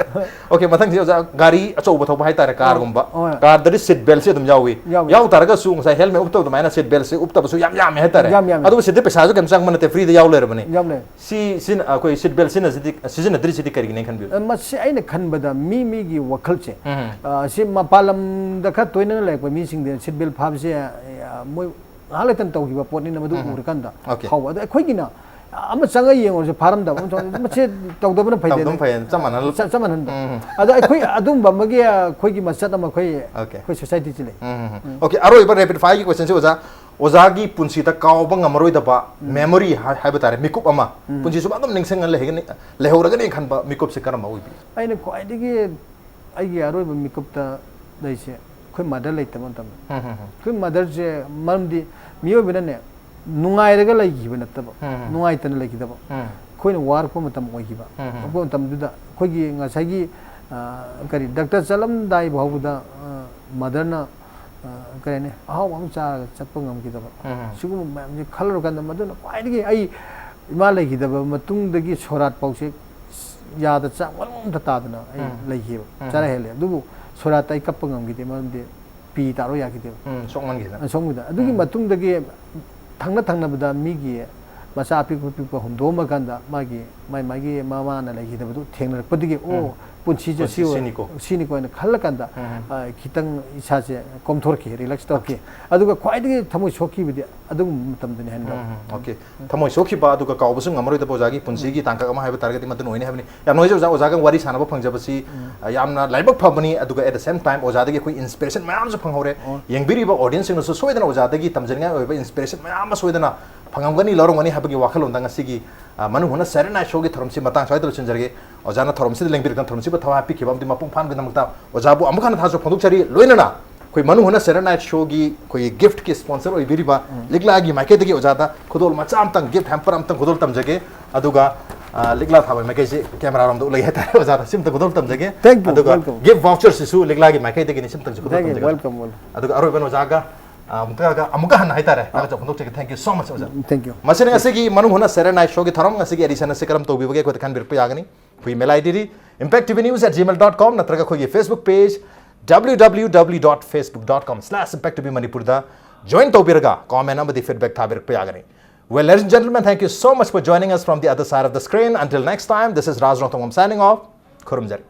Okay, ꯃꯊꯪꯁꯤ ꯑꯣꯖꯥ, ꯒꯥꯔꯤ ꯑꯆꯧꯕ ꯊꯧꯕ ꯍꯥꯏꯇꯥꯔꯦ, car ꯒꯨꯝꯕ꯫ ꯍꯣꯏ꯫ Car ꯗꯗꯤ seat belt ꯁꯤ ꯑꯗꯨꯝ ꯌꯥꯎꯏ꯫ ꯌꯥꯎꯏ꯫ ꯌꯥꯎ ꯇꯥꯔꯒꯁꯨ ꯉꯁꯥꯏ helmet ꯎꯞꯇꯕ ꯑꯗꯨꯃꯥꯏꯅ seat belt ꯁꯤ ꯎꯞꯇꯕꯁꯨ ꯌꯥꯝ ꯌꯥꯝꯃꯦ ꯍꯥꯏꯇꯥꯔꯦ꯫ ꯌꯥꯝ ꯌꯥꯝꯃꯦ꯫ ꯑꯗꯨꯕꯨ ꯁꯤꯗꯤ ꯄꯩꯁꯥꯁꯨ ꯀꯩꯝ ꯆꯪꯕ ꯅꯠꯇꯦ, free ꯗ ꯌꯥꯎ ꯂꯩꯔꯕꯅꯤ꯫ ꯌꯥꯝ ꯂꯩ꯫ ꯁꯤ, ꯁꯤꯅ, ꯑꯩꯈꯣꯏ seat belt ꯁꯤꯖꯤꯟꯅꯁꯤꯗꯤ, ꯁꯤꯖꯤꯟꯅꯗ꯭ꯔꯤꯁꯤꯗꯤ ꯀꯔꯤꯒꯤꯅꯦ ꯈꯟꯕꯤꯌꯨ? ꯑ, ꯃꯁꯤ ꯑꯩꯅ ꯈꯟꯕꯗ ꯃꯤ ꯃꯤꯒꯤ ꯋꯥꯈꯜꯁꯦ, ꯎꯝ꯫ ꯑ, ꯁꯤ ꯃꯄꯥꯟ ꯂꯝꯗ ꯈꯔ ꯇꯣꯏꯅ ꯂꯩꯔꯛꯄ ꯃꯤꯁꯤꯡꯗꯤ seat belt ꯐꯥꯕꯁꯦ, ꯑ, ꯃꯣꯏ ꯉꯥꯏꯍꯥꯛ ꯂꯩꯇꯅ ꯇꯧꯈꯤꯕ ꯄꯣꯠꯅꯤꯅ ꯃꯗꯨ ꯎꯝ꯫ ꯎꯔꯀꯥꯟꯗ Okay꯫ ꯐꯥꯎꯕ꯫ ꯑꯗꯣ ꯑꯩꯈꯣꯏꯒꯤꯅ ꯑꯃ ꯆꯪꯉ ꯌꯦꯡꯉꯨꯔꯁꯨ ꯐꯥꯔꯝꯗꯕ, ꯑꯃ ꯆꯪꯉ-, ꯃꯁꯤ ꯇꯧꯗꯕꯅ ꯐꯩꯗꯦꯅ꯫ ꯇꯧꯗꯕꯅ ꯐꯩꯌꯦꯅ ꯆꯞ ꯃꯥꯟꯅꯍꯜ-, ꯆꯞ, ꯆꯞ ꯃꯥꯟꯍꯟꯕ꯫ ꯎꯝ꯫ ꯑꯗꯣ ꯑꯩꯈꯣꯏ ꯑꯗꯨꯝꯕ ꯑꯃꯒꯤ ꯑꯩꯈꯣꯏꯒꯤ ꯃꯆꯠ ꯑꯃ ꯑꯩꯈꯣꯏ, Okay꯫ ꯑꯩꯈꯣꯏ society ꯁꯤ ꯂꯩ꯫ ꯎꯝ, ꯎꯝ, ꯎꯝ꯫ ꯎꯝ꯫ Okay, ꯑꯔꯣꯏꯕ rapid fire ꯒꯤ question ꯁꯤ ꯑꯣꯖꯥ, ꯑꯣꯖꯥꯒꯤ ꯄꯨꯟꯁꯤꯗ ꯀꯥꯎꯕ ꯉꯝꯃꯔꯣꯏꯗꯕ ꯎꯝ꯫ Memory ꯍꯥꯏ-, ꯍꯥꯏꯕ ꯇꯥꯔꯦ, ꯃꯤꯀꯨꯞ ꯑꯃ, ꯎꯝ꯫ ꯄꯨꯟꯁꯤ ꯆꯨꯞꯄ ꯑꯗꯨꯝ ꯅꯤꯡꯁꯤꯡꯉ ꯂꯩꯍꯒꯅꯤ-, ꯂꯩꯍꯧꯔꯒꯅꯤ ꯈꯟꯕ ꯃꯤꯀꯨꯞꯁꯦ ꯀꯔꯝꯕ ꯑꯣꯏꯕꯤ? ꯑꯩꯅ ꯈ꯭ꯋꯥꯏꯗꯒꯤ ꯑꯩꯒꯤ ꯑꯔꯣꯏꯕ ꯃꯤꯀꯨꯞꯇ ꯂꯩꯁꯦ ꯑꯩꯈꯣꯏ mother ꯂꯩꯇꯕ ꯃꯇꯝꯗ꯫ ꯎꯝ, ꯎꯝ, ꯎꯝ꯫ ꯑꯩꯈꯣꯏ mother ꯁꯦ ꯃꯔꯝꯗꯤ ꯃꯤꯑꯣꯏꯕꯅꯅꯦ ꯅꯨꯡꯉꯥꯏꯔꯒ ꯂꯩꯈꯤꯕ ꯅꯠꯇꯕ, ꯎꯝ, ꯎꯝ꯫ ꯅꯨꯡꯉꯥꯏꯇꯅ ꯂꯩꯈꯤꯗꯕ꯫ ꯎꯝ꯫ ꯑꯩꯈꯣꯏꯅ ꯋꯥꯔꯛꯄ ꯃꯇꯝ ꯑꯣꯏꯈꯤꯕ꯫ ꯎꯝ, ꯎꯝ꯫ ꯋꯥꯔꯛꯄ ꯃꯇꯝꯗꯨꯗ ꯑꯩꯈꯣꯏꯒꯤ ꯉꯁꯥꯏꯒꯤ, ꯑ, ꯀꯔꯤ, doctor ꯆꯠꯂꯝꯗꯥꯏ ꯐꯥꯎꯕꯗ, ꯑ, mother ꯅ, ꯑ, ꯀꯔꯤ ꯍꯥꯏꯅꯤ, ꯑꯍꯥꯎꯕ ꯑꯃ ꯆꯥꯔꯒ ꯆꯠꯄ ꯉꯝꯈꯤꯗꯕ꯫ ꯎꯝ, ꯎꯝ꯫ ꯁꯤꯒꯨꯝꯕ ꯃꯌꯥꯝꯁꯦ ꯈꯜꯂꯨꯔꯀꯥꯟꯗ ꯃꯗꯨꯅ ꯈ꯭ꯋꯥꯏꯗꯒꯤ ꯑꯩ ꯏꯃꯥ ꯂꯩꯈꯤꯗꯕ ꯃꯇꯨꯡꯗꯒꯤ ꯁꯣꯔꯥꯠ ꯐꯥꯎꯁꯦ ꯌꯥꯗ ꯆꯥꯛ ꯃꯔꯨ ꯑꯝꯇ ꯇꯥꯗꯅ ꯑꯩ ꯎꯝ꯫ ꯂꯩꯈꯤꯑꯕ꯫ ꯎꯝ꯫ ꯆꯔꯥ ꯍꯦꯜꯂꯦ꯫ ꯑꯗꯨꯕꯨ ꯁꯣꯔꯥꯠꯇ ꯑꯩ ꯀꯞꯄ ꯉꯝꯈꯤꯗꯦ, ꯃꯔꯝꯗꯤ ꯄꯤ ꯇꯥꯔꯣ ꯌꯥꯈꯤꯗꯦꯕ꯫ ꯎꯝ, ꯁꯣꯛꯃꯟꯈꯤꯗꯅ꯫ ꯑ, ꯁꯣꯝꯒꯤꯗ꯫ ꯑꯗꯨꯒꯤ ꯎꯝ꯫ ꯃꯇꯨꯡꯗꯒꯤ ꯊꯪꯅ ꯊꯪꯅꯕꯗ ꯃꯤꯒꯤ ꯃꯆꯥ ꯑꯄꯤꯛꯄ ꯑꯄꯤꯛꯄ ꯍꯨꯟꯗꯣꯛꯑꯝꯃ ꯀꯥꯟꯗ ꯃꯥꯒꯤ, ꯃꯥꯏ ꯃꯥꯒꯤ ꯃꯃꯥꯅ ꯂꯩꯈꯤꯗꯕꯗꯨ ꯊꯦꯡꯅꯔꯛꯄꯗꯒꯤ, "ꯑꯣ, ꯎꯝ꯫ ꯄꯨꯟꯁꯤꯁꯦ ꯄꯨꯟꯁꯤ ꯁꯤ ꯑꯣꯏ-, ꯁꯤꯅꯤꯀꯣ꯫ ꯁꯤꯅꯤꯀꯣ" ꯍꯥꯏꯅ ꯈꯜꯂ ꯀꯥꯟꯗ, ꯎꯝ꯫ ꯑ, ꯈꯤꯇꯪ ꯏꯁꯥꯁꯦ ꯀꯣꯝꯊꯣꯔꯛꯈꯤ, relax ꯇꯧꯔꯛꯈꯤ꯫ ꯑꯗꯨꯒ ꯈ꯭ꯋꯥꯏꯗꯒꯤ ꯊꯃꯣꯏ ꯁꯣꯛꯈꯤꯕꯗꯤ ꯑꯗꯨꯒꯨꯝꯕ ꯃꯇꯝꯗꯨꯅꯤ ꯍꯥꯏꯅ ꯂꯧꯏ꯫ ꯎꯝ, ꯎꯝ, okay꯫ ꯊꯃꯣꯏ ꯁꯣꯛꯈꯤꯕ ꯑꯗꯨꯒ ꯀꯥꯎꯕꯁꯨ ꯉꯝꯃꯔꯣꯏꯗꯕ ꯑꯣꯖꯥꯒꯤ ꯄꯨꯟꯁꯤꯒꯤ ꯎꯝ꯫ ꯇꯥꯡꯀꯛ ꯑꯃ ꯍꯥꯏꯕ ꯇꯥꯔꯒꯗꯤ ꯃꯗꯨꯅ ꯑꯣꯏꯅꯤ ꯍꯥꯏꯕꯅꯤ꯫ ꯌꯥꯝ ꯅꯨꯡꯉꯥꯏꯖꯩ ꯑꯣꯖꯥ, ꯑꯣꯖꯥꯒ ꯋꯥꯔꯤ ꯁꯥꯟꯅꯕ ꯐꯪꯖꯕꯁꯤ, ꯎꯝ꯫ ꯑ, ꯌꯥꯝꯅ ꯂꯥꯏꯕꯛ ꯐꯕꯅꯤ, ꯑꯗꯨꯒ at the same time ꯑꯣꯖꯥꯗꯒꯤ ꯑꯩꯈꯣꯏ inspiration ꯃꯌꯥꯝꯁꯨ ꯐꯪꯍꯧꯔꯦ꯫ ꯑꯣ꯫ ꯌꯦꯡꯕꯤꯔꯤꯕ audience ꯁꯤꯡꯅꯁꯨ ꯁꯣꯏꯗꯅ ꯑꯣꯖꯥꯗꯒꯤ ꯇꯝꯖꯅꯤꯡꯉꯥꯏ ꯑꯣꯏꯕ inspiration ꯃꯌꯥꯝ ꯑꯃ ꯁꯣꯏꯗꯅ ꯐꯪꯉꯝꯒꯅꯤ, ꯂꯧꯔꯝꯒꯅꯤ ꯍꯥꯏꯕꯒꯤ ꯋꯥꯈꯜꯂꯣꯟꯗ ꯉꯁꯤꯒꯤ, ꯑ, ꯃꯅꯨꯡ ꯍꯨꯠꯅ Saturday Night Show ꯒꯤ ꯊꯧꯔꯝꯁꯤ ꯃꯇꯥꯡ ꯁ꯭ꯋꯥꯏꯗ ꯂꯣꯏꯁꯤꯟꯖꯔꯒꯦ꯫ ꯑꯣꯖꯥꯅ ꯊꯧꯔꯝꯁꯤꯗ ꯂꯦꯡꯕꯤꯔꯛꯇꯨꯅ ꯊꯧꯔꯝꯁꯤꯕꯨ ꯊꯋꯥꯏ ꯍꯥꯞꯄꯤꯈꯤꯕ ꯑꯃꯗꯤ ꯃꯄꯨꯡ ꯐꯥꯍꯟꯕꯒꯤꯗꯃꯛꯇ ꯑꯣꯖꯥꯕꯨ ꯑꯃꯨꯛ ꯍꯟꯅ ꯊꯥꯖꯕ ꯐꯣꯡꯗꯣꯛꯆꯔꯤ꯫ ꯂꯣꯏꯅꯅ ꯑꯩꯈꯣꯏ ꯃꯅꯨꯡ ꯍꯨꯠꯅ Saturday Night Show ꯒꯤ ꯑꯩꯈꯣꯏꯒꯤ gift ꯀꯤ sponsor ꯑꯣꯏꯕꯤꯔꯤꯕ ꯎꯝ꯫ ꯂꯤꯛꯂꯥꯒꯤ ꯃꯥꯏꯀꯩꯗꯒꯤ ꯑꯣꯖꯥꯗ ꯈꯨꯗꯣꯜ ꯃꯆꯥ ꯑꯃꯇꯪ, gift hamper ꯑꯃꯇꯪ ꯈꯨꯗꯣꯜ ꯇꯝꯖꯒꯦ꯫ ꯑꯗꯨꯒ ꯑ, ꯂꯤꯛꯂꯥ ꯊꯥꯕ ꯃꯥꯏꯀꯩꯁꯦ ꯀꯦꯃꯦꯔꯥ ꯔꯣꯝꯗ ꯎꯠꯂꯒꯦ ꯍꯥꯏꯇꯥꯔꯦ ꯑꯣꯖꯥꯗ꯫ ꯁꯤꯝꯇꯪ ꯈꯨꯗꯣꯜ ꯇꯝꯖꯒꯦ꯫ Thank you, ꯑꯗꯨꯒ welcome. ꯒꯤꯐ ꯚꯥꯎꯆꯔꯁꯤꯁꯨ ꯂꯤꯛꯂꯥꯒꯤ ꯃꯥꯏꯀꯩꯗꯒꯤꯅꯤ꯫ ꯁꯤꯝꯇꯪꯁꯨ ꯈꯨꯗꯣꯜ Thank you, ꯇꯝꯖꯒꯦ꯫ welcome, welcome. ꯑꯗꯨꯒ ꯑꯔꯣꯏꯕ ꯑꯣꯖꯥꯒ, ꯑ, ꯑꯃꯨꯛꯀ ꯑꯃꯨꯛꯀ ꯍꯟꯅ ꯍꯥꯏꯇꯥꯔꯦ ꯊꯥꯒꯠꯆꯕ ꯐꯣꯡꯗꯣꯛꯆꯒꯦ꯫ Thank you so much ꯑꯣꯖꯥ꯫ Thank you. ꯃꯁꯤꯅ ꯉꯁꯤꯒꯤ ꯃꯅꯨꯡ ꯍꯨꯠꯅ ꯁꯦꯔꯦ ꯅꯥꯏ ꯁꯣꯒꯤ ꯊꯧꯔꯝ꯫ ꯉꯁꯤꯒꯤ ꯑꯦꯗꯤꯁꯟ ꯑꯁꯤ ꯀꯔꯝ ꯇꯧꯕꯤꯕꯒꯦ ꯑꯩꯈꯣꯏꯗ ꯈꯟꯕꯤꯔꯛꯄ ꯌꯥꯒꯅꯤ꯫ ꯑꯩꯈꯣꯏ email I ꯗꯤꯗꯤ impact T V news at gmail dot com ꯅꯠꯇ꯭ꯔꯒ ꯑꯩꯈꯣꯏꯒꯤ Facebook page W W W dot facebook dot com slash impact T V Manipurꯗ join ꯇꯧꯕꯤꯔꯒ comment ꯑꯃꯗꯤ feedback ꯊꯥꯕꯤꯔꯛꯄ ꯌꯥꯒꯅꯤ꯫ Well, ladies and gentlemen, thank you so much for joining us from the other side of the screen. Until next time, this is Raj Rongthangam signing off. ꯈꯨꯔꯨꯝꯖꯔꯤ꯫